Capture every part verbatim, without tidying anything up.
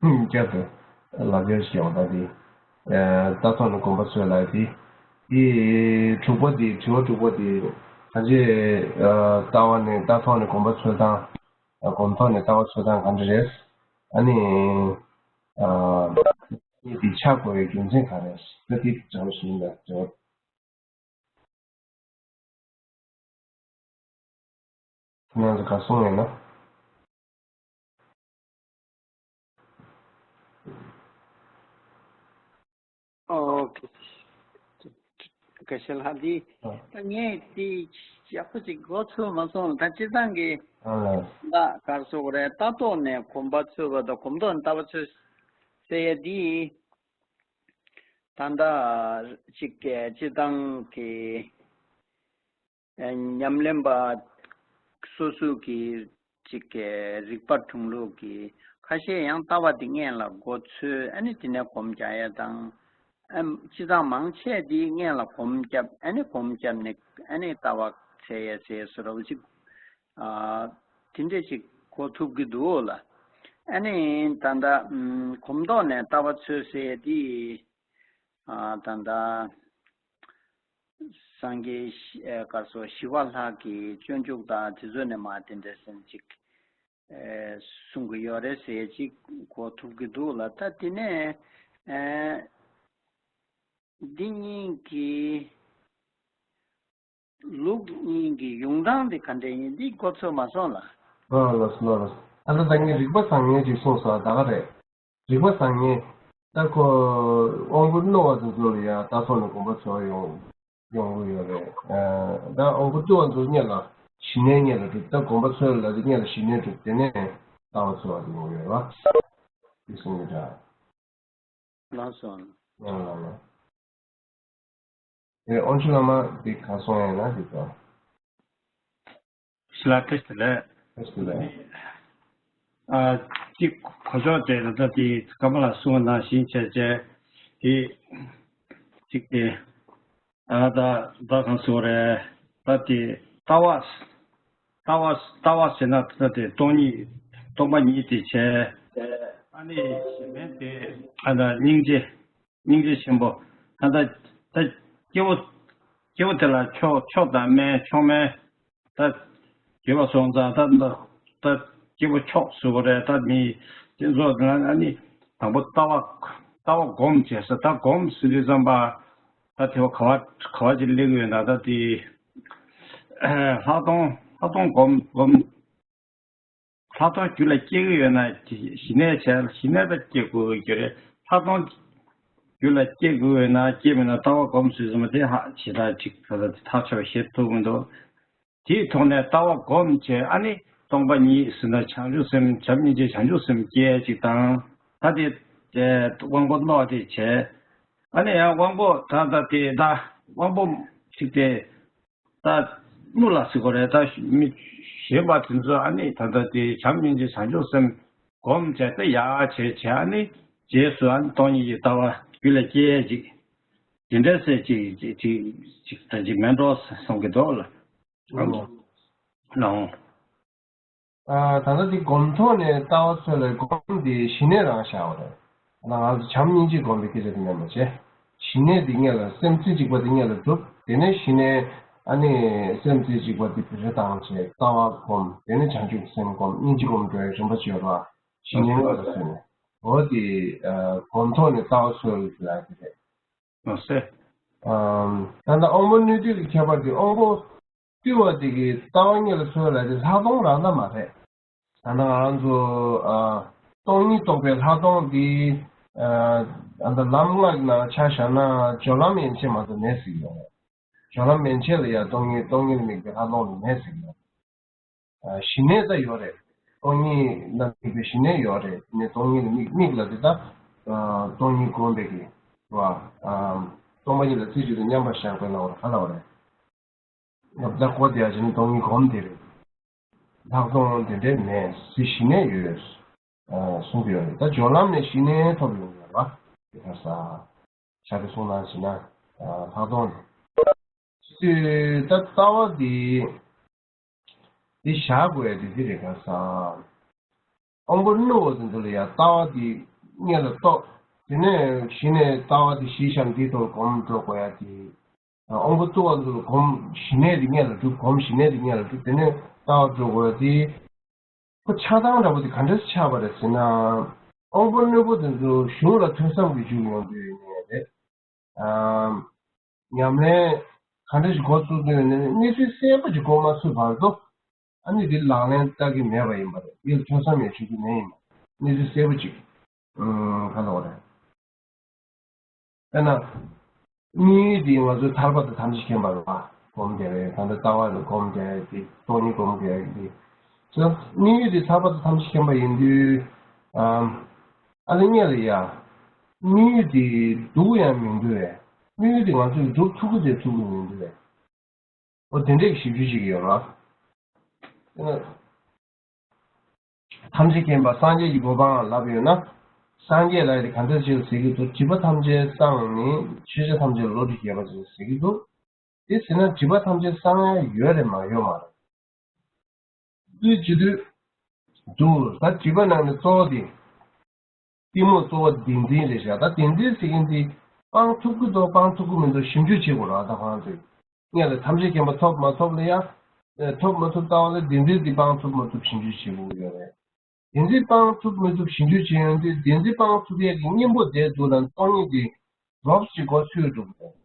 ཧུམ། བསྐྱར་དུ་ལབ་རྒྱུ་ཞིག་ཡོང་ད་དེ། ཨ། རྟག་ཐོག་ནས་གོམས་པ་འཚོལ་ལབ་དེ། དེ་དྲུག་པ་དེ། དྲི་བ་དྲུག་པ་དེ། གང་ཅི། ཨ། ལྟ་བ་ནས། རྟག་ཐོག་ནས་གོམས་པ་འཚོལ་སྟངས། ཨ། གོམས་ཐོག་ནས་ལྟ་བ་འཚོལ་སྟངས་ག་འདྲ་རེད། ཨ་ནི། ཨ། དེ་ཆགས་དགོས་པའི་རྒྱུ་མཚན་ག་རེ་རེད། ད་དེ་དྲི་བ་ཞིག་ཡིན་ལ། དྲི་བ། ཁྱེད་རང་ཚོ་ག་རེ་གསུངས་ཡོད་ན། ཨོ་ཁེ། དགའ་ཤེས་ལགས། འདི། ཨ། ད་ངས་འདི་ཡག་པོ་ཅིག་མགོ་ཚོས་མ་སོང་། ད་སྤྱིར་བཏང་གི། ཨ། ད་ག་རེ་ཟེར་དགོས་རེད། ལྟ་རྟོག་ནས་གོམས་པ་འཚོལ་བ་དང་། གོམས་ཐོག་ནས་ལྟ་བ་འཚོལ་ཟེར་ཡ་འདི། ད་ལྟ་ཅིག་གི་སྤྱིར་བཏང་གི། ཨ། ཉམས་ལེན་པ་སོ་སོ་གི་ཅིག་གི་རིག་པ་གྲུང་ལུགས་ཀྱི་ཁ་ཤས་ཡང་ལྟ་བ་དེ་སྔོན་ལ་མགོ་ཚོས། ཨ་ནི་དེ་ནས་གོམས་རྒྱག་ཡ་དང་། ཨ། སྤྱིར་བཏང་མང་ཆེ་དེ་སྔོན་ལ་གོམས་བརྒྱབ། ཨ་ནི་གོམས་བརྒྱབ་ནས། ཨ་ནི་ལྟ་བ་འཚོལ་ཡ་ཟེར་བཟོ་འདྲ་བོ་ཅིག། ཨ། དེ་འདྲ་ཅིག་གོ་ཐུབ་ཀྱི་འདུག་ལ། ཨ་ནི་ད་ལྟ། ཨམ། གོམས་ཐོག་ནས་ལྟ་བ་འཚོལ་ཟེར་ཡ་དེ། ཨ། ད་ལྟ། སངས་རྒྱས་ཞི། ཨ། ག་རེ་ཟེར། ཞི་བ་ལྷ་གི་སྤྱོད་འཇུག་དང་དེ་ཚོ་ནས་མར་དེ་འདྲ་ཟེར་ཅིག། ཨ། གསུང་གི་ཡོད་རེད་ཟེར་ཅིག་གོ་ཐུབ་ཀྱི་འདུག་ལ། ད་དེ་ནས། ཨ། འདི་གཉིས་ཀྱི་ལུགས་གཉིས་ཀྱི་ཡོང་སྟངས་དེ་ག་འདྲ་ཡིན། འདི་མགོ་ཚོས་མ་སོང་ལ། ཨ། ལགས་སོ། ལགས་སོ། ཨ། ད་ད་ངས་རིག་པ་བཟང་ངན་ཅིག་གསུངས་སོང་། ད་ག་རེད། རིག་པ་བཟང་ངན། ད་ཁོ་དབང་པོ་རྣོ་བ་དེ་ཚོ་ལ་ཡང་ལྟ་ཐོག་ནས་གོམས་པ་འཚོལ་ཡོང་ཡོང་གི་ཡོད་རེད། ཨ། ད་དབང་པོ་རྟུལ་བ་ཚོ་སྔོན་ལ་ཞི་གནས་སྔོན་ལ་སྒྲུབ། ད་གོམས་པ་འཚོལ་ལབ་དེ་སྔོན་ལ་ཞི་གནས་སྒྲུབ། དེ་ནས་ལྟ་བ་འཚོལ་བ་དེ་ཡོང་གི་ཡོད་རེད་བ། དེ་གསུང་གི་འདྲ། ལགས་སོ། ལགས་ལགས་ལགས། དེ་དབང་ཕྱུག་བླ་མ་འདི་ག་སོང་ཡིན་ན་འདི་ཚོ། ཞི་ལ་བཀྲ་ཤིས་བདེ་ལེགས། བཀྲ་ཤིས་བདེ་ལེགས། ཨ། གཅིག་གོ་ཆོག་དེ་ད་ལྟ་དེ་ཀརྨ་ལགས་གསུངས་པ་ནང་བཞིན་བྱས་བྱས་དེ་གཅིག་དེ། ཨ། ད་ད་གང་ཟེར་རེད། ད་དེ་ལྟ་བ། ལྟ་བ། ལྟ་བ་ཟེར་ན་ད་དེ་སྟོང་ཉིད། སྟོང་པ་ཉིད་དེ་བྱས། ཨ་ནི་གཞན་ཕན་དེ། ཨ། ད་སྙིང་རྗེ། སྙིང་རྗེ་ཆེན་པོ། ད་ད་ད་སྐྱེ་བོ། སྐྱེ་བོ་དེ་ལ་མཆོག། མཆོག་དང་དམན། མཆོག་དམན། ད་དགེ་བ་སོང་ཙང་ད་ད་ད་སྐྱེ་བོ་མཆོག་ཟེར་བ་རེད། ད་མི་དེ་ཚོ་ལ་ཨ་ནི་དང་པོ་ལྟ་བ། ལྟ་བ་སྒོམ་བྱས་ཟེར། ད་སྒོམ་ཟེར་དུས་ཙམ་པ། ད་དེ་བ་ག་བ་ག་བ་ཅིག་སླེབས་ཡོད་ན། ད་དེ་ལྷག་མཐོང་། ལྷག་མཐོང་སྒོམ། སྒོམ། ལྷག་མཐོང་རྒྱུད་ལ་སྐྱེ་གི་ཡོད་ན་ཞི་གནས་བྱས། ཞི་གནས་ད་སྐྱེ་དགོས་ཀྱི་རེད། ལྷག་མཐོང་རྒྱུད་ལ་སྐྱེ་དགོས་ཡོད་ན། སྐྱེས་མེད་ན་ལྟ་བ་སྒོམ་ཟེར་ཙམ་པ་དེ་ཧ་ཅི་ད་ཅིག་ད་ད་ཐག་ཆོད་བཤད་ཐུབ་མི་འདུག། དེའི་ཐོག་ནས་ལྟ་བ་སྒོམ་བྱས། ཨ་ནི་སྟོང་པ་ཉིད་ཟེར་ན་བྱང་ཆུབ་སེམས། བྱམས་སྙིང་རྗེ་བྱང་ཆུབ་སེམས་སྐྱེ་ཅིག་དང་། ད་དེ་དེ་དབང་པོ་རྣོ་དེ་བྱས། ཨ་ནི་ཡང་དབང་པོ་ད་ད་དེ་ད་དབང་པོ་ཞིག་དེ། ད་རྣོ་ལ་ཟེར་དགོས་རེད། ད་མི་གཞན་པ་དེ་ཚོ་ཨ་ནི་ད་ལྟ་དེ་བྱམས་སྙིང་རྗེ་བྱང་ཆུབ་སེམས་སྒོམ་བྱས་ཏེ་ཡག་བྱས་བྱས། ཨ་ནི་རྗེས་སུ་ཨ་ནི་སྟོང་ཉིད་ཀྱི་ལྟ་བ་རྒྱུད་ལ་སྐྱེ་ཡས་ཅིག་དེ་འདྲ་ཟེར་ཅིག་ཅིག་ཅིག་ཅིག་ད་ཅིག་མེད་འགྲོ་བསམ་གྱི་འདུག་ལ། ཨོ། ལའོ། ཨ། ད་ལྟ་འདི་སྒོམ་ཐོག་ནས་ལྟ་བ་འཚོལ་ལ་སྒོམ་འདི་ཞི་གནས་རང་བཞག་པ་རེད། ང་ཚོ་བྱམས་སྙིང་རྗེ་སྒོམ་པའི་སྐད་ཆ་དེ་མཉམ་པ་བྱས། ཞི་གནས་འདི་སྔོན་ལ་སེམས་རྩེ་གཅིག་པ་འདི་སྔོན་ལ་སྒྲུབ། དེ་ནས་ཞི་གནས། ཨ་ནི་སེམས་རྩེ་གཅིག་པ་འདི་བེད་སྤྱོད་བཏང་བྱས་ལྟ་བ་སྒོམ། དེ་ནས་བྱང་ཆུབ་སེམས་སྒོམ། སྙིང་རྗེ་སྒོམ་འགྲོ་བའི་རིམ་པ་བརྗོད་པ། ཞི་གནས་སྔོན་ལ་བཟུང་ནས། འོ་དེ། ཨ། སྒོམ་ཐོག་ནས་ལྟ་བ་འཚོལ་ལ་དེ་རེད། མ་ཟད། ཨམ། ད་ལྟ་དབང་པོ་རྣོ་རྟུལ་གྱི་ཁྱད་པར་དེ། དབང་པོ་རྟུལ་བ་དེ་གིས་ལྟ་བ་སྔོན་ལ་འཚོལ་ལ་དེ་ལྷག་མཐོང་རང་ལྟ་མ་རེད། ད་ལྟ་ང་རང་ཚོ། ཨ། སྟོང་ཉིད་རྟོགས་པའི་ལྷག་མཐོང་དེ། ཨ། ད་ལྟ་ལམ་ལྔ་གི་ནང་ཆ་བཞག་ན་སྦྱོར་ལམ་ཡན་ཆད་མ་གཏོགས་མེད་ཟེར་གྱི་ཡོད་རེད། སྦྱོར་ལམ་ཡན་ཆད་ལ་ཡང་སྟོང་ཉིད། སྟོང་ཉིད་ལ་དམིགས་པའི་ལྷག་མཐོང་དེ་མེད་ཟེར་གྱི་ཡོད་རེད། ཨ། ཞི་གནས་ད་ཡོད་རེད། སྟོང་ཉིད་ལ་དམིགས་པའི་ཞི་གནས་ཡོད་རེད། དེ་ནས་སྟོང་ཉིད་ལ་དམིགས། དམིགས་ལ་དེ་ད། ཨ། སྟོང་ཉིད་སྒོམ་པའི་གི་བ། ཨ། སྟོང་པ་ཉིད་ལ་རྩེ་གཅིག་ཏུ་མཉམ་པར་བཞག་པའི་ལ་བར་ག་ལ་བ་རེད། ཡང་ད་གོ་བདེ་བ་བྱས་ན་སྟོང་ཉིད་སྒོམ་དེ་རེད། ལྷག་མཐོང་དེ་འདྲའི་མེད་ཟེར། ཞི་གནས་ཡོད། ཨ། གསུང་གི་ཡོད་རེད། ད་སྦྱོར་ལམ་ནས་ཞི་གནས་ཐོབ་ཡོང་གི་ཡོད་རེད་བ། དེ་ག་ས། ཞག་དེ་གསུང་གནང་ཞིག་ན། ཨ། ལྷག་མཐོང་དེ། དུས་ད་ལྟ་བ་འདི། འདི་བཞག་དགོས་ཡ་དེ་འདི་རེད་ག་ས། དབང་པོ་རྣོན་པོ་དེ་ཚོ་ལ་ཡང་ལྟ་བ་དེ་སྔོན་ལ་རྟོགས། དེ་ནས་གཞི་ནས་ལྟ་བ་དེ་གཞིར་བཞག་འདིའི་ཐོག་གོམས་འགྲོ་དགོས་ཡ་དེ། དབང་པོ་རྟུལ་བ་ཚོ་ལ་གོམས་གཞི་ནས་དེ་སྔོན་ལ་སྒྲུབ། གོམས་གཞི་ནས་དེ་སྔོན་ལ་སྒྲུབ། དེ་ནས་ལྟ་བ་འགྲོ་དགོས་ཡ་དེ། ཁོ་ཆགས་སྡང་འདྲ་པོ་དེ་ག་འདྲས་ཆགས་པ་རེད་ཟེར་ན། དབང་པོ་རྣོན་པོ་དེ་ཚོ་གཞུང་ལ་ཐོས་བསམ་གྱིས་འཇུག་ཡོང་དུས་ཡིན་ནའི་རེད། ཨམ། ཉམས་ལེན་ག་འདྲ་ཞིག་འགོ་བཙུགས་དུས་ནས་གནས་ཚུལ་གསལ་པོ་ཞིག་གོ་མ་ཚུད་བར་དུ། ཨ་ནི་འདི་ལག་ལེན་བསྟར་གྱི་མེད་པ་ཡིན་པ་རེད། འདི་ལ་ཐོས་བསམ་ཡང་བྱེད་རྒྱུ་མེད་ཡིན་པ། གནས་ཚུལ་གསལ་པོ་ཅིག་ཨང་། ག་ལ་བ་རེད། དཔེར་ན། དམིགས་ཡུལ་འདི་ང་ཚོས་ཐར་པ་དང་ཐམས་ཅད་མཁྱེན་པ་ལ་སྒོམ་རྒྱག་རེད། ད་ལྟ་ལྟ་བ་ལ་སྒོམ་རྒྱག་ཡ་དེ་སྟོང་ཉིད་སྒོམ་རྒྱག་ཡ་དེ། དམིགས་ཡུལ་འདི་ཐར་པ་དང་ཐམས་ཅད་མཁྱེན་པ་ཡིན་དུས། ཨ་ལེ་ངས་ལ་ཡ། དམིགས་ཡུལ་འདི་སྡུག་ཡང་མི་འདུག་བས། དམིགས་ཡུལ་འདི་ང་ཚོས་སྒྲུབ་ཐུབ་ཀྱི་དེ་ཐུབ་ཀྱི་མི་འདུག་བས། འོ་དེ་འདྲས་ཞིབ་འཇུག་བྱེད་ཀྱི་ཡོད་ར། ཐམས་ཅད་མཁྱེན་པ་སངས་རྒྱས་ཀྱི་གོ་འཕང་ལབ་ཡོད་ན། སངས་རྒྱས་ལ་ཡི་ག་འདྲ་ཅིག་ཟེར་གྱི་འདུག་སྒྲིབ་པ་ཐམས་ཅད་སངས་ནས་ཆོས་ཆ་ཐམས་ཅད་བློ་གྲོས་རྒྱས་པ་ཅིག་ཟེར་གྱི་འདུག་དེ་ཟེར་ན་སྒྲིབ་པ་ཐམས་ཅད་སངས་ཡ་ཡོད་རེད་མ་ཡོད་མ་རེད། དུས་ཇི་དུས་འདུག་ད་སྒྲིབ་པ་ནང་ནས་གཙོ་བོ་དེ། གཏི་མུག་གཙོ་བོ་བདེན་འཛིན་རེད་བཞག་ད་བདེན་འཛིན་ཟེར་མཁན་དེ་སྤང་ཐུབ་ཀྱི་འདུག་སྤང་ཐུབ་ཀྱི་མི་འདུག་ཞིབ་འཇུག་བྱེད་དགོས་ར། ད་གང་ཚོད་སྔོན་ལ་ཐམས་ཅད་མཁྱེན་པ་ཐོབ་མ་ཐོབ་ལ་ཡ། ཐོབ་མ་ཐོབ་ལྟ་བ་ལ་བདེན་འཛིན་དེ་སྤང་ཐུབ་མ་ཐུབ་ཞིབ་འཇུག་བྱེད་དགོས་ཡོད་རེད། བདེན་འཛིན་སྤང་ཐུབ་མི་ཐུབ་ཞིབ་འཇུག་བྱེད་ཡོང་དུས་བདེན་འཛིན་སྤང་ཐུབ་ཡས་ཀྱི་གཉེན་པོ་དེ་འདུག་ན་སྟོང་ཉིད་དེ་རོབ་ཅིག་གོ་ཚོད་འགྲོ་གི་རེད།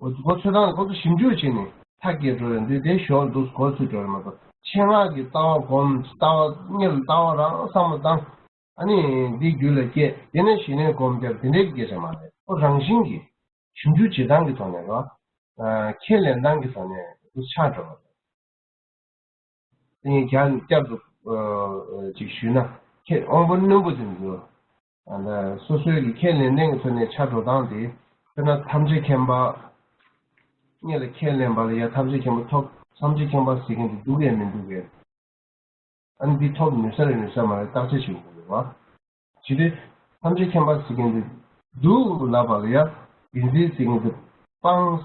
འོ་ཁོ་ཚོས་རང་ཁོ་ཚོ་ཞིབ་འཇུག་བྱས་ནས་མཐའ་སྐྱེལ་འགྲོ་ཡོང་དུས་དེ་ཞོར་འདུག་གོ་ཚོད་འགྲོ་ཡོང་མ་གཏོགས་ཆེད་མངགས་ཀྱི་ལྟ་བ་སྒོམ་ལྟ་བ་དངོས་ལ་ལྟ་བ་རང་བསམ་བློ་བཏང་། ཨ་ནི་འདི་རྒྱུད་ལ་སྐྱེས་དེ་ནས་གཞི་ནས་སྒོམ་རྒྱབ་དེ་འདྲའི་སྐད་ཆ་མ་རེད། ཁོ་རང་བཞིན་གྱིས་ཞིབ་འཇུག་བྱེད་སྟངས་ཀྱི་ཐོག་ནས་རོ། ཁས་ལེན་སྟངས་ཀྱི་ཐོག་ནས་འདུག་ཆགས་འགྲོ་བ་རེད། དེ་ངས་རྒྱ་བསྐྱར་དུ་ཅིག་ཞུས་ན། ཁྱེད་དབང་པོ་རྣོན་པོ་དེ་ཚོ་སོ་སོའི་གི་ཁས་ལེན་ལེན་གྱི་ཐོག་ནས་ཆ་འགྲོ་སྟངས་དེ། དཔེར་ན་ཐམས་ཅད་མཁྱེན་པ་སྔོན་ལ་ཁས་ལེན་པ་ལ་ཡ་ཐམས་ཅད་མཁྱེན་པ་ཐོབ། ཐམས་ཅད་མཁྱེན་པ་ཟེར་མཁན་དེ་འདུག་ཡང་མི་འདུག་གས། ཨ་ནི་འདི་ཐོབ་ནུས་ས་རེད་ནུས་ས་མ་རེད་བརྟག་དཔྱད་བྱེད་དགོས་རེད་བ། ཇི་སྟེ། ཐམས་ཅད་མཁྱེན་པ་ཟེར་མཁན་འདི་འདུག་ལབ་པ་ལ་ཡ། བདེན་འཛིན་ཟེར་མཁན་འདི་སྤང་།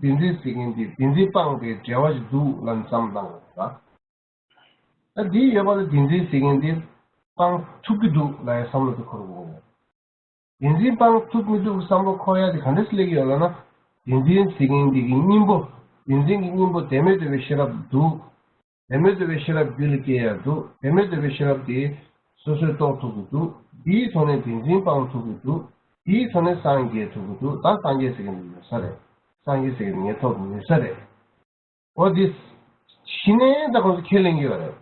བདེན་འཛིན་ཟེར་མཁན་འདི་བདེན་འཛིན་སྤངས་པའི་འབྲེལ་བ་ཞིག་འདུག་ལབ་ནས་བསམ་བློ་བཏང་དགོས་རེད་བ། ད་འདི་ཡོད་པ་ལ་བདེན་འཛིན་ཟེར་མཁན་འདི་སྤང་ཐུབ་ཀྱི་འདུག་ལབ་ཡ་བསམ་བློ་དེ་འཁོར་དགོས་རེད། བདེན་འཛིན་སྤང་ཐུབ་མི་ཐུབ་བསམ་བློ་འཁོར་ཡ་དེ་ག་འདྲ་སེ་སླེབས་ཀྱི་ཡོད་ལབ་ན། བདེན་འཛིན་ཟེར་མཁན་འདི་གི་གཉེན་པོ། བདེན་འཛིན་གྱི་གཉེན་པོ་དོན་མེད་འདོད་པའི་ཤེས་རབ་འདུག་དོན་མེད་འདོད་པའི་ཤེས་རབ་རྒྱུད་ལ་སྐྱེ་ཡ་འདུག་དོན་མེད་འདོད་པའི་ཤེས་རབ་དེ་སོ་སོས་རྟོགས་ཐུབ་ཀྱི་འདུག་དེའི་ཐོག་ནས་བདེན་འཛིན་སྤང་ཐུབ་ཀྱི་འདུག་དེའི་ཐོག་ནས་སངས་རྒྱས་ཐུབ་ཀྱི་འདུག་ད་སངས་རྒྱས་ཟེར་མཁན་འདི་ནུས་ས་རེད། སངས་རྒྱས་ཟེར་མཁན་ངས་ཐོབ་ནུས་ས་རེད། འོ་དེ། གཞི་ནས་ད་ཁོང་ཚོ་ཁས་ལེན་གྱི་ཡོད་རེད།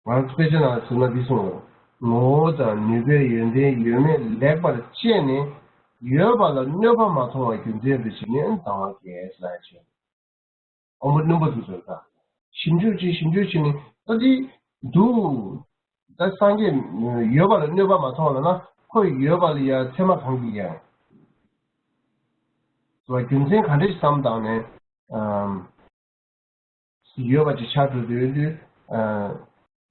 ང་ཚོ་དཔེ་ཆ་ནང་ཟེར་ན་འདི་གསུངས་རེད། ངོ་བོ་དང་ནུས་པའི་ཡོན་ཏན་ཡོད་མེད་ལེགས་པར་དཔྱད་ནས། ཡོད་པ་ལ་གནོད་པ་མ་མཐོང་བ་རྒྱུ་མཚན་དུ་བྱས་ནས་དང་བ་གལ་ལ་ཆེ། དབང་པོ་རྣོན་པོ་དེ་ཚོ་ད། ཞིབ་འཇུག་བྱེད་ཞིབ་འཇུག་བྱེད་ནས་ད་འདི་འདུག་ད་སངས་རྒྱས་ཡོད་པ་ལ་གནོད་པ་མ་མཐོང་ལབ་ན་ཁོ་ཡོད་པ་ལ་ཡ་ཚད་མ་གང་གིས་ཀྱང་། རྒྱུ་མཚན་ག་འདྲ་ཞིག་བསམ་བཏང་ནས། ཡོད་པ་ཅིག་ཆགས་འགྲོ་དུས།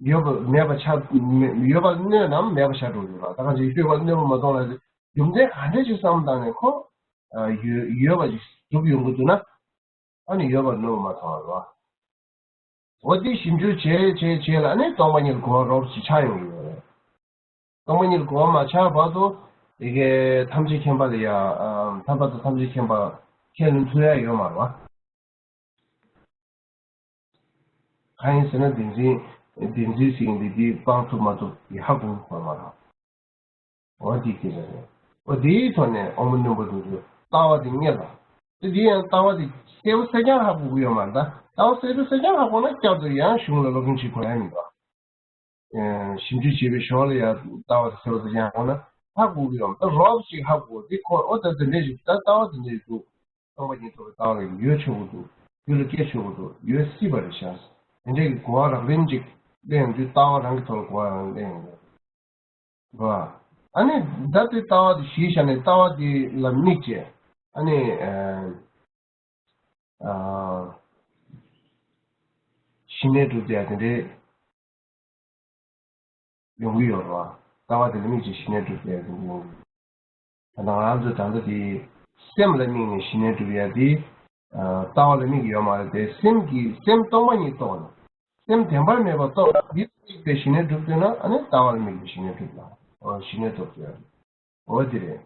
ཡོད་པ་མེད་པ་ཆགས། ཡོད་པ་གནོད་ནམ་མེད་པ་ཆགས་འགྲོ་དུས་ལ་ད་གང་ཅིག་ཡོད་པ་གནོད་པ་མ་མཐོང་ལ། རྒྱུ་མཚན་ག་འདྲ་ཞིག་བསམ་བཏང་ནས་ཁོ། ཡོད་ཡོད་པ་ཅིག་སྒྲུབ་ཡོང་གི་འདུག་ན། ཨ་ནི་ཡོད་པར་གནོད་པ་མ་མཐོང་བ་རེད་བ། འོ་དེ་ཞིབ་འཇུག་བྱས་བྱས་བྱས་ལ་ཨ་ནི་སྟོང་པ་ཉིད་གོ་བ་རོབ་ཅིག་ཆགས་ཡོང་གི་ཡོད་རེད། སྟོང་པ་ཉིད་གོ་བ་མ་ཆགས་བར་དུ་དེ་གའི་ཐམས་ཅད་མཁྱེན་པ་ལ་ཡ། ཐར་པ་དང་ཐམས་ཅད་མཁྱེན་པ་ཁས་ལེན་ཐུབ་ཡ་ཡོད་མ་རེད་བ། གང་ཡིན་ཟེར་ན་བདེན་འཛིན། བདེན་འཛིན་ཟེར་མཁན་འདི་འདི་སྤང་ཐུབ་མ་ཐུབ་ཀྱི་ཧ་གོ་གི་ཡོད་མ་རེད། འོ་འདི་སྐད་ཆ་རེད། འོ་འདིའི་ཐོག་ནས་དབང་པོ་རྣོན་པོ་དེ་ཚོས་ལྟ་བ་དེ་རྙེད་ལ། དེ་འདི་ཡང་ལྟ་བ་དེ་གསལ་པོ་གསལ་རྐྱང་ཧ་གོ་གི་ཡོད་མ་རེད་ད། ལྟ་བ་གསལ་པོ་གསལ་རྐྱང་ཧ་གོ་ན་བསྐྱར་དུ་ཡང་གཞུང་ལ་སློབ་སྦྱོང་བྱེད་དགོས་ཡ་མི་འདུག་ཞིབ་འཇུག་བྱེད་པའི་ཞོར་ལ་ཡང་ལྟ་བ་དེ་གསལ་པོ་གསལ་རྐྱང་ཧ་གོ་ན་ཧ་གོ་གི་ཡོད་མ་རེད་ད། རོབ་ཅིག་ཧ་གོ་དེ་ཁོ་ཨོ་ད་དེ་འདྲས་ཞིག་ད་ལྟ་བ་དེ་འདྲས་ཞིག་འདུག་སྟོང་པ་ཉིད་རྟོགས་པའི་ལྟ་བ་ལ་ཡོད་ཆོག་གི་འདུག་རྒྱུད་ལ་སྐྱེ་ཆོག་གི་འདུག་ཡོད་སྲིད་པ་རེད་ཤག་དེ་འདྲའི་གི་གོ་བ་རགས་རིམ་ཅིག་གླེང་ཡོང་དུས་ལྟ་བ་རང་གི་ཐོག་ལ་གོ་བ་རང་གླེང་ཡོང་གི་རེད་བ། ཨ་ནི་ད་ལྟའི་ལྟ་བ་དེ་གཞིར་བཞག་ནས་ལྟ་བ་དེ་ལ་དམིགས་བྱས་ཨ་ནི་ཨ་ཞི་གནས་སྒྲུབ་བྱ་དེ་འདྲའི། ཡོང་གི་ཡོད་རེད་བ། ལྟ་བ་དེ་ལ་དམིགས་བྱས་ཞི་གནས་སྒྲུབ་ཡ་དེ་འདྲ་ཡོང་གི་ཡོད། ད་ལྟ་ང་རང་ཚོས་ད་ལྟ་དེ་སེམས་ལ་དམིགས་ནས་ཞི་གནས་སྒྲུབ་ཡ་དེ། ལྟ་བ་ལ་དམིགས་ཀྱི་ཡོད་མ་རེད་དེ། སེམས་ཀྱི་སེམས་སྟོང་པ་ཉིད་རྟོགས་ནས། སེམས་བདེན་པར་མེད་པ་རྟོགས། འདི་དམིགས་པའི་ཞི་གནས་སྒྲུབ་ཟེར་ན། ཨ་ནི་ལྟ་བ་ལ་དམིགས་པའི་ཞི་གནས་སྒྲུབ་ལ། འོ་ཞི་གནས་སྒྲུབ་ཟེར། འོ་དེ་རེད།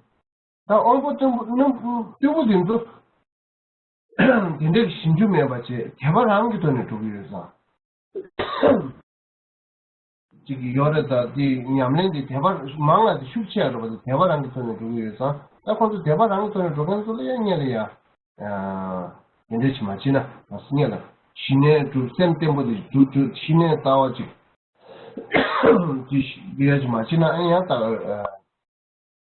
ད་དབང་པོ་བརྟན་པོ་རྣམ་བརྟན་པོ་དེ་ཚོ་དེ་འདྲའི་ཞིབ་འཇུག་མེད་པ་བྱས། དད་པ་རང་གི་ཐོག་ནས་འགྲོ་གི་ཡོད་ཙང་། ཅིག་ཡོད་རེད། ད་དེ་ཉམས་ལེན་དེ་དད་པ་མང་ང་དེ་ཤུགས་ཆེ་ཡ་རེད་པ། དེ་དད་པ་རང་གི་ཐོག་ནས་འགྲོ་གི་ཡོད་ཙང་། ད་ཁོང་ཚོ་དད་པ་རང་གི་ཐོག་ནས་འགྲོ་མཁན་ཚོ་ལ་ཡ་སྔོན་ལ་ཡ། དེ་འདྲ་ཞིག་མ་བྱས་ན། ང་ཚོ་སྔོན་ལ་ཞི་གནས་སྒྲུབ། སེམས་བརྟན་པོ་དེ་སྒྲུབ་སྒྲུབ། ཞི་གནས་ལྟ་བ་ཅིག་དེ་ཞིག་ཡ་ཅིག་མ་བྱས་ན། ཨ་ཡང་ད་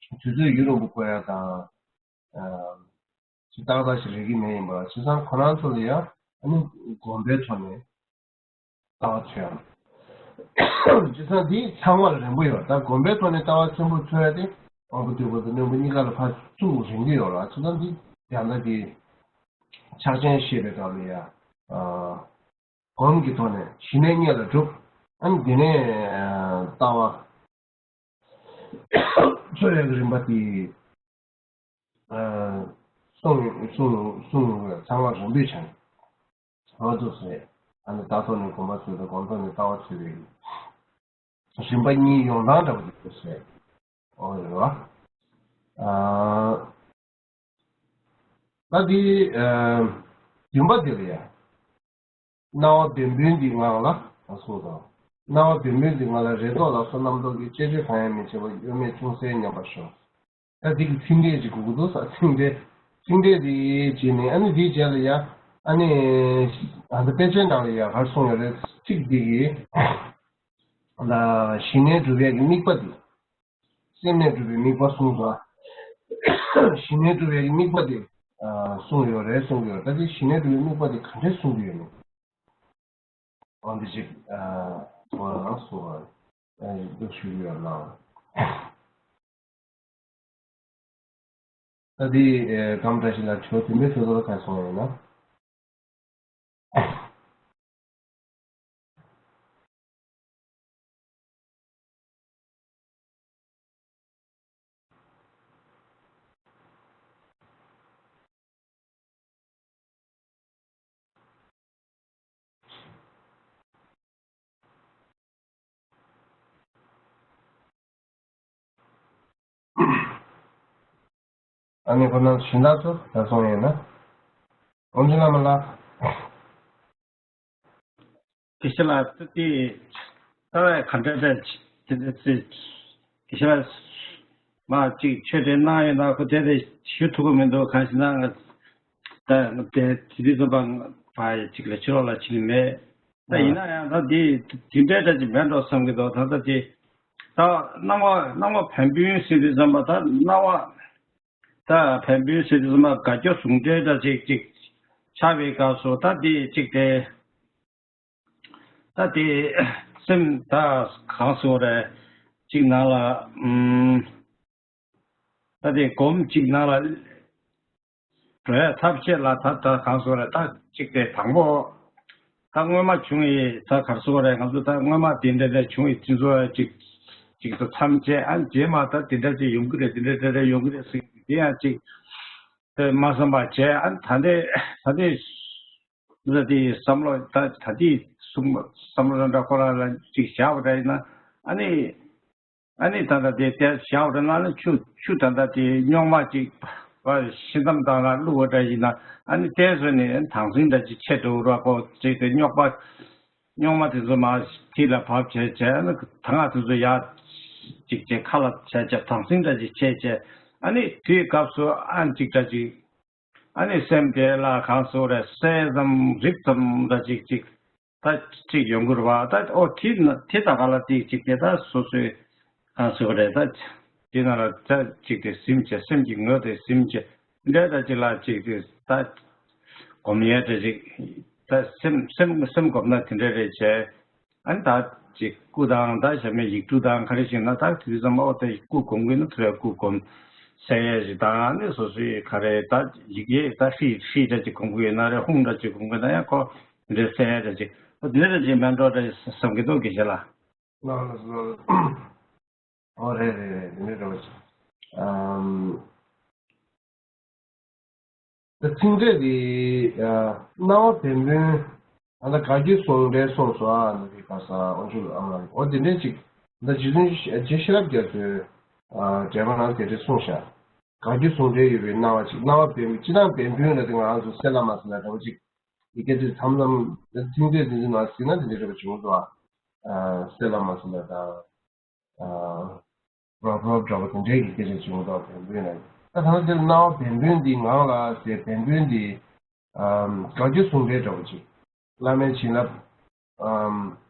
དུས་ཚོད་ཡུན་རིང་པོ་འགོར་ཡ་དང་། ཅིག་ཏག་ཏག་ཞིག་རེག་གི་མེད་ཡིན་པ། བྱས་ཙང་ཁོ་རང་ཚོ་ལ་ཡ་ཨ་ནི་སྒོམ་པའི་ཐོག་ནས་ལྟ་བ་འཚོལ་ཡ། བྱས་ཙང་འདི་ཚང་མ་ལ་རན་པོ་ཡོད། ད་སྒོམ་པའི་ཐོག་ནས་ལྟ་བ་ཆེན་པོ་འཚོལ་ཡ་དེ་དབང་པོ་རྟུལ་པོ་དང་རྣོན་པོ་གཉིས་ཀ་ལ་ཕར་ཚུར་རན་གྱི་ཡོད་ལ། བྱས་ཙང་འདི་ཡང་ད་འདི་ཕྱག་ཆེན་བཤད་པའི་སྐབས་ལ་ཡ། སྒོམ་གྱི་ཐོག་ནས་ཞི་གནས་སྔོན་ལ་སྒྲུབ། ཨ་ནི་དེ་ནས་ལྟ་བ་འཚོལ་ཡག་གི་རིམ་པ་དེ་གསུངས་གསུངས་གསུངས་ཡོང་བས། ཚང་མ་རིམ་པས་བྱས་ནས་འོ་འདུག་ཟེར། ཨ་ནི་ལྟ་ཐོག་ནས་སྒོམ་པ་འཚོལ་དང་། སྒོམ་ཐོག་ནས་ལྟ་བ་འཚོལ་བའི་རིམ་པ་གཉིས་ཡོང་སྟངས་འདྲ་པོ་འདུག་ཟེར། འོ་རེད་བ། ཨ། ད་འདི་བདུན་པ་དེ་ལ་ཡ། སྣང་བ་བན་བུན་གྱི་ངང་ལ། ཨ་སོ་དང་། སྣང་བ་བན་བུན་གྱི་ངང་ལ་རེ་དོགས་ལ་སོགས་རྣམ་རྟོག་གི་བཅས་བཅོས་གང་ཡང་མི་བྱེད་པར་གཡོ་མེད་ཅུང་ཟད་མཉམ་པར་ཞོག། ད་འདི་གི་ཚིག་འགྲེལ་ཅིག་དགོས་ཀྱི་འདུག་ས། ཚིག་འགྲེལ། ཚིག་འགྲེལ་འདི་བྱས་ནས། ཨ་ནི་འདིའི་རྗེས་ལ་ཡ། ཨ་ནི་ཨ་ད་དཔེ་ཆའི་ནང་ལ་ཡ་ག་རེ་གསུངས་ཡོད་རེད། ཚིག་འདི་གི་ད་ཞི་གནས་སྒྲུབ་ཡས་ཀྱི་དམིགས་པ་འདི། སེམས་གནས་སྒྲུབ་པའི་དམིགས་པ་གསུངས་སོང་། ཞི་གནས་སྒྲུབ་པའི་དམིགས་པ་དེ་གསུངས་ཡོད་རེད། གསུངས་ཡོད་རེད། ད་དེ་ཞི་གནས་སྒྲུབ་པའི་དམིགས་པ་དེ་ག་འདྲས་གསུངས་ཀྱི་ཡོད་ནས། འོ་འདི་ཅིག་ཨ་ཁོ་རང་གསུངས་པ་ཞུ་གི་ཡོད་ལ། ད་དེ་སྐར་མ་བཀྲ་ཤིས་ལགས་ཁྱོད་དེ་འདྲའི་ཁྱོད་ཚོ་ལ་ག་སོང་ཡོད་ན། ཨ་ནི་ཁོ་ན་གཞན་དག་ཚོ་ད་སོང་ཡོད་ན། ཨོ་རྒྱན་བླ་མ་ལགས། དེ་ཤ་ལ་དེ་ད་ག་འདྲ་འདྲ་དེ་དེ་དེ་དེ་ཤ་ལ་མ་ཅིག་ཆོས་དེ་གནང་ཡོད་ན། ཁོ་དེ་དེ་ཞུ་ཐུབ་ཀྱི་མི་འདུག། གང་ཞིག་ན་ང་ད་དེ་དེ་དུས་ཙམ་པ་ཕ་ཡི་ཅིག་ལ་ཕྱི་ལོགས་ལ་ཕྱིན་མེད། ད་ཡིན་ན་ཡང་ད་དེ་དེ་འདྲ་འདྲ་ཅིག་མེད་འགྲོ་བསམ་གྱི་འདུག། ད་ད་དེ་ད་སྣང་བ་སྣང་བ་བན་བུན་ཟེར་དུས་ཙམ་པ། ད་སྣང་བ། ད་བན་བུན་ཟེར་དུས་ཙམ་པ་དགའ་སྐྱོ་ཟུང་འབྲེལ་འདྲ་ཅིག་ཅིག་ཆགས་པའི་སྐབས་སུ། ད་དེ་ཅིག་དེ་ད་དེ་སེམས་ད་གང་ཟེར་རེད། ཅིག་ནང་ལ་ཨུམ། ད་དེ་སྒོམ་ཅིག་ནང་ལ་འགྲོ་ཡ་ཐབས་ཤེས་ལ། ད་ད་གང་ཟེར་རེད། ད་ཅིག་དེ་དང་པོ། ད་སྔོན་མ་བྱུང་ཡི་ད་གར་སོང་རེད། ང་ཚོ་ད་སྔོན་མ་དེ་འདྲ་འདྲ་བྱུང་ཡི་དེ་ཚོ་ཅིག་ཅིག་ཏུ་མཚམས་བཅད། ཨ་རྗེས་མ་ད་དེ་འདྲ་ཅིག་ཡོང་གི་རེད། དེ་འདྲ་འདྲ་འདྲ་ཡོང་གི་རེད་ཟེར། དེ་ཡང་ཅིག་དེ་མ་བསམ་པ་བྱས། ཨ་ད་ལྟའི་ད་ལྟའི་ད་དེ་བསམ་བློ་ད་ད་དེ་གསུམ་བསམ་བློ་འདྲ་འདྲ་ཁོ་རང་ལ་ཅིག་བཞག་པ་འདྲ་ཡིན་ན། ཨ་ནི། ཨ་ནི་ད་ལྟ་དེ་དེ་བཞག་པ་ན་ནི་ཆུ་ཆུ་ད་ལྟ་དེ་རྙོག་མ་ཅིག་བ་ཤི་འདམ་དང་ལ་བླུགས་པ་འདྲ་ཡིན་ན། ཨ་ནི་དེ་བཟོས་ནས་དྭངས་སིང་འདྲ་ཅིག་ཆད་འགྲོ་ར་ཁོ་ཅིག་དེ་རྙོག་པ་རྙོག་མ་དེ་ཚོ་མར་མཐིལ་ལ་བབས་བྱས་བྱས། ཨ་ནི་ད་སྔ་དེ་ཚོ་ཡར་ཅིག་བྱས་ཁ་ལ་བྱས་བྱས་དྭངས་སིང་འདྲ་ཅིག་ཆད་བྱས། ཨ་ནི་དེའི་སྐབས་སུ་ཨ་ནི་ཅིག་འདྲ་ཅིག་ཨ་ནི་སེམས་དེ་ལ་གང་ཟེར་རེད། གསལ་ཙམ་རིག་ཙམ་འདྲ་ཅིག་ཅིག་ད་ཅིག་ཡོང་གི་རེད་བ། ད་ཨོ་དེ་ན་དེ་ད་ག་ལ་དེ་ཅིག་དེ་ད་སོ་སོའི་གང་ཟེར་རེད། ད་དེ་ན་ལ་ད་ཅིག་དེ་ཟིན་བྱས། སེམས་ཀྱི་ངོས་དེ་ཟིན་བྱས། འདྲ་ད་ཅིག་ལ་ཅིག་དེ་ད་སྒོམ་ཡས་འདྲ་ཅིག་ད་སེམས་སེམས་སེམས་སྒོམ་ན་དེ་འདྲ་རེད་བྱས། ཨ་ནི་ད་ཅིག་སྐུ་དང་ད་ཞབས་མའི་ཡིག་འབྲུ་དང་ག་རེ་ཞིག་ན། ད་དུས་ཙམ་པ་ཨོ་ད་སྐུ་སྒོམ་གྱི་ན། དུས་སྐུ་སྒོམ་གསལ་ཡས་ཞིག་དང་། ཨ་ནི་སོ་སོའི་ག་རེ་ད་ཡིག་ཡས་ད་ཧྲིལ་ཧྲིལ་འདྲ་ཅིག་སྒོམ་གྱི་ཡོད་ན་རེད། ཧཱུྃ་འདྲ་ཅིག་སྒོམ་གྱི་ན་ཡང་ཁོ་འདྲ་གསལ་ཡས་འདྲ་ཅིག་ཨོ་འདི་འདྲ་ཅིག་མེད་འགྲོ་འདྲ་བསམ་གྱི་འདུག། དགེ་བཤེས་ལགས། ལགས་ལགས་ལགས། ཨོ་རེད་རེད་རེད། དེ་འདྲ་འདྲ་བ་ཞིག་ཨམ། ད་ཚིག་འགྲེལ་དེ་ཨ་སྣང་བ་བན་བུན་ ད་ལྟ་བཀའ་བརྒྱུད་ཟུང་འབྲེལ་གསུངས་སོ། ཨ་ནི་དེ་ག་ས་དབང་ཕྱུག་ཨ་མ་ལགས། འོ་དེ་འདྲས་ཅིག་ད་རྗེ་བཙུན་རྗེ་ཤེས་རབ་རྒྱ་མཚོས་འགྲེལ་པ་ནང་དེ་འདྲས་གསུངས་ཤག་བཀའ་བརྒྱུད་ཟུང་འབྲེལ་ཡོད་པའི་སྣང་བ་ཅིག་སྣང་བ་བན་སྤྱིར་བཏང་བན་བོན་ལ་དེ་ང་རང་ཚོ་གསེར་ལྷ་མ་སྲིན་ལ་འདྲ་བོ་ཅིག་དེ་སྐད་ཆ་མཚམས་མཚམས་ཐིང་ཚད་འཛིན་འཛིན་ནང་ཟིན་ན་དེ་འདྲས་འདྲ་བོ་བྱུང་འདུག་ཨ་གསེར་ལྷ་མ་སྲིན་ལ་དང་། རོབ་རོབ་འདྲ་བོ་དེ་འདྲའི་གི་སྐད་ཆ་བྱུང་འདུག་བན་བོན་ལ། ད་ད་ལྟ་དེར་སྣང་བ་བན་བོན་འདི་ངང་ལ་ཟེར་བན་བོན་འདི་བཀའ་བརྒྱུད་ཟུང་འབྲེལ་འདྲ་བོ་ཅིག་བླ་མའི་བྱིན་རླབས།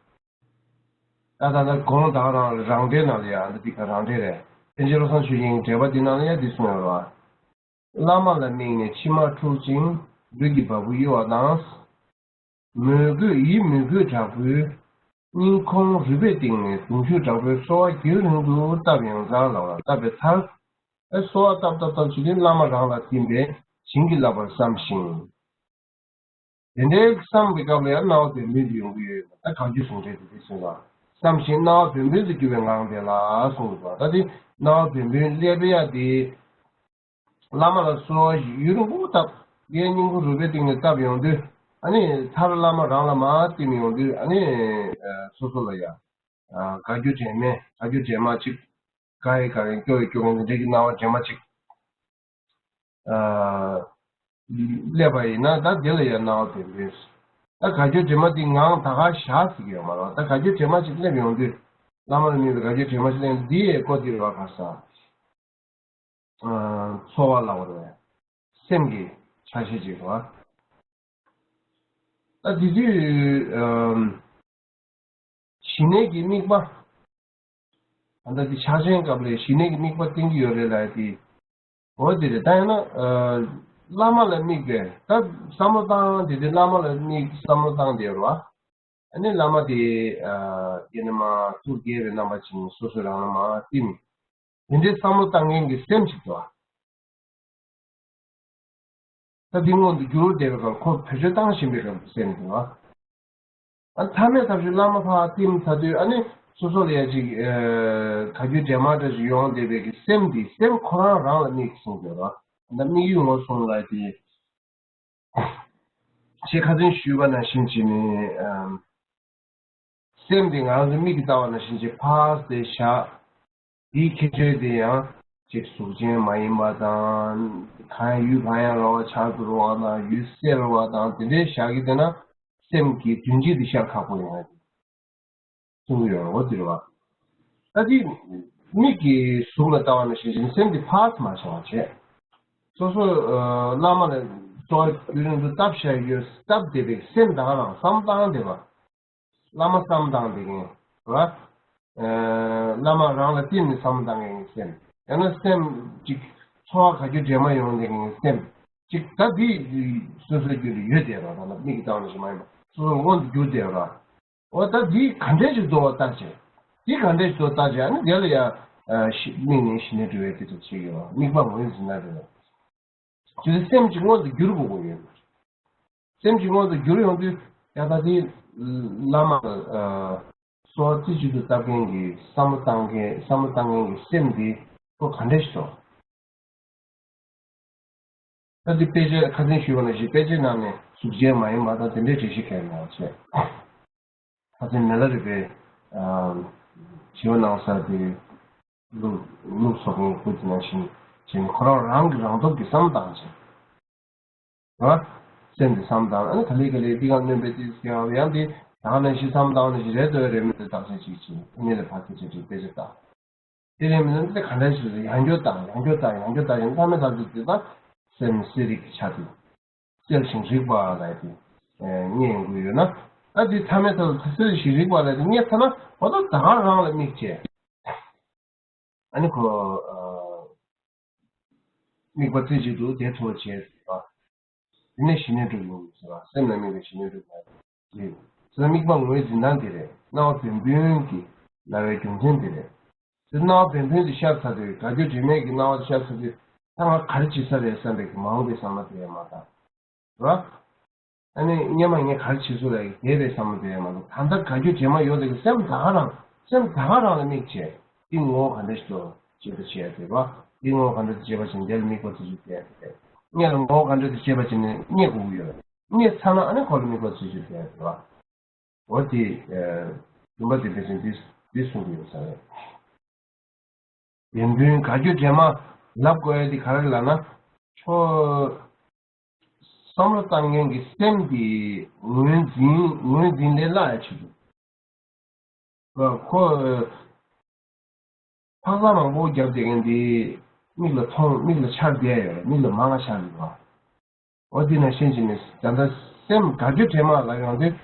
ད་ད་ལྟ་གོང་དང་རང་རང་འགྲེལ་ནང་ལ་ཡང་འདི་ག་རང་འགྲེལ་རེད། པཎ་ཆེན་བློ་བཟང་ཆོས་རྒྱན་གྱི་འགྲེལ་པ་འདི་ནང་ལ་ཡང་འདི་གསུངས་ཡོད་རེད་བ། བླ་མ་ལ་དམིགས་ནས་མཆི་མ་འཁྲུག་ཅིང་ལུས་ཀྱི་བ་སྤུ་གཡོ་བ་དང་། མོས་གུས་ཡིད་མོས་གུས་དྲག་པོས་སྙིང་ཁོང་རུས་པའི་གཏིང་ནས་གདུང་ཤུགས་དྲག་པོས་གསོལ་བ་རྒྱུན་རིང་དུ་བཏབ་ཡང་ཛར་ལ་བ་ལ་བཏབ་པའི་མཐར། ཨེ་གསོལ་བ་བཏབ་བཏབ་བཏབ་བྱས་ཏེ་བླ་མ་རང་ལ་བསྟིམ་པས་བྱིན་གྱིས་བརླབ་པར་བསམ་ཞིང་། དེ་འདྲའི་བསམ་པའི་སྐབས་ལ་ཡང་སྣང་བ་བན་བོན་དུ་ཡོང་གི་ཡོད། ད་བཀའ་བརྒྱུད་ཟུང་འབྲེལ་དུ་དེ་གསུངས་པ། བསམ་ཞིང་སྣང་བ་བན་བོན་དུ་གྱུར་པའི་ངང་དེ་ལ་གསུངས་པ། ད་དེ་སྣང་བ་བན་བོན་སླེབས་ཡ་དེ། བླ་མ་ལ་གསོལ་བ་ཡུན་རིང་པོ་བཏབ། ལྷའི་སྙིང་ཁོང་རུས་པའི་གཏིང་ནས་བཏབ་ཡོང་དུས། ཨ་ནི་མཐར་བླ་མ་རང་ལ་མར་བསྟིམ་ཡོང་དུས། ཨ་ནི་སོ་སོ་ལ་ཡ། བཀའ་བརྒྱུད་འབྲེལ་མེད། བཀའ་བརྒྱུད་འབྲེལ་མ་གཅིག་དགའ་ཡི་དགའ་མཁན། སྐྱོ་ཡི་སྐྱོ་མཁན་དེ་འདྲའི་གི་སྣང་བ་འདྲེས་མ་གཅིག་སླེབས་པ་ཡིན་ན། ད་དེ་ལ་ཡང་སྣང་བ་བན་བོན། ད་བཀའ་བརྒྱུད་འབྲེལ་མ་དེ་ངང་ད་ག་བཞག་ཟེར་གྱི་ཡོད་མ་རེད། ད་བཀའ་བརྒྱུད་འབྲེལ་མ་ཅིག་སླེབས་ཡོང་དུས། བླ་མ་ལ་དམིགས་པའི་བཀའ་བརྒྱུད་འབྲེལ་མ་ཅིག་སླེབས་འདི་ཡི་སྐོར་དེ་རེད་བ། ག་ས། ཚོར་བ་ལབ་པ་རེད། སེམས་ཀྱི་ཆ་ཤས་ཅིག་རེད་བ། ད་དེ་དུས། ཞི་གནས་ཀྱི་དམིགས་པ། ད་ལྟ་འདི་ཕྱག་ཆེན་སྐབས་ལ་ཞི་གནས་ཀྱི་དམིགས་པ་བསྟན་གྱི་ཡོད་རེད་ལབ་ཡ་དེ། འོ་དེ་རེད། ད་ཡང་ན། བླ་མ་ལ་དམིགས་པའི་ད་བསམ་བློ་བཏང་དེ་དུས་བླ་མ་ལ་དམིགས་བསམ་བློ་བཏང་བསྡད་ཡོད་རེད་བ། ཨ་ནི་བླ་མ་དེ་དབྱེར་མེད་མ་ཐུགས་དགྱེས་པའི་རྣམ་པ་ཅིག་སོ་སོ་རང་ལ་མར་བསྟིམ། དེ་འདྲའི་བསམ་བློ་བཏང་མཁན་གྱི་སེམས་ཅིག་འདུག་ཨ། ད་འདི་མངོན་དུ་གྱུར་བསྡད་པའི་སྐབས། ཁོ་བེད་སྤྱོད་བཏང་བཞིན་པའི་སྐབས་སེམས་དེ་བ། ཨ་ནི་མཐའ་མའི་ཐབས་ཤེས་བླ་མ་ཕར་བསྟིམ་ཚར་དུས། ཨ་ནི་སོ་སོ་ལ་ཡ་ཅིག་བཀའ་བརྒྱུད་འབྲེལ་མ་འདྲ་ཞིག་ཡོང་བསྡད་པའི་གི་སེམས་དེ། སེམས་ཁོ་རང་རང་ལ་དམིགས་གསུངས་ཡོད་ར། ད་དམིགས་ཡུལ་ངོས་བཟུང་ལ་དེ། ཞེས་ཁ་སང་ཞུས་པ་ནང་བཞིན་བྱས་ནས། ཨམ། སེམས་དེ་ང་རང་ཚོ་མིག་གིས་ལྟ་བ་ནང་བཞིན་ཅིག་ཕར་དེ་བཞག་དེའི་ཁྱད་ཆོས་དེ་ཡང་ཅིག་གཟུགས་ཅན་མ་ཡིན་པ་དང་། གང་ཡང་ཡུལ་གང་ཡང་ར་བ་ཆགས་འགྲོ་བ་དང་། ཡུལ་སེལ་བ་དང་། དེ་འདྲའི་བཞག་གི་བསྡད་ན་སེམས་ཀྱི་དོན་སྤྱི་དེ་ཤར་ཁག་པོ་ཡོང་ཡ་དེ་གསུང་གི་ཡོད་རེད་བ། དེ་རེད་བ། ད་དེ་མིག་གིས་གཟུགས་ལ་ལྟ་བ་ནང་བཞིན་བྱས་ནས་སེམས་དེ་ཕར་མ་བྱ་བ་བྱས། སོ་སོ་བླ་མ་ལ་གསོལ་བ་རྒྱུན་རིང་དུ་བཏབ་བཞག་ཡོད། བཏབ་བསྡད་པའི་སེམས་ད་ག་རང་བསམ་བཏང་བསྡད་པ། བླ་མ་བསམ་བཏང་བསྡད་མཁན་རེད་བ། བླ་མ་རང་ལ་བསྟིམ་ནས་བསམ་བཏང་མཁན་གྱི་སེམས། ཡང་ན་སེམས་ཅིག་ཚོར་བ་བཀའ་བརྒྱུད་འདྲེས་མ་ཡོང་བསྡད་མཁན་གྱི་སེམས་ཅིག་ད་འདི་སོ་སོའི་རྒྱུད་ལ་ཡོད་བསྡད་ར། ད་ལ་མིག་གིས་ལྟ་བ་ནང་བཞིན་མ་ཡིན་པ་སོ་སོར་མངོན་དུ་གྱུར་བསྡད་ར། འོ་ད་འདི་ག་འདྲས་ཞིག་འདུག་བལྟ་བྱས། འདི་ག་འདྲས་ཞིག་འདུག་བལྟ་བྱས། ཨ་ནི་དེ་ལ་ཡང་དམིགས་ནས་ཞི་གནས་སྒྲུབ་པའི་དེ་འདྲ་བྱེད་ཀྱི་ཡོད། དམིགས་པ་ངོས་འཛིན་ན་རེད། དེ་སེམས་ཀྱི་མངོན་དུ་འགྱུར་དགོས་ཀྱི་ཡོད། སེམས་ཀྱི་མངོན་དུ་འགྱུར་ཡོང་དུས། ཡ་ད་དེ་བླ་མ་ལ་གསོལ་བ་རྩེ་གཅིག་ཏུ་བཏབ་མཁན་གྱི་བསམ་བློ་བཏང་མཁན། བསམ་བློ་བཏང་མཁན་གྱི་སེམས་དེ་ཁོ་ག་འདྲ་ཞིག་འདུག་ད་དེ་དཔེ་ཆ་ཁ་སང་ཞུས་པ་ནང་བཞིན་དཔེ་ཆའི་ནང་ནས་གཟུགས་ཅན་མ་ཡིན་པ་དང་དེ་འདྲའི་འགྲེལ་བཤད་གང་ཡང་མ་བྱས། ཁ་སང་མི་ལ་རས་པས་ཞི་བ་གནང་ས་དེ་ལུགས་ལུགས་སོགས་ཀྱི་སྐུ་དེ་ནང་བཞིན་བྱས་ནས་ཁོ་རང་རང་གིས་རང་སྟོབས་ཀྱིས་བསམ་བཏང་བྱས། རེད་བ། སེམས་དེ་བསམ་བཏང་། ཨ་ནི་ག་ལེ་ག་ལེ་འདི་ག་སྣོན་པའི་དུས་སྐྱེ་བ་ཡང་དེ་ད་ག་ནང་བཞིན་བསམ་བཏང་ནང་བཞིན་རེད་འདོད་རེད་མི་འདོད་བརྟག་དཔྱད་ཅིག་བྱས། ཨ་ནི་ལས་ཕར་སྐད་ཆ་དྲིས། དཔེ་ཆ་ལྟ། དེ་རེད་མི་འདུག་དེ་ག་འདྲ་ཞིག་རེད། ཡང་བསྐྱར་བལྟ། ཡང་བསྐྱར་བལྟ། ཡང་བསྐྱར་བལྟ་བྱས་ནས་མཐའ་མའི་ཐག་གཅོད་དེ་ད་སེམས་གསལ་རིག་གི་ཆ་དེ། གསལ་ཞིང་རིག་པ་ལབ་དེ་རྙེད་ཡོང་གི་ཡོད་ན། ད་དེ་མཐའ་མའི་ཐག་གཅོད་གསལ་ཞིང་རིག་པ་ལབ་དེ་རྙེད་ཚར་ན། འོ་ད་ད་ག་རང་ལ་དམིགས་བྱས། ཨ་ནི་ཁོ། དམིགས་པ་རྩེ་གཅིག་ཏུ་དེ་ཐོག་བྱས་པ། དེ་ནས་ཞི་གནས་སྒྲུབ་ཡིན་ཟེར་བ། སེམས་ལ་དམིགས་པའི་ཞི་གནས་སྒྲུབ་པ་རེད། ཟེར་ན་དམིགས་པ་ངོས་འཛིན་སྟངས་དེ་རེད། སྣང་བ་བན་བོན་གྱི་སླ་བའི་རྒྱུ་མཚན་དེ་རེད། དེ་སྣང་བ་བན་བོན་དེ་ཤར་ཚར་དུས། བཀའ་བརྒྱུད་འབྲེལ་མེད་ཀྱི་སྣང་བ་དེ་ཤར་ཚར་དུས། ད་ང་ག་རེ་བྱེད་ས་རེད་བསམ་པའི་གི་མ་འོངས་པའི་བསམ་བློ་དེ་ཡང་མ་བཏང་། རེད་བ། ཨ་ནི་སྔོན་མ་ངས་ག་རེ་བྱེད་ས་རེད་དེ་རེད་བསམ་བློ་དེ་ཡང་མ་བཏང་། ད་ལྟ་བཀའ་བརྒྱུད་འབྲེལ་མ་ཡོད་དེ་གི་སེམས་ད་ག་རང་། སེམས་ད་ག་རང་ལ་དམིགས་བྱས། འདི་ངོ་བོ་ག་འདྲ་ཞིག་ཏུ་དཔྱད་པ་བྱེད་ཡ་དེ་རེད་བ། འདི་ངོ་བོ་ག་འདྲ་དུ་དཔྱད་པ་བྱས་ནས་དེ་ལ་དམིགས་པ་རྩེ་གཅིག་བསྟན་ཡ་དེ་རེད། སྔོན་ལ་ངོ་བོ་ག་འདྲ་དུ་དཔྱད་པ་བྱས་ནས་རྙེད་དགོས་ཀྱི་ཡོད་རེད། རྙེད་ཚར་ན་ཨ་ནི་ཁོ་ལ་དམིགས་པ་འཚོལ་རྒྱུ་དེ་རེད་བ། འོ་དེ། རིམ་པ་དེ་འདྲ་ཞིག་འདི་འདི་གསུང་གི་ཡོད་ས་རེད། བདེན་དོན་དགག་རྒྱུ་འདྲེས་མ་ལབ་དགོས་ཡ་དེ་ག་རེ་ལབ་ན། ཁྱོད་བསམ་བློ་བཏང་མཁན་གྱི་སེམས་དེ་ངོས་འཛིན་ངོས་འཛིན་ལས་སླ་ཡ་ཆེ་གི། ཁོ་འཕག་འཚག་མང་པོ་བརྒྱབ་བསྡད་མཁན་དེ་མིག་ལ་མཐོང་མིག་ལ་འཆར་བསྡད་ཡོད་རེད། མིག་ལ་མང་ང་འཆར་འདུག་ག་འོ་དེ་ནང་བཞིན་བྱས་ནས་ད་ལྟ་སེམས་དགག་རྒྱུ་འདྲེས་མ་ལབ་ཡོང་དུས།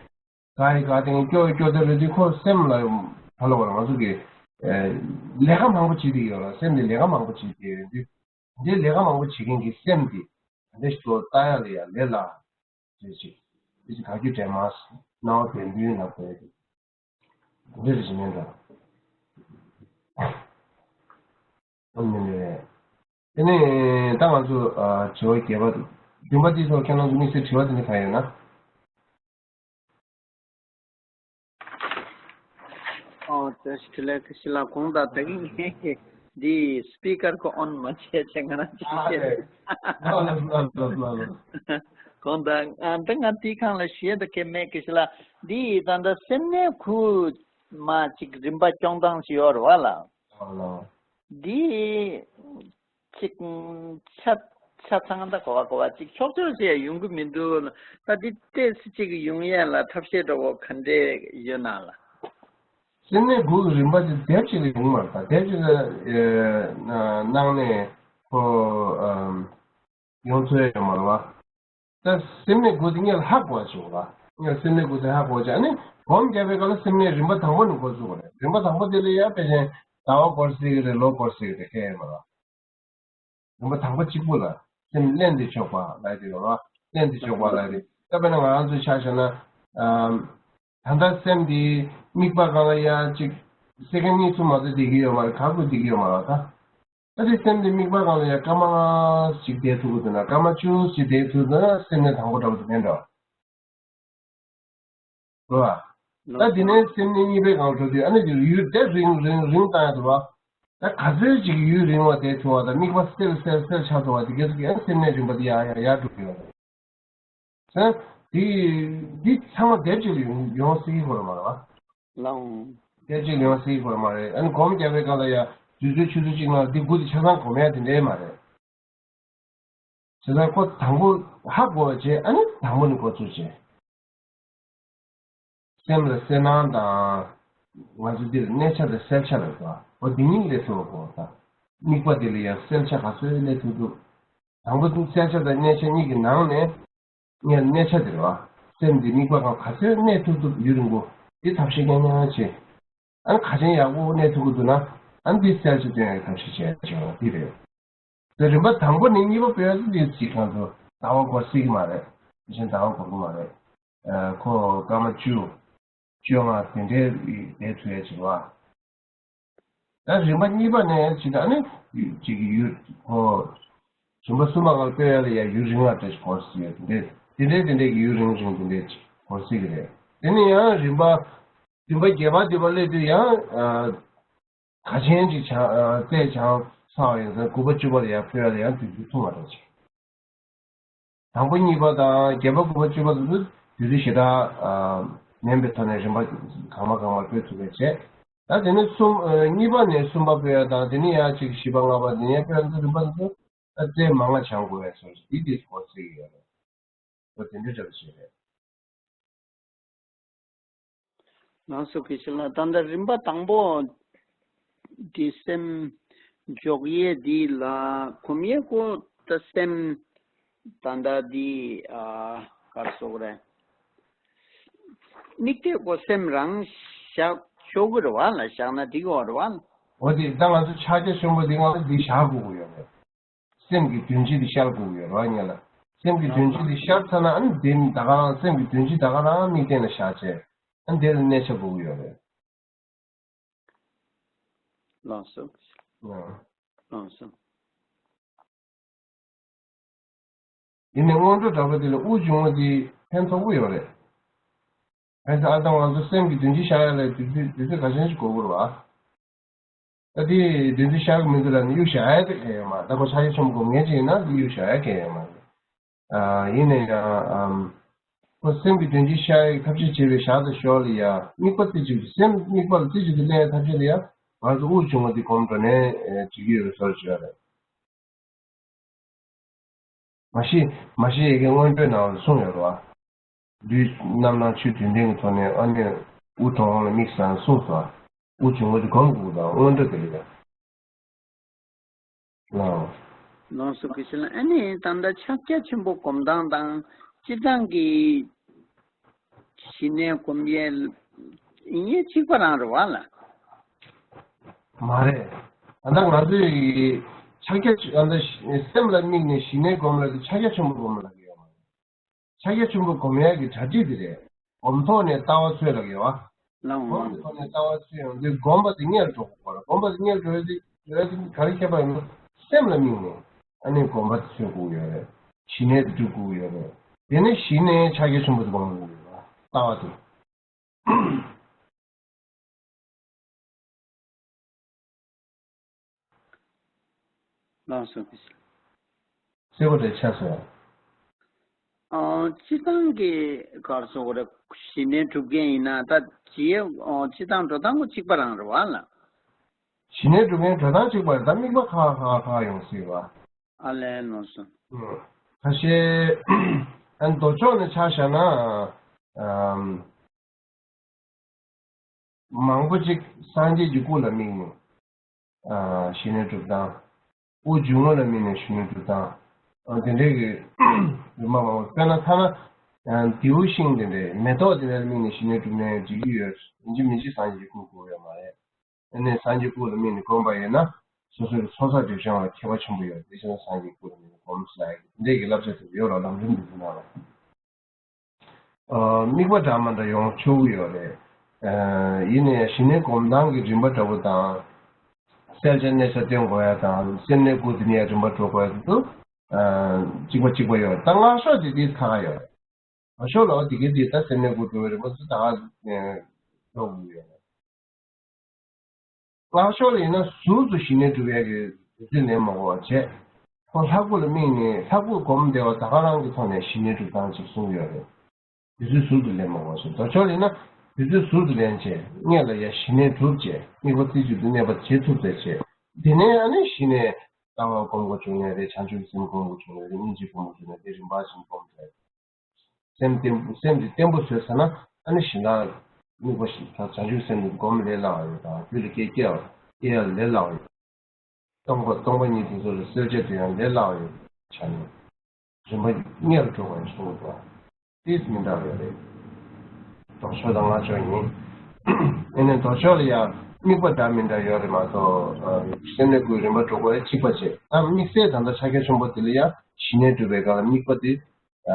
དགའ་ཡི་དགའ་སྟེང་སྐྱོ་ཡི་སྐྱོ་སྟེ་རེད་དུས་ཁོ་སེམས་ལ་ག་ལབ་དགོས་རེད། ང་ཚོ་གི་ལས་ཀ་མང་པོ་བྱེད་བསྡད་ཡོད་རེད། སེམས་དེ་ལས་ཀ་མང་པོ་བྱེད་བསྡད་ཡོད་དུས། འདི་ལས་ཀ་མང་པོ་བྱེད་མཁན་གྱི་སེམས་དེ་ད་ལྟ་ཞིག་ཏུ་ལྟ་ཡག་ལ་ཡ་ལས་སླ་ཅེས་ཅིག་འདི་ཅིག་དགག་རྒྱུ་འདྲེས་མ་སྣང་བ་བདེན་དོན་ལབ་དགོས་ཡ་དེ་འདི་རེད་ཅེས་མིན་འགྲོ། ཨ་ནི་རེད། དེ་ནས་ད་ང་ཚོ་ཨ་དྲི་བ་བརྒྱད་པ་བདུན་པ་འདིའི་ཐོག་ཁྱེད་རང་ཚོ་དམིགས་བསལ་དྲི་བ་དེ་འདྲ་གང་ཡོད་ན། ཨོ་བཀྲ་ཤིས་བདེ་ལེགས། བཀྲ་ཤིས་ལགས། གོང་དང་ད་གིན་ངས་འདི་སི་པི་ཀར་ཁོ་ཨོན་མ་བྱས་བྱས་ང་རང་ཅིག་ཨ་བཤད། རེད། ལགས་ལགས་ལགས་ལགས་ལགས། གོང་དང་ཨ་ད་ང་དེའི་སྒང་ལ་ཞུ་ཡ་ད་གལ་མེད། བཀྲ་ཤིས་ལགས། འདི་ད་ལྟ་སེམས་ནད་ཁུག་མ་ཅིག་རིམ་པ་སྐྱོང་སྟངས་ཤིག་ཡོད་རེད་བ་ལགས། ལགས་ལགས། འདི་ཅིག་ཆ་ཆ་ཚང་ད་གོ་བ་གོ་བ་ཅིག་ཕྱོགས་བཅུར་ཅིག་ཡོང་གི་མི་འདུག་ལ། ད་འདི་ཏོག་ཙམ་ཅིག་ཡོང་ཡས་ལ་ཐབས་ཤེས་འདྲ་བོ་ག་འདྲས་ཡོད་ན་ལགས། སེམས་ནད་དགུ་གི་རིམ་པ་དེ་དེབ་ཅིག་ལ་ཡོང་མ་རེད། ད་དེབ་ཅིག་ལ་ཨེ་གནང་ནས་ཁོ་ཨམ་ཡོང་ཚོད་ཡོད་མ་རེད་བ། ད་སེམས་ནད་དགུ་དེ་ངས་ཧ་གོ་བ་བྱུང་ལ། ངས་སེམས་ནད་དགུ་དེ་ཧ་གོ་བྱས་ཨ་ནི་སྒོམ་རྒྱབ་པའི་སྐབས་ལ་སེམས་ནད་རིམ་པ་དང་པོ་ནས་འགོ་བཙུགས་པ་རེད། རིམ་པ་དང་པོ་དེ་ལ་ཡ་ཕལ་ཆེར་ཟླ་བ་འགོར་སྲིད་ཀྱི་རེད། ལོ་འགོར་སྲིད་ཀྱི་རེད། ཁྱད་ཡོད་མ་རེད། རིམ་པ་དང་པོ་གཅིག་པུ་ལ་སེམས་བརླན་ཏེ་ཆོག་པ་ལབ་དེ་ཡོད་རེད་བ། བརླན་ཏེ་ཆོག་པ་ལབ་དེ། ད་དཔེར་ན་ང་རང་ཚོས་ཆ་བཞག་ན། ཨམ། ད་ལྟ་སེམས་འདི་དམིགས་པ་སྒང་ལ་ཡ་གཅིག་སེ་ཀན་གཉིས་གསུམ་མ་གཏོགས་བསྡད་ཀྱི་ཡོད་མ་རེད། ག་གུ་བསྡད་ཀྱི་ཡོད་མ་རེད་ད། ད་དེ་སེམས་འདི་དམིགས་པ་སྒང་ལ་ཡ་སྐར་མ་ལྔ་ཞིག་བསྡད་ཐུབ་ཀྱི་འདུག་ན། སྐར་མ་བཅུ་ཞིག་བསྡད་ཐུབ་འདུག་ན་སེམས་ནད་དང་པོ་འདྲ་བོ་དེ་མེད་འགྲོ། རེད་བ། ད་དེ་ནས་སེམས་ནད་གཉིས་པའི་སྒང་འགྲོ་དུས་ཨ་ནི་དེ་ཡུན་དེ་རིང་རིང་རིང་བཏང་ཡ་འདུག་བ། ད་ག་ཚོད་ཅིག་ཡུན་རིང་བ་དེ་བྱུང་བ་དང་དམིགས་པ་སེལ་སེལ་སེལ་ཆགས་འགྲོ་བ་དེ་ག་ཚོད་ཀྱི་ཨ་སེམས་ནད་རིམ་པ་དེ་ཡར་ཡར་ཡར་འགྲོ་གི་ཡོད་རེད། ད་དེ་དེ་ཚང་མ་དེབ་ཅིག་ལ་ཡོང་ཡོང་སྲིད་ཀྱི་ཁོ་ར་མ་རེད་བ། ལའང་། དེབ་ཅིག་ལ་ཡོང་སྲིད་ཀྱི་ཁོ་ར་མ་རེད། ཨ་ནི་སྒོམ་རྒྱབ་པའི་སྐབས་ལ་ཡ་དུས་ཚོད་ཆུ་ཚོད་གཅིག་ནང་འདི་དགུ་དེ་ཆ་ཚང་སྒོམ་ཡ་དེ་འདྲའི་མ་རེད། བྱས་ཙང་ཁོ་དང་པོ་ཧ་གོ་བ་བྱས། ཨ་ནི་དང་པོ་ནས་འགོ་ཚུགས་བྱས། སེམས་ལ་གསལ་སྣང་དང་། ང་ཚོ་འདིར་གནས་ཆ་དང་གསལ་ཆ་ལ་གོ། འོ་འདི་གཉིས་སླེབས་ཐུབ་པ་གོ་ད། དམིགས་པ་འདི་ལ་ཡང་གསལ་ཆ་ག་ཚོད་སླེབས་ཐུབ་ཐུབ། དང་པོ་གསལ་ཆ་དང་གནས་ཆ་གཉིས་ཀྱི་ནང་ནས་ངས་གནས་ཆ་འདིར་བ། སེམས་འདི་དམིགས་པ་གང་ག་ཚོད་གནས་ཐུབ་ཐུབ་ཡུན་རིང་པོ་འདི་ཐབས་ཤེས་ཉག་ཉག་བྱེད། ཨ་ནི་ག་ཅན་ཡག་པོ་གནས་ཐུབ་ཀྱི་འདུག་ན། ཨ་ནི་འདི་གསལ་ཆ་སྟོན་ཡག་གི་ཐབས་ཤེས་བྱས་བྱས་པ་འདི་རེད། དེ་རིམ་པ་དང་པོ་ནས་གཉིས་པ་སྤེལ་ཡག་འདི་ཅིག་ང་ཚོ་ཟླ་བ་འགོར་སྲིད་ཀྱི་མ་རེད། དེ་བཞིན་ཟླ་བ་འགོར་གྱི་མ་རེད། ཨ་ཁོ་སྐར་མ་བཅུ། བཅོ་ལྔ་དེ་འདྲའི་བསྡད་ཐུབ་ཡག་ཅིག་བ། ད་རིམ་པ་གཉིས་པ་ནས་ཅིག་ཨ་ནི་ཅིག་ཡུལ་ཁོ། རིམ་པ་གསུམ་པ་སྒང་སྤེལ་ཡག་ལ་ཡ་ཡུན་རིང་བ་འདྲ་ཞིག་འགོར་སྲིད་ཡོད། དེ་འདྲའི་དེ་འདྲའི་དེ་འདྲའི་གི་ཡུན་རིང་རིང་དེ་འདྲའི་ཅིག་འགོར་སྲིད་ཀྱི་རེད། དེ་ནས་ཡང་རིམ་པ་བདུན་པ་བརྒྱད་པ་དེ་པ་སླེབས་དུས་ཡང་ཨ་ག་ཅན་ཅིག་བྱང་ཨ་བཙལ་བྱང་ཚར་བ་ཡིན་ཙང་དགུ་པ་བཅུ་པ་ལ་ཡང་སྤེལ་ཡག་ལ་ཡང་དུས་ཚོད་ཐུང་བ་འདྲ་ཅིག་དང་པོ་གཉིས་པ་དང་བརྒྱད་པ་དགུ་པ་བཅུ་པ་དེ་ཚོ་དུས་ཚོད་ཞེ་དྲག་ཨ་ནན་པའི་ཐོག་ནས་རིམ་པ་གང་མ་གང་མ་སྤེལ་ཐུབ་པ་བྱས། ད་དེ་ནས་གསུམ་ཨ་གཉིས་པ་ནས་གསུམ་པ་སྤེལ་ཡག་དང་དེ་ནས་ཡང་ཅིག་བཞི་པ་ལྔ་པ་དེ་ནས་སྤེལ་ཡག་ཚོ་རིམ་པ་དེ་ཚོ་ད་བཙལ་མང་ང་བྱང་དགོས་པའི་བཟོ་ཞིག་འདི་དེ་སྐོར་ཚིག་ཡོད་རེད། ད་དེ་འདྲ་འདྲ་བ་ཞིག་རེད། ལགས་སོ། བཀྲ་ཤིས་ལགས། ད་ལྟ་རིམ་པ་དང་པོ་འདི་སེམས་འཇོག་ཡས་འདི་ལ་གོམས་ཡས་ཀོ་ད་སེམས་ད་ལྟ་འདི་ཨ་ག་རེ་ཟེར་དགོས་རེད། དམིགས་གཏད་ཀོ་སེམས་རང་བཞག་ཆོག་གི་རེད་བ་ལ། བཞག་ན་འགྲིག་གི་རེད་བ་ལ། འོ་དེ་ད་ང་ཚོ་ཕྱག་རྒྱ་ཆེན་པོ་འདི་ང་ཚོ་འདི་བཞག་དགོས་ཀྱི་ཡོད་རེད། སེམས་ཀྱི་དོན་སྤྱི་དེ་ཤར་དགོས་ཀྱི་ཡོད་རེད་བ་ངེད་ལ། སེམས་ཀྱི་དོན་སྤྱི་དེ་ཤར་ཚར་ན་ཨ་ནི་དེ་ད་ག་རང་སེམས་ཀྱི་དོན་སྤྱི་ད་ག་རང་དམིགས་རྟེན་ལ་བཞག་བྱས། ཨ་ནི་དེ་ལ་གནས་ཆ་དགོས་ཀྱི་ཡོད་རེད། ལགས་སོ། ཨ། ལགས་སོ། ཡིན་ནའི་སྔོན་འགྲོ་གྲྭ་པ་དེ་ལ་དབུགས་འབྱུང་བ་དེ་ཕན་ཐོགས་པོ་ཡོད་རེད། ཕན་ཚུན་ཨ་ད་ང་ཚོ་སེམས་ཀྱི་དོན་སྤྱི་ཤར་ཡ་ལ་དུས་ཚོད་དུས་ཚོད་ག་ཤེད་ཅིག་འགོར་གྱི་རེད་བ། ད་དེ་དུས་ཚོད་ཤར་གྱི་མི་འདུག་ལབ་ནས་གཡུག་བཞག་ཡ་དེ་གང་ཡང་མ་རེད། ད་ཁོ་ཕྱག་རྒྱ་ཆེན་པོ་སྒོམ་མཁན་ཅིག་ཡིན་ན་དེ་གཡུག་བཞག་ཡ་གང་ཡང་མ་རེད། ཨ་ཡིན་ནའི་ཡང་ཨམ་ ཁོ་སེམས་ཀྱི་དོན་སྤྱི་ཤར་ཡའི་ཐབས་ཤེས་བྱེད་པའི་ཞག་དང་ཞོར་ལ་ཡ་དམིགས་པ་རྩེ་གཅིག་ཏུ་སེམས་དམིགས་པ་ལ་རྩེ་གཅིག་ཏུ་གནས་ཡའི་ཐབས་ཤེས་ལ་ཡ་ང་ཚོ་དབུགས་འབྱུང་བ་འདི་སྒོམ་འགྲོ་ནས་བྱེད་ཀྱི་ཡོད་པའི་བཟོ་འདྲ་ཅིག་ཡོད་རེད། མ་གཞི་མ་གཞི་ཡ་གི་སྔོན་འགྲོའི་ནང་ལ་གསུངས་ཡོད་རེད་བ། ལུས་རྣམ་སྣང་ཆོས་བདུན་ལྡན་གྱི་ཐོག་ནས་ཨ་ནི་དབུགས་གྲོལ་འོང་ལ་དམིགས་བསལ་གསུངས་སོ། དབུགས་འབྱུང་བ་དེ་སྒོམ་དགོས་དང་སྔོན་འགྲོ་དེ་རེད། ལགས། ལགས་སོ་དགེ་བཤེས་ལགས། ཨ་ནི་ད་ལྟ་ཕྱག་རྒྱ་ཆེན་པོ་སྒོམ་སྟངས་དང་སྤྱིར་བཏང་གི་ཞི་གནས་སྒོམ་ཡས་ཡིན་ཡས་གཅིག་པ་རང་རེད་བ་ལ། མ་རེད། ད་ལྟ་ང་ཚོས་ཕྱག་རྒྱ་ཆེ་ད་ལྟ་སེམས་ལ་དམིགས་ནས་ཞི་གནས་སྒོམ་ལ་དེ་ཕྱག་རྒྱ་ཆེན་པོ་སྒོམ་ལ་ཡོད་མ་རེད། ཕྱག་རྒྱ་ཆེན་པོ་སྒོམ་ཡག་གི་གྲ་སྒྲིག་དེ་རེད། སྒོམ་ཐོག་ནས་ལྟ་བ་འཚོལ་ལབ་ཡོད་བ། ལའང་སྒོམ་གྱི་ཐོག་ནས་ལྟ་བ་འཚོལ་ཡོང་དུས་སྒོམ་པ་དེ་སྔོན་འགྲོ་དགོས་པ་རེད། སྒོམ་པ་དེ་སྔོན་འགྲོ་ཡོད་དུས་ཡོད་དུས་ག་རེ་ཁྱད་པར་ཡོད་ན་སེམས་ལ་དམིགས་ནས་ཨ་ནི་སྒོམ་པ་དེ་འཚོལ་དགོས་ཡོད་རེད། ཞི་གནས་དེ་སྒྲུབ་དགོས་ཡོད་རེད། དེ་ནས་གཞི་ནས་ཕྱག་རྒྱ་ཆེན་པོ་དེ་སྒོམ་དགོས་ཡོད་རེད། ལྟ་བ་དེ། ལགས་སོ། གསལ་པོ་རེད་ཆགས་སོང་། ཨ། སྤྱིར་བཏང་གི་ག་རེ་ཟེར་དགོས་རེད། ཞི་གནས་སྒྲུབ་མཁན་ཡིན་ན་ད་ཇི་ཡ། ཨ། སྤྱིར་བཏང་འགྲོ་སྟངས་ཁོ་གཅིག་པ་རང་རེད་བ་ལ། ཞི་གནས་སྒྲུབ་མཁན་འགྲོ་སྟངས་གཅིག་པ་རེད། ད་དམིགས་པ་ཁག་ཁག་ཁག་ཡོང་སྲིད་བ། ཨ་ལས། ལགས་སོ། ཁ་ཤས་ཨ་ནི་མདོ་ཕྱོགས་ནས་ཆ་བཞག་ན། ཨམ། མང་པོ་ཅིག་སངས་རྒྱས་ཀྱི་སྐུ་ལ་དམིགས་ནས། ཨ། ཞི་གནས་སྒྲུབ་སྟངས། དབུགས་འབྱུང་བ་ལ་དམིགས་ནས་ཞི་གནས་སྒྲུབ་སྟངས། ཨ། དེ་འདྲའི་གི་རིམ་པ་མང་པོ། དཔེར་ན་ཐ་ན། ཨ། མདེའུ་ཤིང་དེ་འདྲའི་མེ་ཏོག་དེ་འདྲ་ལ་དམིགས་ནས་ཞི་གནས་སྒྲུབ་ནས་འགྲིག་གི་ཡོད། ཡིན་གཅིག་མིན་གཅིག་སངས་རྒྱས་ཀྱི་སྐུ་དགོས་ཡོད་མ་རེད། ཨ་ནི་སངས་རྒྱས་སྐུ་ལ་དམིགས་ནས་བསྒོམས་པ་ཡིན་ན། སོ་སོའི་ཚོགས་བསགས་སྒྲིབ་སྦྱང་ལ་ཁྱད་པར་ཆེན་པོ་ཡོད། དེ་བྱས་ན་སངས་རྒྱས་སྐུ་ལ་དམིགས་ནས་བསྒོམ་ཟེར་ཡག་གི་འདི་འདྲའི་གི་བསླབ་བྱ་དེ་ཡོད་ར། ལམ་རིམ་དེ་ཚོ་ནང་ལ། ཨ། དམིགས་པ་འདྲ་མི་འདྲ་ཡོང་ཆོག་གི་ཡོད་རེད། ཨ། ཡིན་ནའི་ཞི་གནས་སྒོམ་སྟངས་ཀྱི་རིམ་པ་འདྲ་པོ་དང་། གསལ་ཆ་གནས་ཆ་སྟོན་དགོས་ཡ་དང་སེམས་གནས་སྐུ་དེ་ནས་རིམ་པ་འགྲོ་དགོས་ཡ་དེ་ཚོ། ཨ། གཅིག་པ་གཅིག་པ་ཡོད་རེད། ད་སྔགས་ཤོག་དེ་དེ་ཁག་ཁག་ཡོད་རེད། སྔགས་ཤོག་ལ་འོ་དེ་གའི་དེ་ད་སེམས་གནས་སྐུ་འགྲོ་བའི་རིམ་པ་ཚོ་ད་ག་ནས་འགྲོ་དགོས་ཡོད་རེད། སྔགས་ཤོག་ལ་ཡིན་ན་ཟུར་དུ་ཞི་གནས་སྒྲུབ་ཡས་ཀྱི་དུས་ཚོད་ལེན་མ་དགོས་པ་བྱས། ཁོ་ལྷ་སྐུ་ལ་དམིགས་ནས་ལྷ་སྐུ་སྒོམ་བདེ་བ་ད་ག་རང་གི་ཐོག་ནས་ཞི་གནས་སྒྲུབ་སྟངས་ཅིག་གསུངས་ཡོད་རེད། དུས་ཚོད་ཟུར་དུ་ལེན་མ་དགོས་པ་བྱས། མདོ་ཕྱོགས་ལ་ཡིན་ན་དུས་ཚོད་ཟུར་དུ་ལེན་བྱས་སྔོན་ལ་ཡ་ཞི་གནས་སྒྲུབ་བྱས་དམིགས་པ་རྩེ་གཅིག་ཏུ་གནས་པ་བྱེད་ཐུབ་ཚེ་བྱས། དེ་ནས་ཨ་ནི་ཞི་གནས་ལྟ་བ་སྒོམ་དགོས་བྱུང་ནའི་རེད། བྱང་ཆུབ་སེམས་སྒོམ་དགོས་བྱུང་ནའི་རེད། སྙིང་རྗེ་སྒོམ་དགོས་བྱུང་ནའི་རེད། དེ་རིམ་པ་བཞིན་སྒོམ་དགོས། སེམས་བརྟན་པོ། སེམས་དེ་བརྟན་པོ་བཟོས་ཚར་ན་ཨ་ནི་གཞན་དག་དམིགས་པ་ཞིག་ད་བྱང་ཆུབ་སེམས་དེ་སྒོམ་ལས་སླ་བ་ཡོད་དང་རྒྱུད་ལ་སྐྱེ་སྐྱེ་བ་སྐྱེ་ཡ་ལས་སླ་བ་ཡོད། སྟོང་པ་སྟོང་པ་ཉིད་དེ་ཚོ་ལ་གསལ་བྱེད་དེ་ཡང་ལས་སླ་བ་ཡོད་ཆ་ནས་རིམ་པ་སྔོན་ལ་འགྲོ་བ་ཡིན་གསུངས་པ། དེས་མི་འདྲ་བ་ཡོད་རེད། ལྡོག་ཕྱོགས་དང་སྔགས་ཕྱོགས་ཡིན། ཨ་ནི་ལྡོག་ཕྱོགས་ལ་ཡང་དམིགས་པ་འདྲ་མི་འདྲ་ཡོད་རེད་མ་གཏོགས། སེམས་གནས་སྐུའི་རིམ་པ་འགྲོ་དགོས་ཡ་གཅིག་པ་བྱས། ད་དམིགས་བསལ་ད་ལྟ་ཕྱག་རྒྱ་ཆེན་པོ་དེ་ལ་ཡང་ཞི་གནས་སྒྲུབ་པའི་སྐབས་ལ་དམིགས་པ་དེ།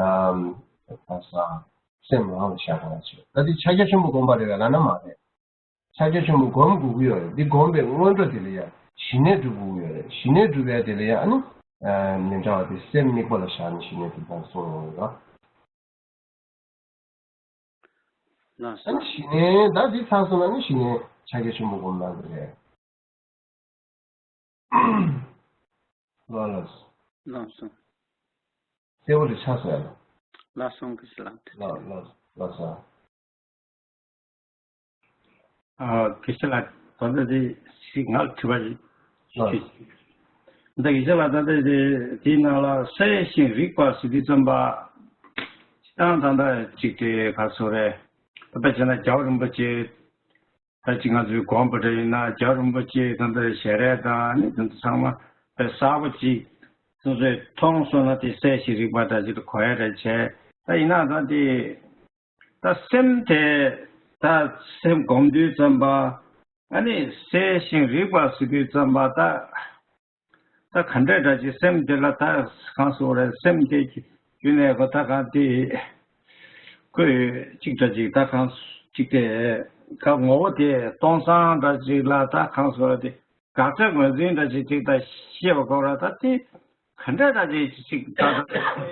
ཨམ། ད་ས། སེམས་ནང་ལ་བཞག་པ་བྱས། ད་དེ་ཕྱག་རྒྱ་ཆེན་པོ་སྒོམ་པ་རེད་པས་ལབ་ན་མ་རེད། ཕྱག་རྒྱ་ཆེན་པོ་སྒོམ་དགོས་ཀྱི་ཡོད་རེད། འདི་སྒོམ་པའི་སྔོན་འགྲོ་དེ་ལ་ཡང་ཞི་གནས་སྒྲུབ་དགོས་ཀྱི་ཡོད་རེད། ཞི་གནས་སྒྲུབ་ཡ་དེ་ལ་ཡང་ཨ་ནི། ཨ། མི་འདྲ་བ་དེ་སེམས་དམིགས་པ་ལ་བཞག་ནས་ཞི་གནས་སྒྲུབ་སྟངས་གསུངས་ཡོད་རེད། ལགས་སོ། ཨ་ནི་ཞི་གནས་ད་འདི་ཚར་སོང་ན་ནི་ཞི་གནས་ཕྱག་རྒྱ་ཆེན་པོ་སྒོམ་སྟངས་དེ་རེད། ལགས་ལགས། ལགས་སོ། གསལ་པོ་རེ་ཆགས་སོང་ཡ། ལགས་སོ་དགེ་བཤེས་ལགས། ལགས་ལགས་ལགས་སོ། ཨ། དགེ་བཤེས་ལགས་ད་ལྟ་དེ་ཞིག་ང་ལ་དྲི་བ་ཞིག་ལགས། ཞུ། ད་དགེ་བཤེས་ལགས་ད་ལྟ་དེ་དེའི་ནང་ལ་གསལ་ཞིང་རིག་པ་ཟེར་དུས་ཙམ་པ། སྤྱིར་བཏང་ད་ལྟ་ཅིག་དེ་ག་ཚོད་རེད། ད་དཔེ་བྱས་ན་རྒྱལ་བ་རིན་པོ་ཆེ། ད་ཅིག་ང་ཚོའི་དགོངས་པ་འདྲ་ཡིན་ན་རྒྱལ་བ་རིན་པོ་ཆེའི་ད་ལྟ་ཞལ་རས་དང་ནི་དེ་ཚོ་ཚང་མ་དཔེ་གསལ་པོ་ཅིག་སོ་སོས་མཐོང་སོང་ན་དེ་གསལ་ཞིང་རིག་པ་འདྲ་ཅིག་ཏུ་གོ་ཡ་འདྲ་བྱས། ད་ཡིན་ན་ད་དེ་ད་སེམས་དེ་ད་སེམས་སྒོམ་དུས་ཙམ་པ་ཨ་ནི་གསལ་ཞིང་རིག་པ་ཟེར་དུས་ཙམ་པ་ད། ད་ག་འདྲ་འདྲ་ཅིག་སེམས་དེ་ལ་ད་གང་ཟེར་རེད། སེམས་དེ་རྒྱུད་ནས་གོ་ད་གང་དེ་ཁོས་གཅིག་འདྲ་ཅིག་ད་གང་གཅིག་དེ་ག་ངོ་བོ་དེ་སྟོང་སང་འདྲ་ཅིག་ལ་ད་གང་ཟེར་རེད། དེ་དགག་བྱ་ངོས་འཛིན་འདྲ་ཅིག་ཅིག་ད་ཤེས་པ་གོ་ར། ད་དེ་ག་འདྲ་འདྲ་ཅིག་ཅིག་ད་ད་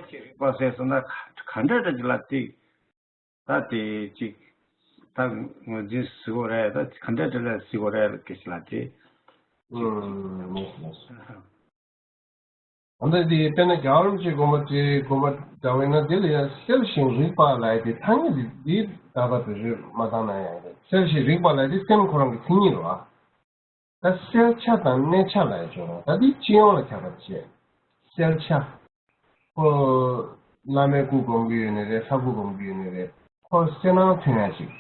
ཅིག་རིག་པ་ཟེར་སོང་ན་ག་འདྲ་འདྲ་ཅིག་ལ་དེ། ད་དེ་ཅིག་ད་ངོས་འཛིན་ཟེར་དགོས་རེད། ད་ག་འདྲ་འདྲ་ལ་ཟེར་དགོས་རེད་སྐད་ཆ་ལ་དེ། ཨུམ། ལགས་སོ་ལགས་སོ། ཨ་ནི་འདི་དཔེར་ན་རྒྱལ་བ་རིན་པོ་ཆེའི་དགོངས་པ་དེ་དགོངས་པ་འདྲ་བས་ན། དེ་ལ་ཡང་གསལ་ཞིང་རིག་པ་ལབ་ཡ་དེ་ཐ་སྙད་དེ་འདི་ཏག་ཏག་བེད་སྤྱོད་མ་བཏང་ན་ཡང་རེད། གསལ་ཞིང་རིག་པ་ལབ་ཡ་དེ་སེམས་ཁོ་རང་གི་མཚན་ཉིད་རེད་བ། ད་གསལ་ཆ་དང་གནས་ཆ་ལབ་ཡ་ཅིག་ཡོད་རེད། ད་འདི་སྤྱི་ཡོངས་ལ་ཁྱབ་པ་བྱས། གསལ་ཆ། ཁོ་བླ་མའི་སྐུ་སྒོམ་གྱི་ཡོད་ནི་རེད། ལྷ་སྐུ་སྒོམ་གྱི་ཡོད་ནི་རེད། ཁོ་གསལ་སྣང་ཐོན་ཡ་ཅིག་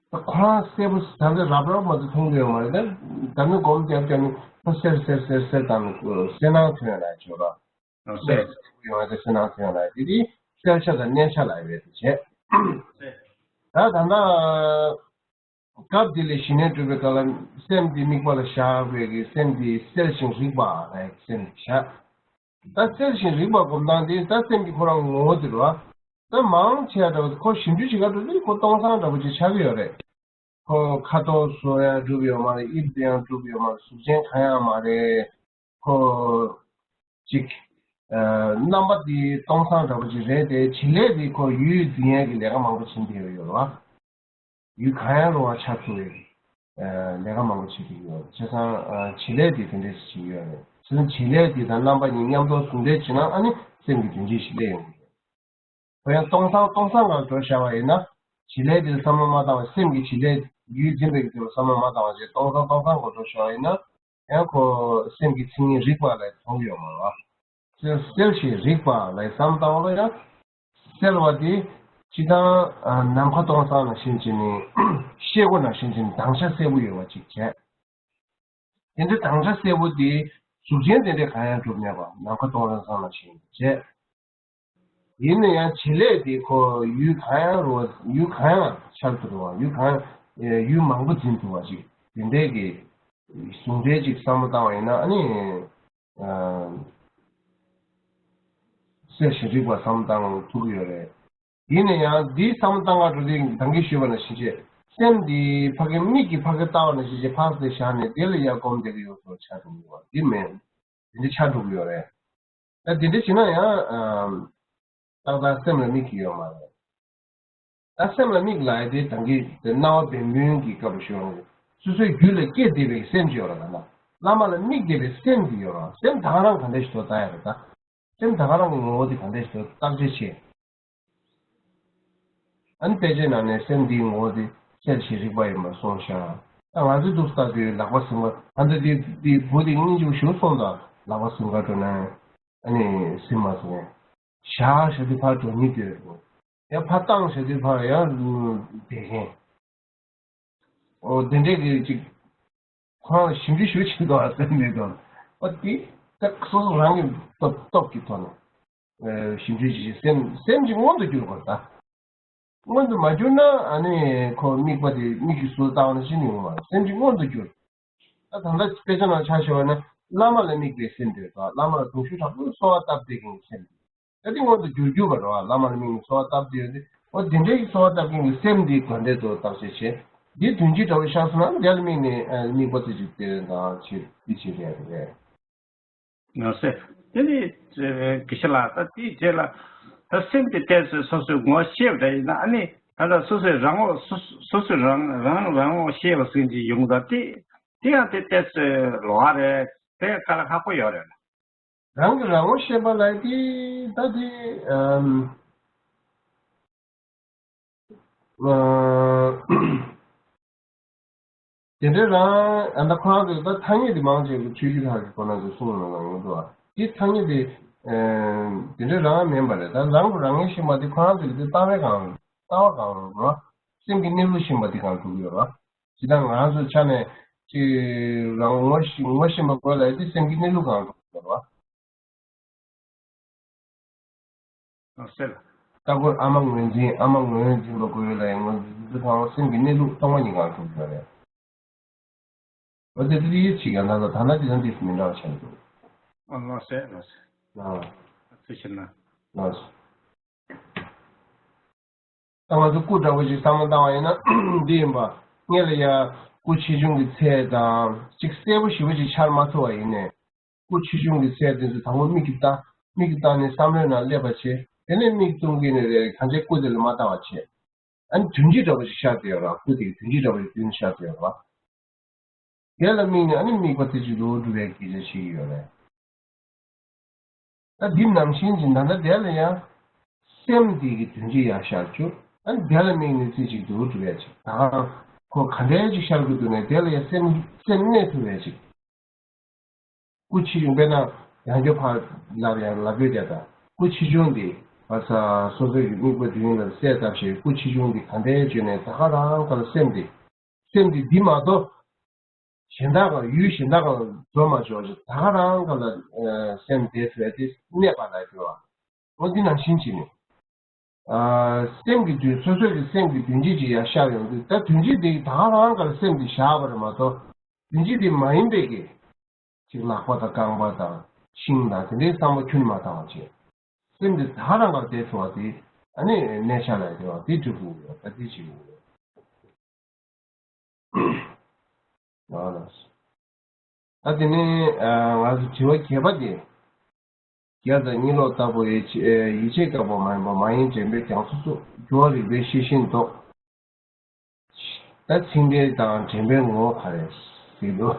ད་ཁོ་རང་གསལ་པོ་ད་ལྟ་རབ་རབ་མ་གཏོགས་མཐོང་གི་ཡོད་མ་རེད། ད་ད་ནི་སྒོམ་རྒྱབ་རྒྱབ་ནི་ཁོ་གསལ་གསལ་གསལ་གསལ་དང་གསལ་སྣང་ཐོན་ཡ་ལ་ཅིག་ཡོད་རེད། གསལ་ཡོང་བ་དེ་གསལ་སྣང་ཐོན་ཡོང་བ་དེ་དེ་གསལ་ཆ་དང་གནས་ཆ་ལ་ཡོད་དེ་བྱས། ད་ད་ལྟ་སྐབས་འདི་ལས་ཞི་གནས་སྒྲུབ་པའི་སྐབས་ལ་སེམས་འདི་དམིགས་པ་ལ་བཞག་པའི་གི་སེམས་འདི་གསལ་ཞིང་རིག་པ་ལ་སེམས་བཞག་ད་གསལ་ཞིང་རིག་པ་སྒོམ་སྟངས་འདི་ད་སེམས་ཀྱི་ཁོ་རང་ངོ་བོ་དེ་རེད་བ། ད་མང་ཆེ་བ་འདྲ་བོ་ཁོ་ཞིབ་འཇུག་བྱེད་ག་འགྲོ་དུས་ཁོ་སྟོང་སང་འདྲ་བོ་ཅིག་ཆགས་ཀྱི་ཡོད་རེད། ཁོ་ཁ་དོག་བཟོ་ཡང་འགྲུབ་ཡོད་མ་རེད། དབྱིབས་དེ་ཡང་འགྲུབ་ཡོད་མ་རེད། གཟུགས་ཅན་གང་ཡང་མ་རེད། ཁོ་ཅིག་ཨ་རྣམ་པ་འདི་སྟོང་སང་འདྲ་པོ་ཅིག་རེད་དེ། བྱེད་ལས་འདི་ཁོ་ཡུལ་འཛིན་ཡས་ཀྱི་ལས་ཀ་མང་པོ་བྱེད་བསྡད་ཡོད་རེད་བ། ཡུལ་གང་ཡང་རུང་བ་ཆགས་ཐུབ་ཡས་ཀྱི་ཨ་ལས་ཀ་མང་པོ་བྱེད་ཀྱི་ཡོད་རེད། བྱས་ཙང་ཨ་བྱེད་ལས་འདི་དེ་འདྲས་ཞིག་བྱེད་ཀྱི་ཡོད་རེད། བྱས་ཙང་བྱེད་ལས་འདི་དང་རྣམ་པ་གཉིས་མཉམ་དུ་ཟུང་འབྲེལ་བྱེད་ན་ཨ་ནི་སེམས་ཀྱི་དོན་སྤྱི་ཞིག་སླེབས་ཡོང་གི་རེད། ཁོ་ཡང་སྟོང་སང་སྟོང་སང་གང་འགྲོ་བཞག་པ་ཡིན་ན། བྱེད་ལས་དེར་བསམ་བློ་མ་བཏང་བ། སེམས་ཀྱི་བྱེད་ལས་ཡུལ་འཛིན་པའི་དེར་བསམ་བློ་མ་བཏང་བ་བྱས་སྟོང་སང་སྟོང་སང་གང་འགྲོ་བཞག་པ་ཡིན་ན། ཡང་ཁོ་སེམས་ཀྱི་མཚན་ཉིད་རིག་པ་ལ་མཐོང་གི་ཡོད་མ་རེད་བ། གསལ་གསལ་ཞིང་རིག་པ་ལ་བསམ་བཏང་བ་ལ་ཡང་། གསལ་བ་དེ་སྤྱིར་བཏང་ནམ་མཁའ་སྟོང་སང་ནང་བཞིན་བྱས་ནས་ཤེལ་སྒོ་ནང་བཞིན་བྱས་ནས་དྭངས་ཤ་གསལ་པོ་ཡོད་པ་ཅིག་བྱས། དེ་འདྲའི་དྭངས་ཤ་གསལ་པོ་དེ་གཟུགས་ཅན་དེ་འདྲའི་གང་ཡང་གྲུབ་མེད་པ་ནམ་མཁའ་སྟོང་རང་སང་ལ་ཞིག་བྱས། ཡིན་ན་ཡང་བྱེད་ལས་དེ་ཁོ་ཡུལ་གང་ཡང་རུང་བ། ཡུལ་གང་ཡང་ཤར་ཐུབ་པ། ཡུལ་གང་ཡང་ཡུལ་མང་པོ་འཛིན་ཐུབ་པ་ཞིག་དེ་འདྲའི་གི་ཟུང་འབྲེལ་ཅིག་བསམ་བློ་བཏང་བ་ཡིན་ན་ཨ་ནི་གསལ་ཞིང་རིག་པ་བསམ་བློ་བཏང་ཐུབ་ཀྱི་ཡོད་རེད། ཡིན་ན་ཡང་འདིའི་བསམ་བློ་བཏང་ག་འགྲོ་དུས་ད་གིན་ཞུས་པ་ནང་བཞིན་བྱས། སེམས་འདི་ཕ་གི་མིག་གིས་ཕ་གི་ལྟ་བ་ནང་བཞིན་བྱས་ཕར་དེ་བཞག་ནས་དེ་ལ་ཡར་སྒོམ་བསྡད་ཀྱི་ཡོད་ཚོད་ཆགས་འགྲོ་གི་ཡོད་པ་འདི་མེད། འདི་འདྲ་ཆགས་འགྲོ་གི་ཡོད་རེད། ད་འདི་འདྲ་བྱས་ན་ཡང་ཏག་ཏག་སེམས་ལ་དམིགས་ཀྱི་ཡོད་མ་རེད། ད་སེམས་ལ་དམིགས་ལབ་ཡ་དེ་ད་གིན་དེ་སྣང་བ་བན་བུན་གྱི་སྐབས་ལ་ཞུ་བ་རེད། སོ་སོའི་རྒྱུད་ལ་སྐྱེས་བསྡད་པའི་སེམས་ཅིག་ཡོད་རེད། ད་ལྟ་བླ་མ་ལ་དམིགས་བསྡད་པའི་སེམས་དེ་ཡོད་རེད། སེམས་ད་ག་རང་ག་འདྲ་ཞིག་འདུག་ལྟ་ཡ་རེད་ད། སེམས་ད་ག་རང་གི་ངོ་བོ་དེ་ག་འདྲ་ཞིག་འདུག་བརྟག་དཔྱད་བྱེད། ཨ་ནི་དཔེ་ཆའི་ནང་ནས་སེམས་འདིའི་ངོ་བོ་དེ་གསལ་ཞིང་རིག་པ་ཡིན་པར་གསུངས་ཤག་ད་ང་ཚོས་འདུག་ལྟ་དུས་ལག་པ་ཟིན་པ་ད་ལྟ་དེ་དེ་བུ་དེ་སྙིང་རྗེ་པོ་ཞིག་སོང་ཙང་ལག་པ་ཟིན་ག་འགྲོ་ན་ཨ་ནི་ཟིན་མ་སོང་། ཞག་ཞག་དུས་ཕར་འགྲོ་མི་དེ་ཡང་ཕར་བཏང་ཞག་དུས་ཕར་ཡང་བསྡད་མཁན། ཨོ་དེ་འདྲས་ཀྱི་ཅིག་ཁོ་རང་ཞིབ་འཇུག་ཞུ་བྱེད་དོ་ཟེར་ནས་དང་ཨོ་དེ་ད་སོ་སོ་རང་གི་སྟོབས་སྟོབས་ཀྱི་ཐོག་ནས་ཞིབ་འཇུག་བྱེད་ཅིག་སེམས་སེམས་ཀྱི་མངོན་དུ་གྱུར་དགོས་ད། མངོན་དུ་མ་གྱུར་ན་ཨ་ནི་ཁོ་དམིགས་པ་དེ་མིག་གིས་ཟུར་བལྟས་ན་ཅི་ནས་ཡོང་བ་སེམས་ཀྱི་མངོན་དུ་གྱུར། ད་ད་ལྟ་དཔེ་ཆ་ནང་ཆ་བཞག་པ་ན་བླ་མ་ལ་དམིགས་པའི་སེམས་དེ་དང་བླ་མ་ལ་གདུང་ཤུགས་དྲག་པོས་གསོལ་བ་བཏབ་བསྡད་མཁན་གྱི་སེམས་དེ། ད་དེ་མངོན་དུ་གྱུར་གྱུར་པ་རེད་བ། བླ་མ་ལ་དམིགས་ནས་གསོལ་བ་བཏབ་བསྡད་ཡོད་དེ། འོ་དེ་འདྲའི་གསོལ་བ་བཏབ་མཁན་གྱི་སེམས་འདི་ག་འདྲས་ཚོ་བརྟག་དཔྱད་བྱེད། འདི་དོན་སྤྱི་འདྲ་བོ་ཤར་སོང་ན་དེ་ལ་དམིགས་ནས་དམིགས་པ་དེ་ཅིག་སྟེ་དང་ཆེ་དེ་ཆེ་རེད་རེད། ཡང་སེ། དེ་ནི་དགེ་བཤེས་ལགས་ད་དེའི་རྗེས་ལ་ད་སེམས་ཀྱི་ཏོག་ཙམ་སོ་སོའི་ངོ་ཤེས་པ་འདྲ་ཡིན་ན་ཨ་ནི་ད་ལྟ་སོ་སོའི་རང་ངོ་སོ་སོ་སོའི་རང་རང་རང་ངོ་ཤེས་པ་ཟེར་གྱི་ཡོང་ད་དེ་དེ་ཡང་དེ་ཏོག་ཙམ་ལོགས་རེད། དེ་ཡང་དཀའ་ལས་ཁག་པོ་ཡོད་རེད། རང་གི་རང་ངོ་ཤེས་པ་ལ་དེ་ད་དེ་ཨམ། དེ་འདྲའི་རང་ཨ་ད་ཁོ་རང་ཚོས་ད་ཐ་སྙད་དེ་མང་ཆེ་གི་ཆོས་བརྒྱུད་ཁག་གི་སྐོར་ནང་དུ་གསུངས་ཡོང་ལ་ཡོང་འདུག་ཨ། དེ་ཐ་སྙད་དེ་དེ་འདྲའི་རང་མིན་པ་རེད། ད་རང་གི་རང་ངོ་ཤེས་པ་དེ་ཁོ་རང་ཚོས་དེ་ལྟ་བའི་སྒང་ལྟ་བ་སྒང་རེད། སེམས་ཀྱི་གནས་ལུགས་ཤེས་པ་དེ་སྒང་འགྲོ་གི་ཡོད་རེད། ཇི་ལྟར་ང་རང་ཚོའི་ཆ་ནས་ཅིག་རང་ངོ་ཤེས་ངོ་ཤེས་པ་དགོས་ལ་དེ་སེམས་ཀྱི་གནས་ལུགས་སྒང་འགྲོ་གི་ཡོད་རེད། ཨ་སེ། ལྟ་སྐོར་ཨ་མ་ངོས་འཛིན་ཨ་མ་ངོས་འཛིན་པ་དགོས་ལ་ཡང་ངོས་འཛིན་དུ་ཕངས་སེམས་ཀྱི་གནས་ལུགས་སྟོང་པ་ཉིད་སྒང་འགྲོ་གི་ཡོད་རེད། འོ་དེ་དེ་ཡིད་ཆེས་ཀྱང་ད་ལྟ་ད་ལྟ་དེ་དང་དེ་མི་འདྲ་བ་ཆགས་འདུག་ཨ་ལགས་སེ་ལགས་སེ། ཨ། ཐུགས་རྗེ་ཆེ་གནང་། ལགས་སོ། ད་ང་ཚོ་སྐུ་འདྲ་བོ་ཞིག་བསམ་བློ་བཏང་བ་ཡིན་ན་འདི་ཡིན་པ། སྔོན་ལ་ཡ་སྐུ་ཆེ་ཆུང་གི་ཚད་དང་ཅིག་གསལ་པོ་ཞེ་པོ་ཅིག་འཆར་མ་ཐུབ་པ་ཡིན་ནའི། སྐུ་ཆེ་ཆུང་གི་ཚད་དེ་ཚོ་དང་པོ་མིག་གིས་ལྟ། མིག་གིས་ལྟ་ནས་བསམ་བློའི་ནང་སླེབས་པ་བྱེད། དེ་ནས་མིག་བཙུམ་གྱི་ནས་རེ་གང་བྱས་སྐུ་དེ་ལ་མ་ལྟ་བ་བྱེད། ཨ་ནི་དོན་སྤྱི་འདྲ་བོ་ཞིག་ཤར་བསྡད་ཡོད་ར། སྐུ་དེ་གི་དོན་སྤྱི་འདྲ་བོ་ཞིག་མདུན་ཤར་བསྡད་ཡོད་ར། དེ་ལ་དམིགས་ནས་ཨ་ནི་དམིགས་པ་དེ་ཅིག་ལོག་སྒྲུབ་པའི་སྐད་ཆ་བཤད་ཀྱི་ཡོད་རེད། ད་འདི་ནང་བཞིན་གྱི་ད་ལྟ་དེ་ལ་ཡང་སེམས་འདི་གི་དོན་གཅིག་ཡང་ཤར་བཅུག་ཨ་ནི་དེ་ལ་དམིགས་ནས་རྩེ་གཅིག་ཏུ་སྒྲུབ་ཡ་ཅིག་ད་གང་ཁོ་ག་འདྲའི་ཅིག་ཤར་དགོས་འདུག་ནས་དེ་ལ་ཡང་སེམས་སེམས་གནས་ཐུབ་ཡ་ཅིག་སྐུ་ཆེ་ཆུང་དཔེར་ན་ཡང་བསྐྱར་ཕར་ལབ་ཡང་ལབ་དགོས་ཀྱང་ད་སྐུ་ཆེ་ཆུང་འདི་བ་ས་སོ་སོའི་གི་དམིགས་པ་དུས་ཡུན་ལ་གསལ་བཏབ་བྱས་སྐུ་ཆེ་ཆུང་འདི་ག་འདྲའི་བརྗོད་ནས་ད་ག་རང་ག་ལ་སེམས་འདི་སེམས་འདི་འདི་མ་གཏོགས་གཞན་དག་ག་ཡུལ་གཞན་དག་ག་འགྲོ་མ་ཆོག་ཅིག་ད་ག་རང་ག་ལ་སེམས་དེ་ཚོས་དེ་གནས་པ་ལ་འགྲོ་བ། འོ་འདི་ནང་བཞིན་བྱས་ནས། ཨ་སེམས་ཀྱི་དུས་སོ་སོ་གི་སེམས་ཀྱི་དོན་སྤྱི་ཅིག་ཡར་ཤར་ཡོང་དུས་ད་དོན་སྤྱི་དེ་ད་ག་རང་ག་ལ་སེམས་དེ་བཞག་པ་རེད་མ་གཏོགས་དོན་སྤྱི་དེ་མ་ཡིན་པའི་གི་ཅིག་ལག་པ་དང་རྐང་པ་དང་ཤིང་དང་དེ་འདྲའི་བསམ་པ་ཁྱོན་ནས་མ་བཏང་བ་བྱས། སེམས་དེ་ད་ག་རང་ག་ལ་བསྡད་སོང་བ་དེ་ཨ་ནི་གནས་ཆ་ལ་བསྡད་པ་དེ་སྒྲུབ་དགོས་ཡོད་ད་དེ་བྱེད་དགོས་ཡོད། ལགས་ལགས། ད་དེ་ནས་ང་ཚོ་དྲི་བ་བརྒྱད་པ་དེ། རྒྱལ་དང་གཉིད་ལོག་ལྟ་བུ་ཡིད་ཆེས་ཡིད་ཆེས་བཀག་པ་མ་ཡིན་པ་མ་ཡིན་དྲན་པའི་རྒྱ་མཚོ་ཚུགས་འགྱུ་བ་རིག་པའི་ཤེས་བཞིན་ལྡོག་ད་ཚིག་འགྲེལ་དང་དྲན་པའི་ངོ་བོ་ག་རེ་ཟེར་འདུག་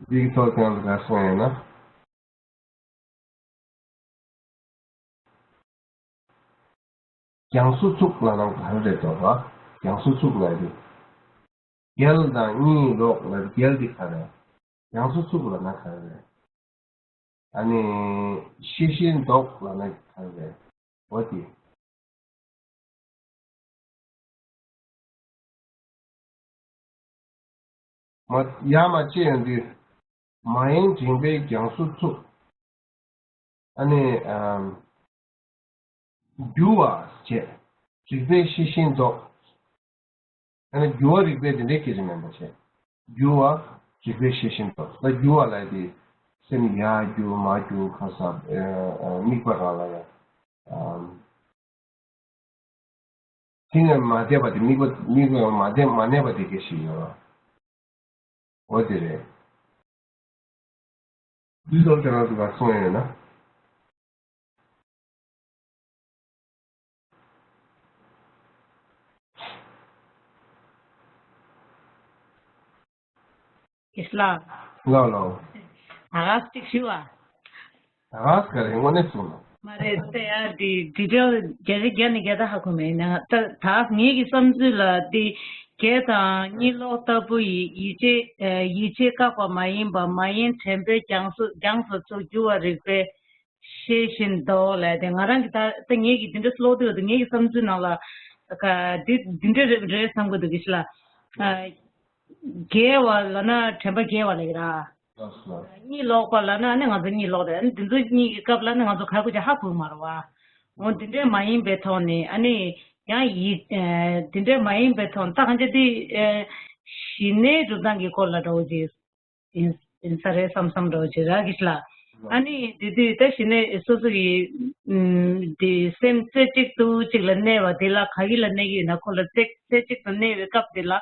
འདིའི་ཐོག་ཀྱང་ག་སོང་ཡོད་ན། རྒྱ་མཚོ་ཚུགས་ལབ་ན་ག་རེ་རེད་འདུག་ག་རྒྱ་མཚོ་ཚུགས་ལབ་དུས། རྒྱལ་དང་གཉིད་ལོག་ལབ་རྒྱལ་དེ་ག་རེ། རྒྱ་མཚོ་ཚུགས་ལབ་ན་ག་རེ་རེད། ཨ་ནི་ཤེས་བཞིན་ལྡོག་ལབ་ན་ག་རེ་རེད། འོ་དེ། མ་ཡར་མར་བཅད་ཡོང་དུས། མ་ཡེངས་དྲན་པའི་རྒྱ་མཚོ་ཚུགས། ཨ་ནི་ཨམ། འགྱུ་བ་བྱས། རིག་པའི་ཤེས་བཞིན་ལྡོག་ཨ་ནི་འགྱུ་བ་རིག་པའི་དེ་འདྲའི་སྐད་ཆ་མིན་པ་བྱས། འགྱུ་བ་རིག་པའི་ཤེས་བཞིན་ལྡོག་ད་འགྱུ་བ་ལབ་དེ། སེམས་ཡར་འགྱུ་མར་འགྱུ་ཁ་ས་དམིགས་པ་རང་ལ་ཡང་། དེ་ནས་མ་བསྡད་པ་དེ་དམིགས་པ་དམིགས་པ་མ་བསྡད་མ་གནས་པ་དེ་སྐད་ཆ་ཡོད་རེད། འོ་དེ་རེད། འདི་ཚོ་དེ་རང་ཚོ་ག་གསུང་ཡོད་ན། ཨིས་ལགས། ལགས་ལགས། ད་ག་ཅིག་ཞུ་བ། ད་ག་ག་རེ་དངོས་གནས་གསུངས་ལ། མ་རེད་ད་ཡ་འདི་འདི་འདྲ་བརྒྱ་ཆ་བརྒྱ་ནས་བརྒྱ་ད་ཧ་གོ་མེད་ན་ད་ད་ངེད་ཀྱི་བསམ་ཚུལ་ལ་འདི་རྒྱལ་དང་གཉིད་ལོག་ལྟ་བུ་ཡི་ཡིད་ཆེས་ཡིད་ཆེས་བཀག་པ་མ་ཡིན་པ་མ་ཡེངས་དྲན་པའི་རྒྱ་མཚོ་རྒྱ་མཚོ་ཚུགས་འགྱུ་བ་རིག་པའི་ཤེས་བཞིན་ལྡོག་ལབ་དེ་ང་རང་གི་ད་ད་ངེད་ཀྱི་འདི་འདྲ་ཀློག་དུས་ད་ངེད་ཀྱི་བསམ་ཚུལ་ནང་ལ་ག་འདི་འདི་འདྲ་རེད་རེད་བསམ་གི་འདུག་གི་ཤི་ལ། རྒྱལ་བ་ལབ་ན་དྲན་པ་རྒྱལ་བ་ལབ་ཀྱི་ར། ལགས་སོ། གཉིད་ལོག་པ་ལབ་ན་ཨ་ནི་ང་ཚོ་གཉིད་ལོག་དེ་ཨ་ནི་འདི་ཚོ་གཉིད་ཀྱི་སྐབས་ལ་ཨ་ནི་ང་ཚོ་ག་རེ་དགོས་ཀྱང་ཧ་གོ་གི་མ་རེད་བ། འོ་འདི་འདྲའི་མ་ཡིན་པའི་ཐོག་ནས་ཨ་ནི་ཡང་ཡིད་འདི་འདྲའི་མ་ཡིན་པའི་ཐོག་ད་གང་ཅི་འདི་ཞི་གནས་སྒྲུབ་སྟངས་ཀྱི་སྐོར་ལ་འདྲ་བོ་ཅིག་ཡིན་ཡིན་ས་རེད་བསམ་བསམ་འདྲ་བོ་ཅིག་རག་གི་ལ། ཨ་ནི་དེ་དུས་ད་གཞི་ནས་སོ་སོ་གི་ཨུམ་དེ་སེམས་རྩེ་གཅིག་ཏུ་གཅིག་ལ་གནས་པ་དེ་ལ་ག་གི་ལ་གནས་ཀྱི་ཡོད་ན་ཁོ་ལ་རྩེ་རྩེ་གཅིག་ཏུ་གནས་པའི་སྐབས་དེ་ལ་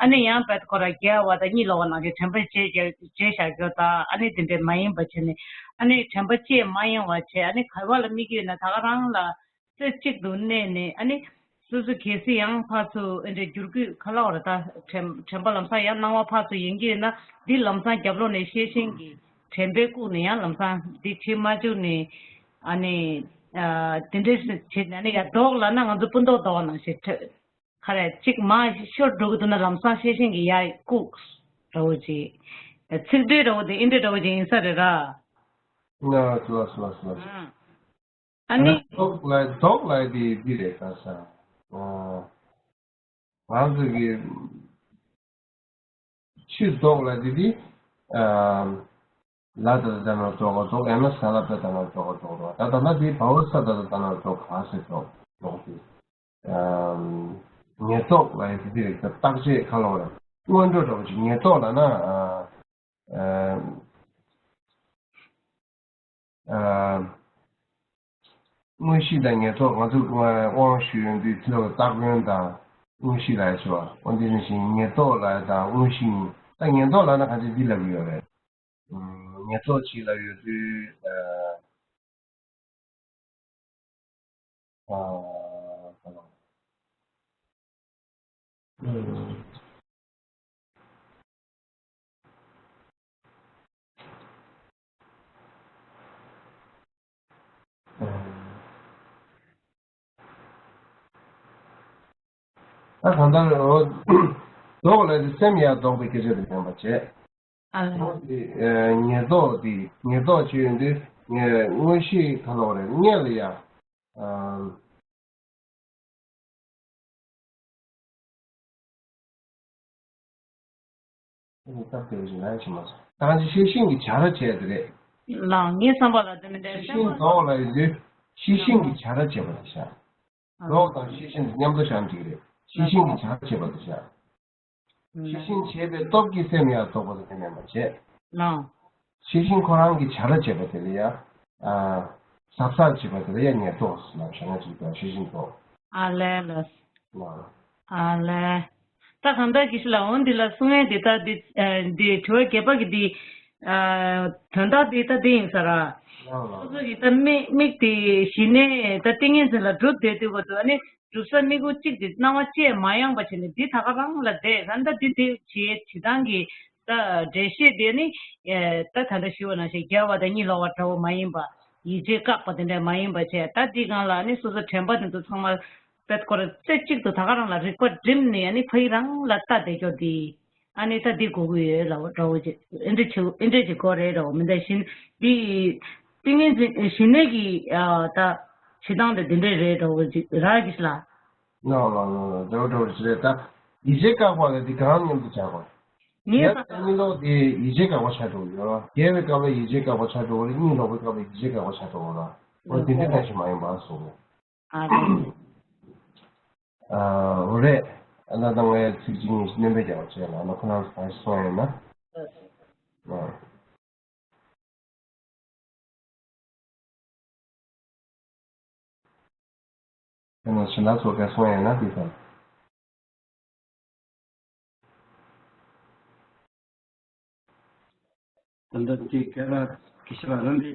ཨ་ནི་ཡང་བད་ཁོ་ར་རྒྱལ་བ་དང་གཉིད་ལོག་པ་ནང་བཞིན་དྲན་པ་བརྗེད་བརྗེད་བཞག་རྒྱུ་དང་ཨ་ནི་དེ་འདྲའི་མ་ཡིན་པ་བྱས་ནས་ཨ་ནི་དྲན་པ་བརྗེད་མ་ཡོང་བ་བྱས་ཨ་ནི་ག་བ་ལ་དམིགས་ཀྱི་ཡོད་ན་ད་ག་རང་ལ། རྩེ་གཅིག་ཏུ་གནས་ནས་ཨ་ནི་སོ་སོ་གལ་སྲིད་ཡང་ཕར་ཚུར་ཨེ་འདྲ་འགྱུར་དགོས་ཁ་ལོག་རེ་ད་དྲན་དྲན་པ་ལམ་སང་ཡང་སྣང་བ་ཕར་ཚུར་ཡེང་གི་ཡོད་ན་འདི་ལམ་སང་རྒྱབ་ལོགས་ནས་ཤེས་བཞིན་གྱི་དྲན་པས་བཀུག་ནས་ཡང་ལམ་སང་འདི་བྱེད་མ་བཅུག་ནས་ཨ་ནི་དེ་འདྲས་བྱེད་ནས་ཨ་ནི་ཡང་ལྡོག་ལབ་ན་ང་ཚོ་སྤུ་མདོག་ལྡོག་པ་ནང་བཞིན་ཁ་རེ་གཅིག་མར་ཤོར་འགྲོ་གི་འདུག་ན་ལམ་སང་ཤེས་བཞིན་གྱི་ཡར་བཀུག་འདྲ་བོ་ཅིག་ཚིག་འགྲེལ་འདྲ་བོ་དེ་ཨེ་འདྲ་འདྲ་བོ་ཅིག་ཡིན་ས་རེད་ར། ལགས་སོ་ལགས་སོ་ལགས་སོ། ཨ་ནི། ལྡོག་ལ་ལྡོག་ལ་དེ་འདི་རེད་ད་ས། ང་ཚོ་གི་ཕྱིར་ལྡོག་ལ་དེ་དེ་ལ་ད་ད་ན་ལྡོག་ག་ལྡོག་ཡང་ན་ས་ལ་ད་ད་ན་ལྡོག་ག་ལྡོག་རོ་ད་ད་ན་དེ་བའོ་ས་ད་ད་ད་ན་ལྡོག་ག་ཟེར་ལྡོག་ལྡོག་དེ། ཉེར་ལྡོག་ལ་དེ་དེ་རེད་ད་རྟག་ཆད་ཁ་ལོ་ར་སྔོན་འགྲོ་འདྲ་བོ་ཅིག་ཉེར་ལྡོག་ལ་ན། དངོས་གཞི་དང་ཉེར་ཐོབ་ང་ཚོས་དབང་ཞུ་ཡོང་དུས་ཚེ་ལོ་རྟག་དཔོན་དང་དངོས་གཞི་ལ་ཞུ་བ་འོ་འདི་ནང་བཞིན་ཉེར་ཐོབ་ལ་དང་དངོས་གཞི་ད་ཉེར་ཐོབ་ལ་ན་ག་ཚོད་འདི་ལབ་ཀྱི་ཡོད་རེད། ཉེར་ཐོབ་ཅིག་ལ་ཡོད་དུས། ད་གང་ལྟར་འོ། ལྡོག་ལ་དེ་སེམས་ཡང་ལྡོག་པའི་སྐད་ཆ་དེ་མིན་པ་བྱས། ཨ་ལེ། འོ་དེ་ཉེར་བསྡོགས་དེ་ཉེར་བསྡོགས་བྱས་ཡོང་དུས་ངས་དངོས་གཞི་ག་ལོག་རེད། ངས་ལ་ཡ། ཨ། ཨ་ནི་སྟབས་བདེ་བ་ཞིག་ལ་ཡང་བྱེད་མ་སོང་། ད་ག་ཅི་ཤེས་བཞིན་གྱི་བྱ་ར་བྱས་དེ་རེད། ལགས། ངའི་བསམ་པ་ལ་དེ་མི་འདྲ། ཤེས་བཞིན་ལྡོག་ལ་ཡོད་དུས་ཤེས་བཞིན་གྱི་བྱ་ར་བྱེད་པ་དེ་བྱ། ལྡོག་དང་ཤེས་བཞིན་མཉམ་དུ་བཞག་འགྲིག་རེད། ཤེས་བཞིན་གྱི་བྱ་ར་བྱེད་པ་དེ་བྱ། ཤེས་བཞིན་བྱེད་པའི་སྟོབས་ཀྱིས་སེམས་ཡང་ལྡོག་པ་དེ་མེད་པ་བྱས། ལགས། ཤེས་བཞིན་ཁོ་རང་གི་བྱ་ར་བྱེད་པ་དེ་ལ་ཡང་། ཨ། ཟབ་ཟབ་བྱེད་པ་དེ་ལ་ཡང་ཉེར་བསྡོགས་ལབ་བྱ་ན་ཅིག་དང་ཤེས་བཞིན་ལྡོག་ཨ་ལེ་ལགས། ལགས། ཨ་ལེ། ད་གང་ལྟར་དགེ་བཤེས་ལགས། འོ་འདི་ལ་གསུང་ཡས་འདི་ལྟར་འདི། ཨ། འདི་དྲི་བ་བརྒྱད་པ་གི་འདི། ཨ། དོན་དག་འདི་ལྟ་འདི་ཡིན་ས་ར། ལགས་ལགས། སོ་སོ་གི་ད་དམིགས་དམིགས་དེ་གཞི་གནས་ད་ཏིང་ངེ་འཛིན་ལ་གྲུབ་བསྡད་དུས་གོ་དུས་ཨ་ནི། གྲུབ་ས་དམིགས་ཡུལ་གཅིག་དེ་སྣང་བ་ཅན་མ་ཡེངས་པ་བྱས་ནས་འདི་ད་ག་རང་ལ་བསྡད་ད་ལྟ་འདི་དེ་བྱེད་བྱེད་སྟངས་ཀྱི་ད་འགྲེལ་བཤད་དེ་ནི། ཨེ། ད་ད་ལྟ་ཞུས་པ་ནང་བཞིན་རྒྱལ་བ་དང་གཉིད་ལོག་པ་འདྲ་བོ་མ་ཡིན་པ། ཡིད་བྱེད་བཀག་པ་དེ་འདྲ་མ་ཡིན་པ་བྱས། ད་འདི་སྒང་ལ་ནི་སོ་སོ་དྲན་པ་དེ་ཚོ་ཚང་མ་དཔེ་ཁོ་ར་རྩེ་གཅིག་ཏུ་ད་ག་རང་ལ་རིག་པ་བསྒྲིམས་ནས་ཨ་ནི་ཕ་ཡི་རང་ལ་ལྟ་བསྡད་ཀྱོག་འདི། ཨ་ནི་ད་འདི་དགོས་ཀྱི་ཡོད་ལབ་འདྲ་བོ་ཅིག་ཨེ་འདྲ་བྱེད་ཨེ་འདྲ་བྱེད་དགོས་རེད་འདྲ་བོ་མི་འདྲ་བཞིན་འདི། ཏིང་ངེ་འཛིན་གཞི་གནས་ཀྱི་ཨ་ད་བྱེད་སྟངས་དེ་འདི་འདྲ་རེད་འདྲ་བོ་ཅིག་རག་གི་ལ། ལགས་ལགས་ལགས་ལགས། འདྲ་བོ་འདྲ་བོ་ཅིག་རེད་ད། ཡིད་བྱེད་བཀག་པ་ལ་འདི་གང་མཉམ་དུ་བྱ་དགོས། ངས་ད་གཉིད་ལོག་དེ་ཡིད་བྱེད་བཀག་པ་ཆགས་འགྲོ་གི་ཡོད་ར། རྒྱལ་བའི་སྐབས་ལ་ཡིད་བྱེད་བཀག་པ་ཆགས་འགྲོ་གི་རེད། གཉིད་ལོག་པའི་སྐབས་ལ་ཡིད་བྱེད་བཀག་པ་ཆགས་འགྲོ་གི་ར། འོ་དེ་འདྲ་གང་ཞིག་མ་ཡིན་པ་གསུངས། ཨ་རེད། ཨ། འོ་རེད། ཨ་ན་ད་ངས་ཚིག་གཅིག་གཉིས་ཤིག་སྣོན་པ་རྒྱག་པ་བྱས་ལ་ཨ་ན་ཁོ་རང་གང་ཞིག་གསུང་ཡོད་ན། ཨ། དེ་ནས་ཕྱི་ལ་ཚོ་ག་སོང་ཡང་ན་དེ་དང་། ད་ལྟ་དེ་ག་ལ་གི་ཤི་བ་རང་དེ།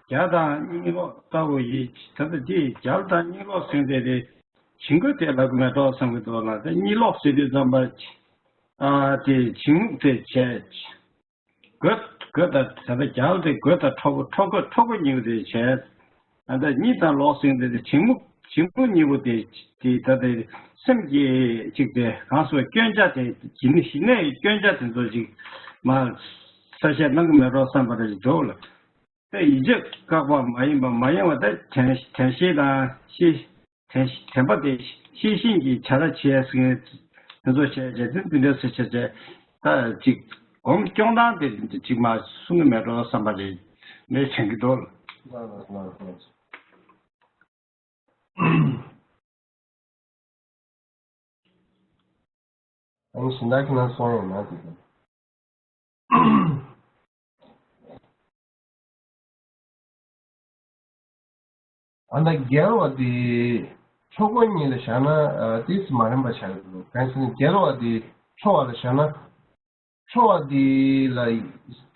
རྒྱ་དང་གཉིད་ལོག་ལྟ་བུ་ཡིན། ད་ལྟ་དེ་རྒྱ་དང་གཉིད་ལོག་ཟེར་དེ་རེད། བྱིང་རྒོད་དེ་ལབ་ཀྱི་མེད་འགྲོ་བསམ་གྱི་འདུག་ལ། དེ་གཉིད་ལོག་ཟེར་དུས་ཙམ་པ། ཨ། དེ་བྱིང་རྨུགས་དེ་བྱས། རྒོད་རྒོད་དང་ད་ལྟ་རྒྱལ་དེ་རྒོད་དང་ཁྲོ་བོ་ཁྲོ་རྒོད་ཁྲོ་རྒོད་གཉིས་པོ་དེ་བྱས། ད་ལྟ་གཉིད་དང་ལོག་ཟིན་དེ་དེ་བྱིང་རྨུགས་བྱིང་རྨུགས་གཉིས་པོ་དེ་དེ་ད་ལྟ་སེམས་ཀྱི་གཅིག་དེ་གང་སོ་སྐྱོན་ཆ་དེ་གཞི་ནས་གཞི་གནས་ཀྱི་སྐྱོན་ཆ་དེ་ཚོ་ཅིག་མ་གསལ་བཤད་གནང་གི་མེད་རོགས་བསམ་པ་རེ་ཞིག་འདུག་ལ། དེ་ཡིད་བྱེད་བཀག་པ་མ་ཡིན་པ་མ་ཡིན་པ་དེ་དྲན་དྲན་ཤེས་དང་ཤེས། དྲན་དྲན་པ་དེ་ཤེས་བཞིན་གྱི་བྱ་ར་བྱས་ཟིན་དེ་ཚོ་བྱས་བྱས་དེ་འདི་འདྲ་སེ་བྱས་བྱས་ད་ཅིག་སྒོམ་སྐྱོང་སྟངས་དེ་ཅིག་མ་གསུང་གི་མེད་འགྲོ་བསམ་པ་རེད། མེད་དྲན་གྱི་འགྲོ། ཨ་ནི་གཞན་དག་གི་ནང་སོང་ཡོད་ན་དེ་དང་། ཨ་ན་རྒྱལ་བ་དེ་ཁྲོ་རྒོད་གཉིས་ལ་བཞག་ན་ཏིས་མ་རན་པ་ཆགས་ཀྱི་འདུག་གང་ཟེར་ན་རྒྱལ་བ་དེ་ཁྲོ་བ་ལ་བཞག་ན། ཁྲོ་བ་དེ་ལ་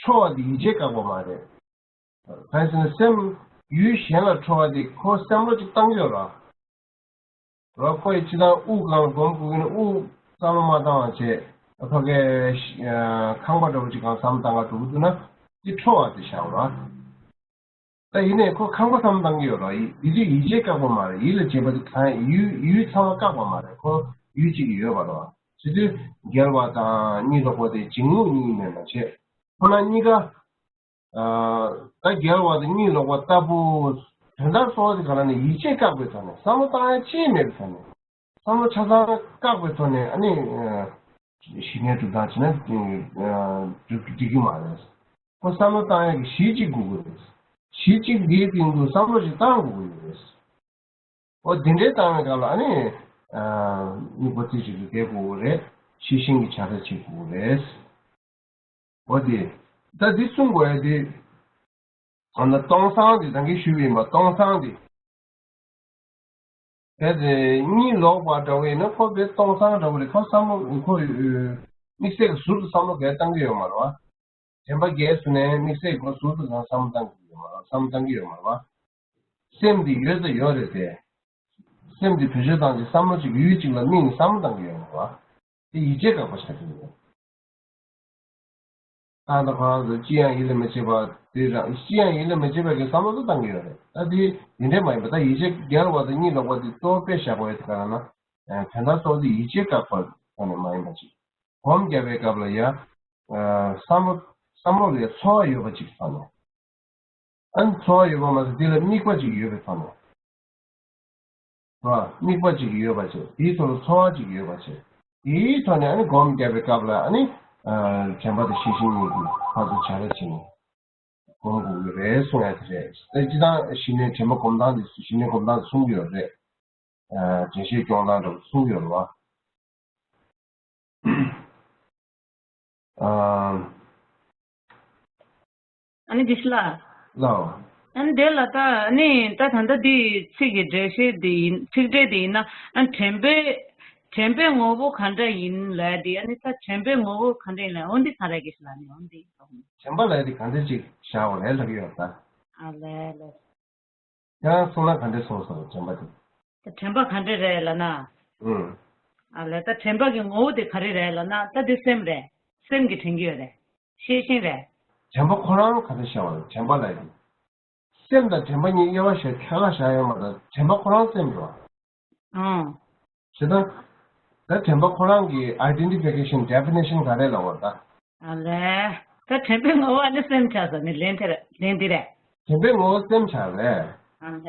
ཁྲོ་བ་དེ་ཡིད་བྱེད་བཀག་པ་མ་རེད། གང་ཟེར་ན་སེམས་ཡུལ་གཞན་ལ་ཁྲོ་བ་དེ་ཁོ་བསམ་བློ་ཅིག་བཏང་གི་ཡོད་ར། རོ་ཁོ་ཡི་ཕྱི་ནང་དབུགས་གང་སྒོམ་དགོས་ཀྱི་ན་དབུགས་བསམ་བློ་མ་བཏང་བ་བྱས་ཕ་གའི་ཁང་པ་འདྲ་བོ་ཅིག་གང་བསམ་བློ་བཏང་ག་འགྲོ་གི་འདུག་ན་དེ་ཁྲོ་བ་དེ་བཞག་ར། ད་ཡིན་ནའི་ཁོ་ཁང་པ་བསམ་བློ་བཏང་གི་ཡོད་ར། ཡིད་དེ་ཡིད་བྱེད་བཀག་པ་མ་རེད། ཡིད་ལ་བྱེད་པ་དེ་གང་ཡིད་ཡུལ་ཚང་མ་བཀག་པ་མ་རེད། ཁོ་ཡུལ་གཅིག་གི་ཡོད་པ་ར། བྱེད་དུས་རྒྱལ་བ་དང་གཉིད་ལོག་པ་དེ་བྱིང་རྨུགས་གཉིས་མེད་པ་བྱས་ཁོ་ན་གཉིས་ཀ་ད་རྒྱལ་བ་དང་གཉིད་ལོག་པ་ལྟ་བུ། དོན་དག་གཙོ་བོ་དེ་ག་ལ་ནི་ཡིད་བྱེད་བཀག་པའི་ཐོག་ནས་བསམ་བློ་བཏང་ཡ་ཅི་མེད་པའི་ཐོག་ནས་བསམ་བློ་ཆ་ཚང་བཀག་པའི་ཐོག་ནས་ཨ་ནི་ཞི་གནས་སྒྲུབ་སྟངས་བྱས་ན་འགྲིག་གི་མ་རེད། ཁོ་བསམ་བློ་བཏང་ཡ་གི་གཞི་གཅིག་དགོས་ཀྱི་རེད། གཞི་གཅིག་འདིའི་སྟེང་དུ་བསམ་བློ་ཞིག་བཏང་དགོས་ཀྱི་ཡོད་རེད། འོ་དེ་འདྲའི་བཏང་བའི་སྐབས་ལ་ཨ་ནི་དམིགས་པ་རྩེ་གཅིག་ཏུ་བསྡད་དགོས་ཀྱི་རེད། ཤེས་བཞིན་གྱི་བྱ་ར་བྱེད་དགོས་ཀྱི་རེད། འོ་དེ། ད་འདི་གསུང་དགོས་ཡ་དེ། ཨ་ན་སྟོང་སང་དེ་ད་གིན་ཞུས་པ་ཡིན་པ་སྟོང་སང་དེ། གལ་ཏེ་གཉིད་ལོག་པ་འདྲ་བོ་ཡིན་ན་ཁོ་དཔེ་སྟོང་སང་འདྲ་བོ་རེད། ཁོ་བསམ་བློ་ཁོ་དམིགས་བསལ་གྱི་ཟུར་དུ་བསམ་བློ་གས་བཏང་གི་ཡོད་མ་རེད་བ། དྲན་པ་རྒྱས་སུ་ནས་དམིགས་བསལ་གྱི་ཁོ་ཟུར་དུ་གང་བསམ་བློ་བཏང་གི་ཡོད་མ་རེད། བསམ་བློ་བཏང་གི་ཡོད་མ་རེད་བ། སེམས་འདི་ཡོད་ས་ཡོད་རེད་དེ། སེམས་འདི་བེད་སྤྱོད་བཏང་ཅིག་བསམ་བློ་ཅིག་ཡུལ་ཅིག་ལ་དམིགས་ནས་བསམ་བློ་བཏང་གི་ཡོད་མ་རེད་བ། དེ་ཡིད་བྱེད་བཀག་པ་ཆགས་ཀྱི་ཡོད། ད་ལྟ་ཁོ་རང་ཚོ་ཅི་ཡང་ཡིད་ལ་མི་བྱེད་པ་དེ་རང་ཅི་ཡང་ཡིད་ལ་མི་བྱེད་པའི་གི་བསམ་བློ་དེ་བཏང་གི་ཡོད་རེད། ད་དེ་དེ་འདྲས་མ་ཡིན་པ་ད་ཡིད་བྱེད་རྒྱལ་བ་དང་གཉིད་ལོག་པ་དེ་གཙོ་བོ་དཔེ་བཞག་པ་ཡོད་དེ་ག་རང་ན། དོན་དག་གཙོ་བོ་དེ་ཡིད་ཆེས་བསྐགས་པ་ཙམ་ནས་མ་ཡིན་པ་ཅིག་སྒོམ་རྒྱག་པའི་སྐབས་ལ་ཡང་བསམ་བློ་བསམ་བློ་ལ་ཚོར་བ་ཡོད་པ་ཅིག་ཙམ་ནས། ཨ་ནི་ཚོར་བ་ཡོད་པ་མ་ཟད་དེ་ལ་དམིགས་པ་ཅིག་ཡོད་པའི་ཐོག་ནས། རེད་བ། དམིགས་པ་ཅིག་ཡོད་པ་བྱས། དེའི་ཐོག་ལ་ཚོར་བ་ཅིག་ཡོད་པ་བྱས། དེའི་ཐོག་ནས་ཨ་ནི་སྒོམ་རྒྱག་པའི་སྐབས་ལ་ཨ་ནི་དྲན་པ་དང་ཤེས་བཞིན་གཉིས་ཀྱི་ཕར་ཚུར་བྱ་ར་བྱས་ནས་སྒོམ་དགོས་ཀྱི་རེད་གསུང་ཡ་དེ་རེད། ད་སྤྱིར་བཏང་ཞི་གནས་དྲན་པ་སྒོམ་སྟངས་དེ་ཞི་གནས་སྒོམ་སྟངས་དེ་གསུང་གི་ཡོད་རེད། དྲན་ཤེས་སྐྱོང་སྟངས་འདྲ་པོ་གསུང་གི་ཡོད་རེད་བ། ཨ་ནི་དགེ་བཤེས་ལགས། ལགས། ཨ་ནི་དེ་ལ་ད་ཨ་ནི་ད་ད་ལྟ་འདི་ཚིག་གི་འགྲེལ་བཤད་འདི་ཡིན། ཚིག་འགྲེལ་འདི་ཡིན་ན་ཨ་ནི་དྲན་པའི་དྲན་པའི་ངོ་བོ་ག་འདྲ་ཡིན་ལབ་ཡ་འདི། ཨ་ནི་ད་དྲན་པའི་ངོ་བོ་ག་འདྲ་ཡིན་ལབ་འོ་འདི་ག་རེ་དགེ་བཤེས་ལགས། ཨ་ནི་འོ་འདི་དྲན་པ་ལབ་ཡ་འདི་ག་འདྲ་ཅིག་བཞག་པ་རེད་ལབ་ཀྱི་ཡོད་ད། ཨ་ལས་ལས། ཡང་གསུང་ན་ག་འདྲས་གསུངས་སོང་དྲན་པ་དེ། ད་དྲན་པ་ག་འདྲས་རེད་ལབ་ན། ཨུམ། ཨ་ལས། ད་དྲན་པ་གི་ངོ་བོ་དེ་ག་རེ་རེད་ལབ་ན། ད་དེ་སེམས་རེད། སེམས་ཀྱིས་དྲན་གྱི་ཡོད་རེད། ཤེས་བཞིན་རེད། དྲན་པ་ཁོ་རང་ག་འདྲས་བྱ་བ་རེད། དྲན་པ་ལབ་ཡ་དེ། སེམས་དང་དྲན་པ་གཉིས་དབྱེ་བ་བྱས་ཁྱད་པར་བྱ་ཡོད་མ་རེད། དྲན་པ་ཁོ་རང་སེམས་རེད་བ། ཨང་། བྱས་ཙང་། ད་དྲན་པ་ཁོ་རང་གི་ཨའི་ཌེན་ཊི་ཕི་ཀེ་ཤན། ཌེ་ཕི་ནེ་ཤན་ག་རེ་ལབ་དགོས་རེད་ད། ཨ་ལས། ད་དྲན་པའི་ངོ་བོ་ཨ་ནི་སེམས་ཆགས་ས་ནི་ལན་དེ་རེད། ལན་འདི་རེད། དྲན་པའི་ངོ་བོ་སེམས་ཆགས་རེད། ཨ་ལས།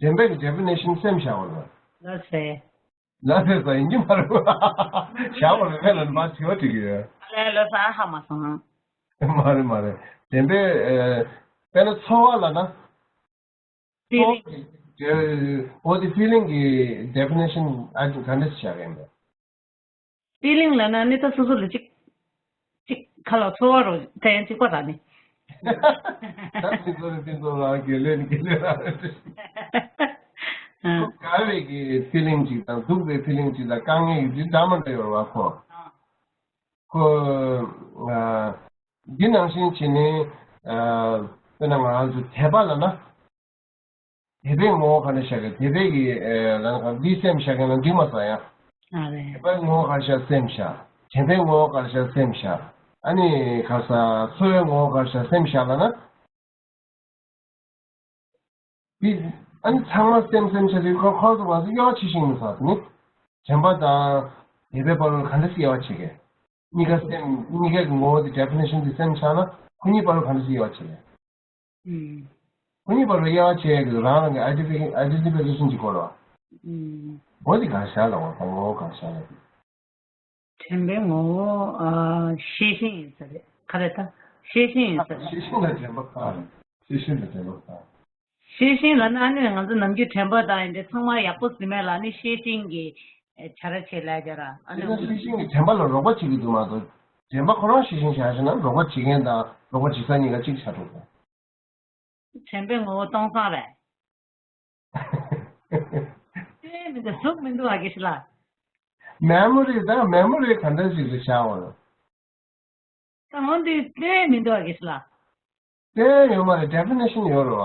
དྲན་པའི་གི་ཌེ་ཕི་ནེ་ཤན་སེམས་བཞག་པ་རེད། ལགས་སེ། ལགས་སེ་ཟེར་ཡིན་གྱི་མ་རེད། བཞག་པ་རེད་ལབ་ན་མ་དྲི་བ་དྲི་གི་ཡོད། ཨ་ལས། ལགས་སེ། ཨ་ཧ་མ་སོང་། མ་རེད་མ་རེད། དྲན་པའི་ཨ། དཔེར་ན་ཚོར་བ་ལབ་ན། ཕི་ལིང་། འོ་དེ་ཕི་ལིང་གི་ཌེ་ཕི་ནེ་ཤན་ཨ་ཅིག་ག་འདྲ་ཞིག་བཞག་གི་ཡིན་པས། ཕི་ལིང་ལབ་ན་ནི་ད་སོ་སོ་ལ་ཅིག་ཅིག་ཁ་ལ་ཚོར་བ་རོ་ད་ཡང་གཅིག་པ་ར་ནི། ད་ཕི་ཚོ་ནི་ཕི་ཚོ་ར་དགེ་ལས་ནི་དགེ་ལས་ར། ཨ། དགའ་བའི་གི་ཕི་ལིང་ཅིག་དང་སྡུག་པའི་ཕི་ལིང་ཅིག་དང་དཀའ་ངལ་གྱི་འདི་འདྲ་མ་འདྲ་ཡོད་རེད་བ་ཁོ། ཨ། ཁོ། ཨ། འདི་ནང་བཞིན་བྱས་ནས། ཨ། དཔེར་ན་ང་རང་ཚོ་དད་པ་ལབ་ན། དད་པའི་ངོ་བོ་ག་འདྲ་བཞག་གི། དད་པའི་གི། ཨ། ལབ་ན་ག་འདི་སེམས་བཞག་གི་ན་འགྲིག་མ་སོང་ཡ། ཨ་རེད། དད་པའི་ངོ་བོ་ག་རེ་བཞག་སེམས་བཞག་དྲན་པའི་ངོ་བོ་ག་རེ་བཞག་སེམས་བཞག་ཨ་ནི་ག་རེ་ཟ། ཚོར་བའི་ངོ་བོ་ག་རེ་བཞག་སེམས་བཞག་ལབ་ན། འདི་ཨ་ནི་ཚང་མ་སེམས་སེམས་བྱས་ཏེ་ཁོ་ཁོ་ཚོ་ང་ཚོ་དབྱེ་བ་ཕྱེ་ཤེས་མི་ཚར་དེ་ནི། དྲན་པ་དང་དད་པའི་བར་ལ་ག་འདྲ་སེ་དབྱེ་བ་ཕྱེ་གི། གཉིས་ཀ་སེམས། གཉིས་ཀའི་ངོ་བོ་དེ་ཌེ་ཕི་ནེ་ཤན་དེ་སེམས་ཆགས་ན་ཁོ་གཉིས་བར་ལ་ག་འདྲ་སེ་དབྱེ་བ་ཕྱེ་གི། ཨུམ། ཁོ་གཉིས་བར་ལ་དབྱེ་བ་ཕྱེ་གི་རང་རང་གི་ཨའི་ཌེན་ཊི་ཕི་ཀེ། ཨའི་ཌེན་ཊི་ཕི་ཀེ་ཤན་གྱི་སྐོར་ལ། ཨུམ། འོ་དེ་ག་རེ་བཞག་ལབ་པ་དང་ངོ་བོ་ག་རེ་བཞག་ལབ་པ། དྲན་པའི་ངོ་བོ། ཨ། ཤེས་བཞིན་ཡིན་ས་རེད། ག་རེ་ད། ཤེས་བཞིན་ཡིན་ས་རེད། ཤེས་བཞིན་ལ་དྲན་པ་ག་རེ། ཤེས་བཞིན་ལ་དྲན་པ་ག་རེ། ཤེས་བཞིན་ལབ་ན་ཨ་ནི་ང་ཚོ་ནམ་རྒྱུན་དྲན་པ་དང་ཡིན་དེ་ཚང་མ་ཡག་པོ་ཟིན་མེད་ལ་ཨ་ནི་ཤེས་བཞིན་གྱི་བྱ་ར་བྱེད་ལ་སྦྱར་ར་ཨ་ནི། ཤེས་བཞིན་གྱི་དྲན་པ་ལ་རོགས་པ་བྱེད་ཀྱི་འདུག་མ་གཏོགས། དྲན་པ་ཁོ་རང་ཤེས་བཞིན་བཞག་བྱས་ན་རོགས་པ་བྱེད་མཁན་དང་རོགས་པ་བྱེད་ས་གཉིས་ཀ་གཅིག་ཆགས་འགྲོ་གི། དྲན་པའི་ངོ་བོ་སྟོང་སང་རེད། ལྟོས་མི་འདུག་གཟུགས་མི་འདུག་ཨ་དགེ་བཤེས་ལགས། མེ་མོ་རི་དང་མེ་མོ་རི་ག་འདྲ་ཞིག་ཏུ་བཞག་འོང་། ད་འོ་འདི་ལྟོས་མི་འདུག་ཨ་དགེ་བཤེས་ལགས། ལྟོས་ཡོད་མ་རེད། ཌེ་ཕི་ནེ་ཤན་ཡོད་རེད་བ།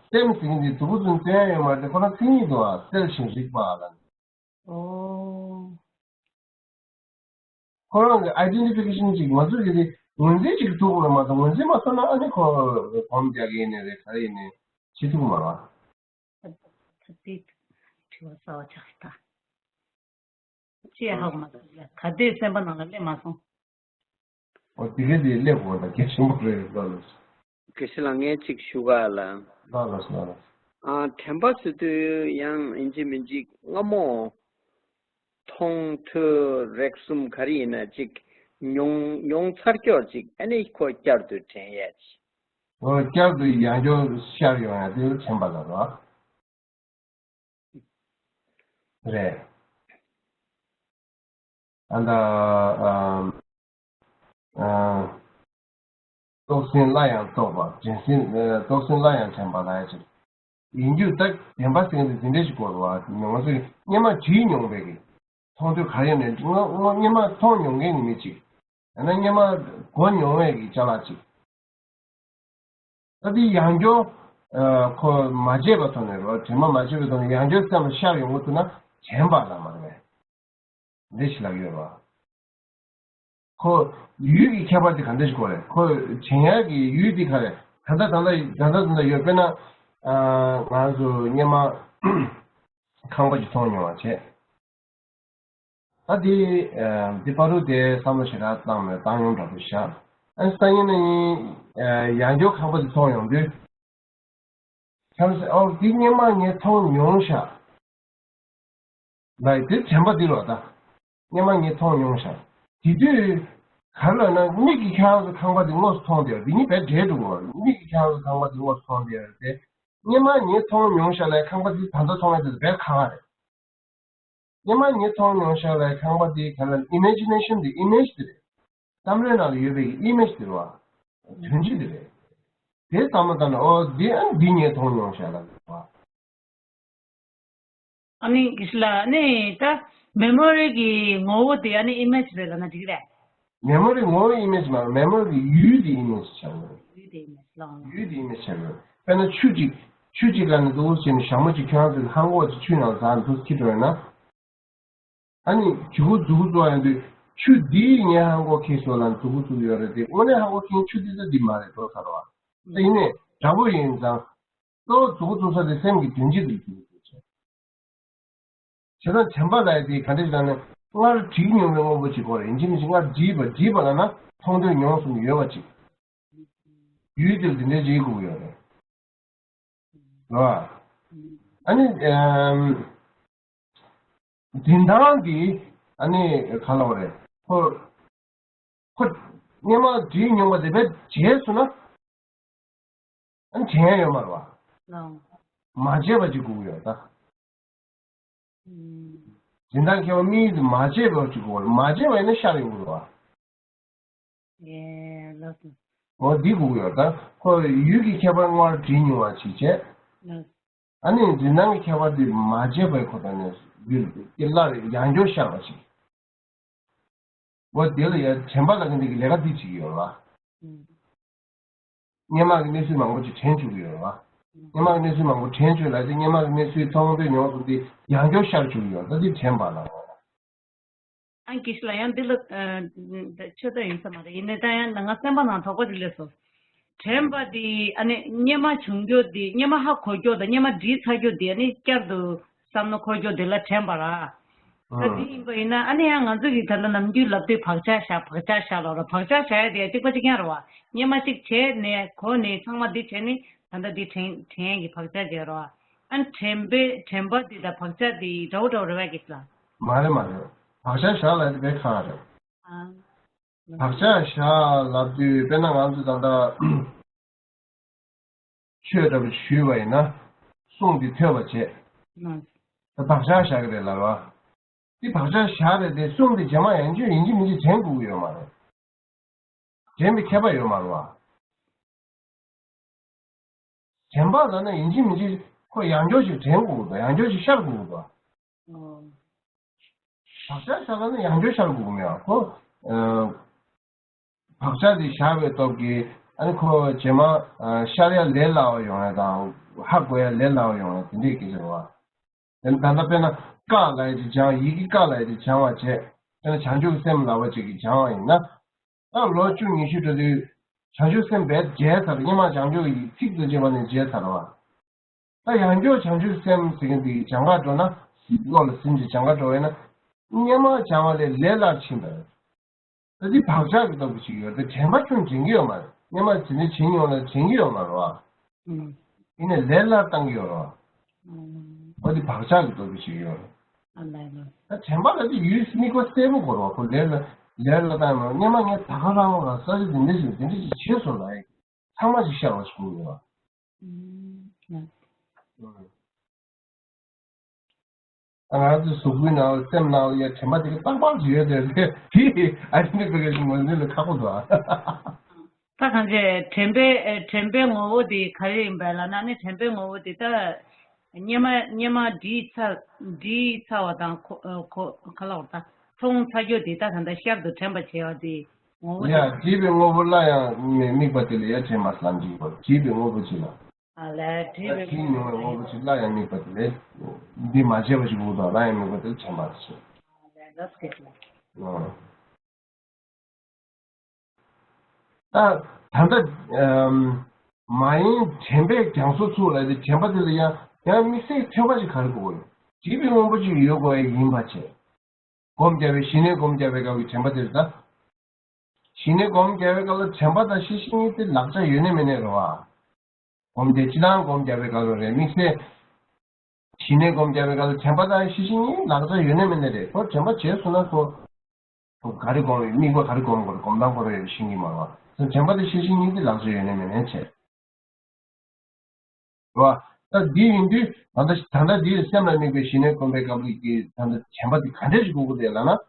སེམས་ཟེར་མཁན་འདི་དུ་བུ་ཚུན་ལྟོས་ཡོད་མ་རེད། ཁོ་རང་མཚན་ཉིད་འདུག་བ། གསལ་ཞིང་རིག་པ་ལ། ཨོ། ཁོ་རང་གི་ཨའི་ཌེན་ཊི་ཕི་ཀེ་ཤན་ཅིག་ང་ཚོ་གི་དེ་ངོས་འཛིན་ཅིག་ཐུབ་དགོས་མ་གཏོགས་ངོས་འཛིན་མ་ཐུབ་ན་ཨ་ནི་ཁོ་སྒོམ་རྒྱག་གི་ཡིན་ནི་རེད། ག་རེ་ཡིན་ནི་བྱེད་ཐུབ་ཀྱི་མ་རེད་བ། ད་དེ་དྲི་བ་གསར་བ་ཆགས་སོང་ད། ཅི་ཧ་གོ་མ་སོང་ལ་ག་དེ་སེམས་པ་ནང་ལ་སླེབས་མ་སོང་། ཨོ་དེ་ག་དེ་སླེབས་དགོས་ད་གལ་ཆེན་པོ་རེད་ལ། དགེ་བཤེས་ལགས་ངས་ཅིག་ཞུ་ག་ལ། ལགས་ལགས་ལགས་ལགས། ཨ་དྲན་པ་ཟེར་དུས་ཡང་ཡིན་གཅིག་མིན་གཅིག་སྔ་མོ་མཐོང་ཐོས་རེག་གསུམ་ག་རེ་ཡིན་ན་ཅིག་མྱོང་མྱོང་ཚར་ཀྱོག་ཅིག་ཨ་ནི་ཁོ་བསྐྱར་དུ་དྲན་ཡས་ཅིག་ཨོ་བསྐྱར་དུ་ཡང་བསྐྱར་ཤར་ཡོང་ཡ་དེ་དྲན་པ་ལ་རོ། རེད། ཨ་ད། ཨ། ཨ། རྟོགས་ཟིན་སླར་ཡང་རྟོགས་པ། དྲན་ཟིན། ཨ། རྟོགས་ཟིན་སླར་ཡང་དྲན་པ་ལ་ཡ་ཅིག་ཡིན་རྒྱུ་ད་བདེན་པ་ཟེར་མཁན་དེ་འདི་འདྲ་ཞིག་དགོས་རེད་བ། ང་ཚོས་སྔོན་མ་བྲིས་མྱོང་བའི་གི་མཐོང་ཐོས་ག་རེ་ནས་སྔོན་སྔོན་མ་མཐོང་མྱོང་མཁན་གྱི་མི་ཅིག་ཡང་ན་སྔོན་མ་གོ་མྱོང་བའི་གི་ཅ་ལག་ཅིག་ད་དེ་ཡང་བསྐྱར་ཨ་ཁོ་མ་བརྗེད་པའི་ཐོག་ནས་རོ། དྲན་པ་མ་བརྗེད་པའི་ཐོག་ནས་ཡང་བསྐྱར་སེམས་ལ་ཤར་ཡོང་གི་འདུག་ན་དྲན་པ་ལ་མ་རེད། འདི་ཞིག་ལབ་ཡོད་རོ། ཁོ་ཡུལ་གྱི་ཁྱད་པར་དེ་ག་འདྲ་ཞིག་གོ་རེད། ཁོ་དྲན་ཡག་གི་ཡུལ་དེ་ག་རེད། ད་ལྟ་ད་ལྟ་ད་ལྟ་ད་ལྟ་ཡོད། དཔེར་ན་ཨ་ང་ཚོ་སྔོན་མ་ཁང་པ་ཞིག་མཐོང་མྱོང་བ་བྱས། ད་དེ་འདི་བར་དུ་དེ་བསམ་བློ་ཞེ་དྲག་བཏང་ནས་བཏང་ཡོང་འདྲ་པོ་བཞག་ཨ་སང་ཉིན་ནས་ཡང་བསྐྱར་ཁང་པ་དེ་མཐོང་ཡོང་དུས། ཁྱེད་རང་ཨོ་འདི་སྔོན་མ་ངས་མཐོང་མྱོང་ཤག་ལགས་དེ་དྲན་པ་འདི་རོ་ད། སྔོན་མ་ངས་མཐོང་མྱོང་ཤག་དེ་དུས་ག་རེ་ལབ་ན་མིག་གིས་ཁྱེད་རང་ཚོ་ཁང་པ་འདི་དངོས་སུ་མཐོང་བསྡད་ཡོད་འདི་གཉིས་བས་འདྲེས་འགྲོ་གི་རེད། མིག་གིས་ཁྱེད་རང་ཚོ་ཁང་པ་འདི་དངོས་སུ་མཐོང་བསྡད་ཡོད་དེ། སྔོན་མ་ངས་མཐོང་མྱོང་ཤག་ལ་ཁང་པ་འདི་ད་ལྟ་མཐོང་ཡ་དེ་བས་ཁག་ཁག་རེད། སྔོན་མ་ངས་མཐོང་མྱོང་ཤག་ལ་ཁང་པ་འདི་ག་ལ་ཨི་མེ་ཇི་ནེ་ཤན་འདི་ཨི་མེ་ཇི་འདི་རེད། བསམ་བློའི་ནང་ལ་ཡོད་པའི་ཨི་མེ་ཇི་འདི་རེད་བ། དོན་སྤྱི་འདི་རེད། དེ་བསམ་བློ་བཏང་ནས་ཨོ་འདི་ཨ་འདི་ངས་མཐོང་མྱོང་ཤག་ལ་རེད་བ། ཨ་ནི་གི་ལ་ནི་ད་མེ་མོ་རི་གི་ངོ་བོ་དེ་ཨ་ནི་ཨི་མེ་ཇི་རེད་ལབ་ན་འགྲིག་རེད། མེ་མོ་རི་ངོ་བོ་ཨི་མེ་ཇི་མ་རེད། མེ་མོ་རི་གི་ཡུལ་དེ་ཨི་མེ་ཇི་ཆགས་ཡོད་རེད། ཡུལ་དེ་ཨི་མེ་ཇི་ལ། ཡུལ་དེ་ཨི་མེ་ཇི་ཆགས་ཡོད་རེད། དཔེར་ན་ཆུ་གཅིག་ཆུ་གཅིག་ལ་ནི་འདུག་ཟེར་ནས་ཞྭ་མོ་གཅིག་ཁྱོད་རང་ཚོའི་ལྷམ་གོག་ཅིག་ཆུའི་ནང་ཟགས་འདུག་འཁྱེར་འགྲོ་ཡོད་ན། ཨ་ནི་མཛུ་གུ་མཛུ་གུ་བཙུགས་ཡོང་དུས་ཆུ་འདིས་ངའི་ལྷམ་གོག་འཁྱེར་སོང་ལབ་མཛུ་གུ་བཙུགས་ཡོད་རེད་དེ་དངོས་གནས་ལྷམ་གོག་འཁྱེར་ཆུ་འདི་ཚོ་འདི་མ་རེད་འགྲོ་ཚར་བ། དེ་ཡིན་ནའི་འདྲ་པོ་ཡིན་ཙང་། གཙོ་བོ་མཛུ་གུ་བཙུགས་ས་དེ་སེམས་ཀྱི་དོན་སྤྱི་དེ་མཛུ་གུ་བཙུགས་བྱས། བྱས་ཙང་དྲན་པ་ལབ་ཡ་དེ་ག་འདྲ་ཞིག་ལབ་ན་སྔར་བྲིས་མྱོང་བའི་དངོས་པོ་ཅིག་གོ་རེད། ཡིན་གཅིག་མིན་གཅིག་སྔར་བྲིས་པ་བྲིས་པ་ལབ་ན་མཐོང་ཐོས་མྱོང་གསུམ་ཡོད་པ་ཅིག་ཡུལ་དེར་འདི་འདྲའི་བྱེད་དགོས་ཀྱི་ཡོད་རེད། རེད་བ། ཨ་ནི། ཨམ། འཛིན་སྟངས་འདི་ཨ་ནི་ག་ལབ་དགོས་རེད། ཁོ། ཁོ། སྔོན་མ་བྲིས་མྱོང་བ་དེ་བས་བརྗེད་སོང་ན། ཨ་ནི་དྲན་ཡ་ཡོད་མ་རེད་བ། ལགས། མ་བརྗེད་པ་ཅིག་དགོས་ཀྱི་ཡོད་ད། ཨུམ། འཛིན་སྟངས་མཁས་པ་དམིགས་ཡུལ་དེ་མ་བརྗེད་པ་ཅིག་དགོས་རེད། མ་བརྗེད་པ་ཡིན་ན་ཤར་ཡོང་གི་རེད་བ། ཡེ་ལགས་སོ། འོ་འདི་དགོས་ཀྱི་ཡོད་ད། ཁོ་ཡུལ་གྱི་ཁྱད་པར་སྔར་བྲིས་མྱོང་བ་ཅིག་བྱས། ལགས། ཨ་ནི་འཛིན་སྟངས་ཀྱི་ཁྱད་པར་དེ་མ་བརྗེད་པའི་ཁོ་ཐག་ནས་ཡུལ་དེ་སླར་ཡང་བསྐྱར་ཤར་བ་ཞིག་འོ་དེ་ལ་ཡང་དྲན་པ་ལབ་མཁན་དེ་གི་ལས་ཀ་འདི་བྱེད་ཀྱི་ཡོད་རེད་བ། ཨུམ། སྔོན་མ་གི་གནས་ཚུལ་མང་པོ་ཅིག་དྲན་བཅུག་གི་ཡོད་རེད་བ། སྔོན་མ་གི་གནས་ཚུལ་མང་པོ་དྲན་བཅུག་ལབ་དེ་སྔོན་མ་གི་གནས་ཚུལ་མཐོང་ཐོས་མྱོང་གསུམ་དེ་ཡང་བསྐྱར་ཤར་བཅུག་གི་ཡོད་རེད། ད་འདི་དྲན་པ་ལབ་དགོས་རེད། ཨང་ཀིས་ལ་ཡང་འདི་ལ་ཆོད་ད་ཡིན་ས་མ་རེད། ཡིན་ནའི་ད་ཡང་ང་སེམས་པ་ནང་དོགས་པ་དེ་སླེབས་སོང་། དྲན་པ་དེ་ཨ་ནི་སྔོན་མ་བྱུང་རྒྱུ་དེ་སྔོན་མ་ཧ་གོ་རྒྱུ་དང་སྔོན་མ་བྲིས་ཚར་རྒྱུ་དེ་ཨ་ནི་བསྐྱར་དུ་བསམ་བློ་འཁོར་རྒྱུ་དེ་ལ་དྲན་པ་ར། ད་དེ་ཡིན་པ་ཡིན་ན་ཨ་ནི་ཡང་ང་ཚོ་གིས་ད་ལྟ་ནམ་རྒྱུན་ལབ་དུས་བག་ཆགས་བཞག་བག་ཆགས་བཞག་ལབ་ར། བག་ཆགས་བཞག་ཡ་དེ་གཅིག་པ་གཅིག་རྐྱང་རེད་བ། སྔོན་མ་གཅིག་བྱས་ནས་གོ་ནས་ཚང་མ་འདི་བྱས་ནས་ད་ལྟ་འདི་དྲན་དྲན་ཡ་གི་བག་ཆགས་བྱས་རེད་བ། ཨ་ནི་དྲན་པའི་དྲན་པ་འདི་དང་བག་ཆགས་འདི་འདྲ་བོ་འདྲ་བོ་རེད་བ་ཀིས་ལ། མ་རེད་མ་རེད། བག་ཆགས་བཞག་ལབ་ཡ་དེ་དཔེ་ཁག་རེད། ཨ། བག་ཆགས་བཞག་ལབ་དུས་དཔེར་ན་ང་ཚོས་ད་ལྟ་ཆོས་འདྲ་པོ་ཞུས་པ་ཡིན་ན་གསུང་དེ་ཐོས་པ་བྱས། ད་བག་ཆགས་བཞག་གི་རེད་ལབ་ར། འདི་བག་ཆགས་བཞག་རེད་དེ་གསུང་དེ་རྗེས་མ་ཡང་བསྐྱར་ཡིན་གཅིག་མིན་གཅིག་དྲན་དགོས་ཀྱི་ཡོད་མ་རེད། དྲན་པའི་ཁྱད་པར་ཡོད་མ་རེད་བ། དྲན་པ་ལབ་ན་ཡིན་གཅིག་མིན་གཅིག་ཁོ་ཡང་བསྐྱར་ཞིག་དྲན་དགོས་ཀྱི་འདུག་ཡང་བསྐྱར་ཞིག་ཤར་དགོས་ཀྱི་འདུག་ཨོ། བག་ཆགས་བཞག་ལབ་ན་ཡང་བསྐྱར་ཤར་དགོས་ཀྱི་མེད་པ་ཁོ། ཨ། བག་ཆགས་དེ་བཞག་པའི་སྟོབས་ཀྱིས་ཨ་ནི་ཁོ་རྗེས་མ་ཨ་ཤར་ཡ་ལས་སླ་བ་ཡོང་ཡ་དང་ཧ་གོ་ཡ་ལས་སླ་བ་ཡོང་ཡ་དེ་འདྲའི་སྐད་ཆ་རེད་བ། དེ་ནི་ད་ལྟ་དཔེར་ན་ཀ་ལབ་ཡ་དེ་སྦྱང་ཡི་གེ་ཀ་ལབ་ཡ་དེ་སྦྱང་བ་བྱས། དཔེར་ན་བྱང་ཆུབ་སེམས་ལབ་པ་ཅིག་གིས་སྦྱང་བ་ཡིན་ན། ད་ལོ་བཅུ་ཉི་ཤུ་འགྲོ་དུས་བྱང་ཆུབ་སེམས་རྦད་བརྗེད་ཚར། སྔོན་མ་བྱང་ཆུབ་ཀྱི་ཚིག་ཏུ་བྱས་པ་ནས་བརྗེད་ཚར་བ། ད་ཡང་བསྐྱར་བྱང་ཆུབ་སེམས་ཟེར་མཁན་དེ་སྦྱང་ག་འགྲོ་ན་བློ་ལ་ཟིན་ཅིང་སྦྱང་ག་འགྲོ་བས་ན། སྔོན་མ་སྦྱང་བ་ལས་ལས་སླར་ཕྱིན་པ་རེད། ད་འདི་བག་ཆགས་ཀྱི་སྟོབས་ཀྱིས་བྱེད་ཀྱི་ཡོད་རེད། དྲན་པ་ཁྱོན་དྲན་གྱི་ཡོད་མ་རེད། སྔོན་མ་དེ་འདྲ་བྱེད་མྱོང་ན་དྲན་གྱི་ཡོད་མ་རེད་བ། ཨུམ། ཡིན་ནའི་ལས་སླར་བཏང་གི་ཡོད་རེད་བ། ཨུམ། འོ་འདི་བག་ཆགས་ཀྱི་སྟོབས་ཀྱིས་བྱེད་ཀྱི་ཡོད་རེད། ཨ་ལས་ལ། ད་དྲན་པ་ལ་དེ་ཡུལ་དམིགས་པ་གསལ་པོ་དགོས་རེད་བ། ཁོ་ལས་ལ་ལས་སླར་བཏང་ཡོད་མ་རེད། སྔོན་མ་ངས་ད་ག་རང་ལ་ས་ཆ་འདི་འདྲ་ཞིག་འདི་འདྲ་ཞིག་བྱས་སོང་ལ་ཡིན། ཚང་མ་ཞིག་ཤར་བ་ཞིག་དགོས་ཡོད་པ། ཨུམ། ང་ཚོའི་གཟུགས་པོའི་ནང་ལ་སེམས་ནང་ལ་ཡ་དྲན་པ་དེ་ག་རྟག་པར་ཞིག་ཡོད་དེ་དེ་ཨ་ནི་དཔེ་ག་ཞིག་ངོས་འཛིན་ལ་ཁག་པོ་འདུག་ཨ། ད་གང་བྱས་དྲན་པའི་དྲན་པའི་ངོ་བོ་དེ་ག་རེ་ཡིན་པ་ལབ་ན་ནི་དྲན་པའི་ངོ་བོ་དེ་ད། སྔོན་མ་སྔོན་མ་བྲིས་ཚར་བྲིས་ཚར་བ་དང་ཁོ་ཁོ་ག་ལ་བར་ད་མཐོང་ཚར་རྒྱུ་དེ་ད་ད་ལྟ་ཤར་དུ་དྲན་པ་བྱས་པ་དེ་ངོ་བོ་ཡ་དེ། བྲིས་པའི་དངོས་པོ་སླར་ཡང་མི་དམིགས་པ་དེ་ལ་ཡ་དྲན་པ་ལབ་འགྲིག་པ། བྲིས་པའི་དངོས་པོ་ཅིག་ལ། ཨ་ལས་བྲིས་པའི་བྲིས་མྱོང་བའི་དངོས་པོ་ཅིག་སླར་ཡང་དམིགས་པ་དེ་ལ། འདི་མ་བྱས་པ་ཞིག་འདུག་དང་སླར་ཡང་དམིགས་པ་དེ་ལ་དྲན་པ་ཞེས། ཨ་ལས་ལབ་སྐད་ཆ། ཨ། ད་ད་ལྟ་ཨམ། མ་ཡིན་དྲན་པས་རྒྱ་མཚོ་ཚུགས་ལབ་དེ་དྲན་པ་དེ་ལ་ཡང་ཡང་དམིགས་བསལ་ཐོན་པ་ཞིག་ག་རེ་དགོས་ཀྱི་ཡོད། བྲིས་པའི་དངོས་པོ་ཅིག་ཡོད་དགོས་ཡ་ཡིན་པ་བྱས། སྒོམ་རྒྱབ་པའི་ཞི་གནས་སྒོམ་རྒྱབ་པའི་སྐབས་ཀྱི་དྲན་པ་དེ་རེད་ད། ཞི་གནས་སྒོམ་རྒྱབ་པའི་སྐབས་ལ་དྲན་པ་དང་ཤེས་བཞིན་གཉིས་དེ་ལག་ཆ་ཡོད་ནི་མེད་ནི་རེད་བ། སྒོམ་དེ་སྤྱི་བཏང་སྒོམ་རྒྱབ་པའི་སྐབས་ལ་རེད་དམིགས་བསལ། ཞི་གནས་སྒོམ་རྒྱབ་པའི་སྐབས་ལ་དྲན་པ་དང་ཤེས་བཞིན་གཉིས་ལག་ཆ་ཡོད་ནི་མེད་ནི་རེད། ཁོ་དྲན་པ་བྱས་སོང་ན་ཁོ། ཁོ་ག་རེ་སྒོམ་ཡོད་དམིགས་པ་ག་རེ་སྒོམ་དགོས་རེད་སྒོམ་སྟངས་ཁོ་རང་ཡོད་ཤེས་ཀྱི་མ་རེད་བ། དྲན་པ་དང་ཤེས་བཞིན་གཉིས་དེ་ལག་ཆ་ཡོད་ནི་མེད་ནི་བྱས། རེད་བ། ད་འདི་ཡིན་དུས་ད་ལྟ་ད་ལྟ་འདི་སེམས་ལ་དམིགས་པའི་ཞི་གནས་སྒོམ་པའི་སྐབས་ལ་གི་ད་ལྟ་དྲན་པ་འདི་ག་འདྲས་ཞིག་དགོས་ཀྱི་རེད་ལབ་ན།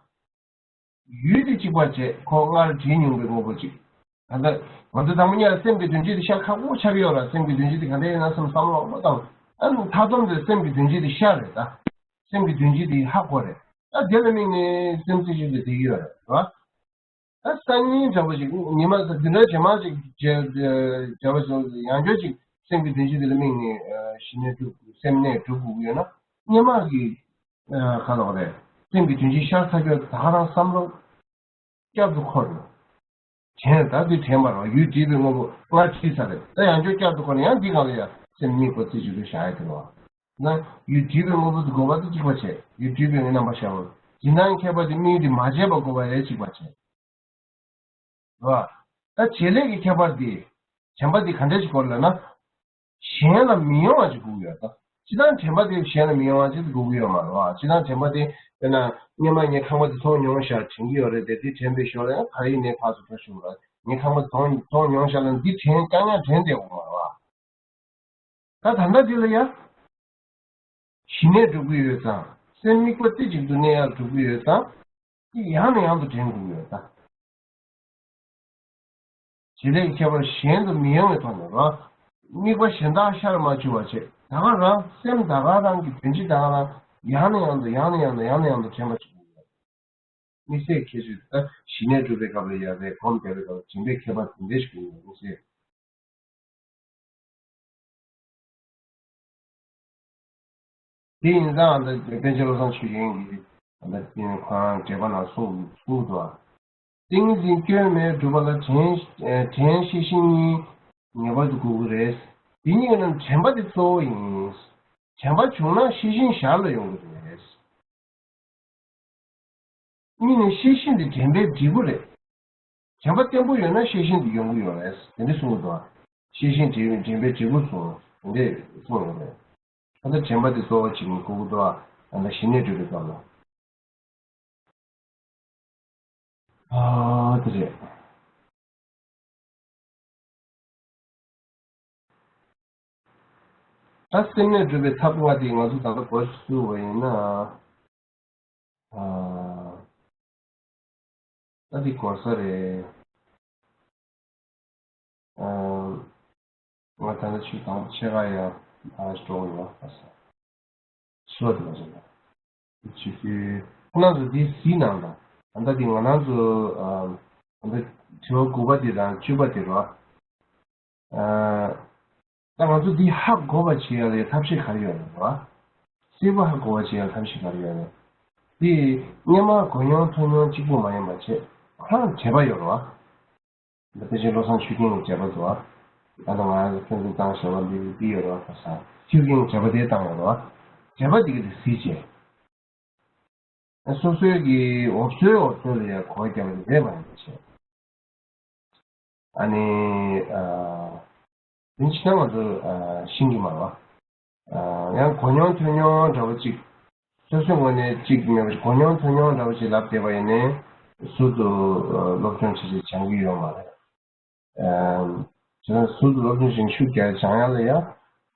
ཡུལ་དེ་གཅིག་པ་བྱས་ཁོ་སྔར་བྲིས་མྱོང་པའི་དངོས་པོ་གཅིག་ད་ལྟ་ང་ཚོ་དང་པོ་ཉིད་ལ་སེམས་ཀྱི་དོན་སྤྱི་དེ་ཤར་ཁག་པོ་ཆགས་ཀྱི་ཡོད་ལ་སེམས་ཀྱི་དོན་སྤྱི་དེ་ག་འདྲས་ཡིན་ན་བསམ་བསམ་བློ་མ་བཏང་། ཨ་ནི་མཐའ་སྡོམ་དེ་སེམས་ཀྱི་དོན་སྤྱི་དེ་ཤར་རེད་ད། སེམས་ཀྱི་དོན་སྤྱི་དེ་ཧ་གོ་རེད། ད་དེ་ལ་དམིགས་ནས་སེམས་རྩེ་གཅིག་ཏུ་བསྡད་ཀྱི་ཡོད་རེད་བ། ད་སང་ཉིན་འདྲ་པོ་ཞིག་ཉི་མ་འདི་འདྲ་རྗེས་མ་ཞིག་འདྲ་པོ་ཞིག་ཡང་བསྐྱར་ཞིག་སེམས་ཀྱི་དོན་སྤྱི་དེ་ལ་དམིགས་ནས་ཞི་གནས་སྒྲུབ་དགོས་སེམས་གནས་སྒྲུབ་དགོས་ཀྱི་ཡོད་ན་སྔོན་མ་གི་ག་ལབ་དགོས་རེད། སེམས་ཀྱི་དོན་སྤྱི་ཤར་ཚར་ཡོད་ད་ག་རང་བསམ་བློ་བསྐྱར་དུ་འཁོར་ནས། དྲན་ད་འདི་དྲན་པ་རེད་བ། ཡུལ་བྲིས་པའི་དངོས་པོ་སྔར་བྲིས་ཚར་རེད། ད་ཡང་བསྐྱར་བསྐྱར་དུ་འཁོར་ནས་ཡང་འདི་སྒང་ལ་ཡང་སེམས་དམིགས་པ་རྩེ་གཅིག་ཏུ་བཞག་ཡ་དེ་རེད་བ། ན་ཡུལ་བྲིས་པའི་དངོས་པོ་དེ་དགོས་པ་དེ་གཅིག་པ་བྱས། ཡུལ་བྲིས་པའི་རྣམ་པ་ཤར་བ། སྦྱིན་བདག་མཁས་པ་དེ་དམིགས་ཏེ་མ་བྱས་པ་དགོས་པ་ཡང་གཅིག་པ་བྱས། རེད་བ། ད་བྱེད་ལས་ཀྱི་ཁྱད་པར་དེ། དྲན་པ་དེ་ག་འདྲ་ཞིག་དགོས་ལབ་ན། གཞན་ལ་མི་ཡོང་བ་ཅིག་དགོས་ཀྱི་ཡོད་ད། སྤྱིར་བཏང་དྲན་པ་དེ་གཞན་ལ་མི་ཡོང་བ་ཅིག་དགོས་ཀྱི་ཡོད་མ་རེད་བ། སྤྱིར་བཏང་དྲན་པ་དེ་དཔེར་ན་སྔོན་མ་ངས་ཁང་པ་དེ་མཐོང་མྱོང་ཤག་དྲན་གྱི་ཡོད་རེད་དེ། དེ་དྲན་པའི་ཞོར་ལ་ཡང་ག་རེ་ཡིན་ནའི་ཕར་ཚུར་འགྲོ་ཞུ་ར། ངས་ཁང་པ་དེ་མཐོང་མཐོང་མྱོང་ཤག་ལབ་འདི་དྲན་རྐྱང་རྐྱང་དྲན་བསྡད་དགོས་མ་རེད་བ། ད་ད་ལྟ་འདི་ལ་ཡ། ཞི་གནས་སྒྲུབ་ཀྱི་ཡོད་ཙང་། སེམས་དམིགས་པ་རྩེ་གཅིག་ཏུ་གནས་ཡག་སྒྲུབ་ཀྱི་ཡོད་ཙང་། འདི་ཡང་ནས་ཡང་དུ་དྲན་དགོས་ཡོད་ད། བྱེད་ལས་ཀྱི་ཁྱད་པར་གཞན་དུ་མི་ཡོང་བའི་ཐོག་ནས་རོ། དམིགས་པ་གཞན་དག་ཤར་མ་བཅུག་པ་བྱེད། ད་ག་རང་སེམས་ད་ག་རང་གི་དོན་སྤྱི་ད་ག་རང་ཡང་ནས་ཡང་དུ་ཡང་ནས་ཡང་དུ་ཡང་ནས་ཡང་དུ་དྲན་པ་བྱེད་དགོས་ཡོད། དམིགས་བསལ་ཁྱད་ཆོས་ད་ཞི་གནས་སྒྲུབ་པའི་སྐབས་ལ་ཡ་རེད། སྒོམ་རྒྱབ་པའི་སྐབས་ལ་དྲན་པའི་ཁྱད་པར་དེ་འདྲ་ཞིག་ཡོད་དམིགས་བསལ། དེ་ཡིན་ཙང་ད་པཎ་ཆེན་བློ་བཟང་ཆོས་རྒྱན་གྱིས་ད་ཁོ་རང་འགྲེལ་པ་ནང་གསུངས་གསུངས་འདུག་ཏིང་འཛིན་སྐྱོན་མེད་སྒྲུབ་པ་ལ་དྲན་དྲན་ཤེས་བཞིན་གཉིས་ངེས་པར་དུ་དགོས་ཀྱི་རེད། དེ་གཉིས་ཀྱི་ནང་དྲན་པ་དེ་གཙོ་བོ་ཡིན། དྲན་པ་བྱུང་ན་ཤེས་བཞིན་ཞར་ལ་ཡོང་གི་རེད། གཉིས་ནི་ཤེས་བཞིན་དེ་དྲན་པའི་འབྲས་བུ་རེད། དྲན་པ་བརྟན་པོ་ཡོད་ན་ཤེས་བཞིན་དེ་ཡོང་གི་ཡོད་རེད། དེ་འདྲ་གསུངས་འདུག་ཤེས་བཞིན་དྲན་དྲན་པའི་འབྲས་བུ་གསུངས་དེ་འདྲ་གསུངས་ཡོད་རེད། ད་ལྟ་དྲན་པ་དེ་གཙོ་བོ་བྱེད་ཀྱི་དགོས་ཀྱི་འདུག་ཨ་ད་ཞི་གནས་སྒྲུབ་པའི་སྐབས་ལ། ཨ་དེ་རེད། ད་སེམས་གནས་སྒྲུབ་པའི་ཐབས་ལྔ་དེ་ང་ཚོ་ད་ལྟ་འགོ་བཙུགས་པ་ཡིན་ན། ཨ། ད་འདི་གོ་ས་རེད། ཨ། ང་ད་ལྟ་ཆུ་དང་ཕྱེད་ཀ་ཡ་ཕར་འགྲོ་ཡོད་པ་ས། སོ་དེ་མ་བྱུང་ན། ཆུ་ཚོད་ཁོ་ན་ཚོ་འདི་གཟིགས་གནང་དང་། ད་ལྟ་འདི་ང་རང་ཚོ་ཨ། ད་ལྟ་དྲི་བ་དགུ་པ་དེ་དང་བཅུ་པ་དེ་རོ། ཨ། ད་ང་ཚོ་འདི་ཧ་གོ་བ་བྱེད་ཡ་ལ་ཐབས་ཤེས་ག་རེ་ཡོད་རེད་བ། གསལ་པོ་ཧ་གོ་བ་བྱེད་ཡ་ཐབས་ཤེས་ག་རེ་ཡོད་རེད། འདི་སྔོན་མ་གོ་མྱོང་ཐོས་མྱོང་གཅིག་པུ་མ་ཡིན་པ་བྱེད་ཁོ་རང་འབྲེལ་བ་ཡོད་རེད་བ། ད་དཔེ་ཆ་བློ་བཟང་ཆོས་རྒྱན་གྱི་འབྲེལ་བ་འདུག་བ། ད་ལྟ་ང་རང་ཚོ་ཕན་ཚུན་བཏང་བྱ་བ་འདི་འདི་ཡོད་རེད་བ། ཁ་སང་ཆོས་རྒྱན་གྱི་འབྲེལ་བ་དེ་བཏང་ཡོད་རེད་བ། འབྲེལ་བ་འདི་གི་དེ་གཟིགས་བྱས། སོ་སོའི་གི་འོབ་སོའི་འོབ་སོ་ལ་ཡང་གོ་བརྒྱབ་པ་དེ་རེད་མ་ཡིན་པ་བྱས། ཨ་ནི། ཨ། དེ་ཕྱི་ན་ང་ཚོ་ཨ། ཤེས་ཀྱི་མ་རེད་བ། ཨ། ཡང་གོ་མྱོང་ཐོས་མྱོང་འདྲ་བོ་གཅིག་སོ་སོའི་ངོས་ནས་གཅིག་མེད་པ་གོ་མྱོང་ཐོས་མྱོང་འདྲ་བོ་གཅིག་ལབ་བསྡད་པ་ཡིན་ནའི་ཟུར་དུ་ཨ། སློབ་སྦྱོང་བྱེད་བྱེད་སྦྱང་གི་ཡོད་མ་རེད། ཨ། བྱས་ན་ཟུར་དུ་སློབ་སྦྱོང་བྱེད་ཤུགས་རྒྱག་སྦྱང་ཡ་ལ་ཡ་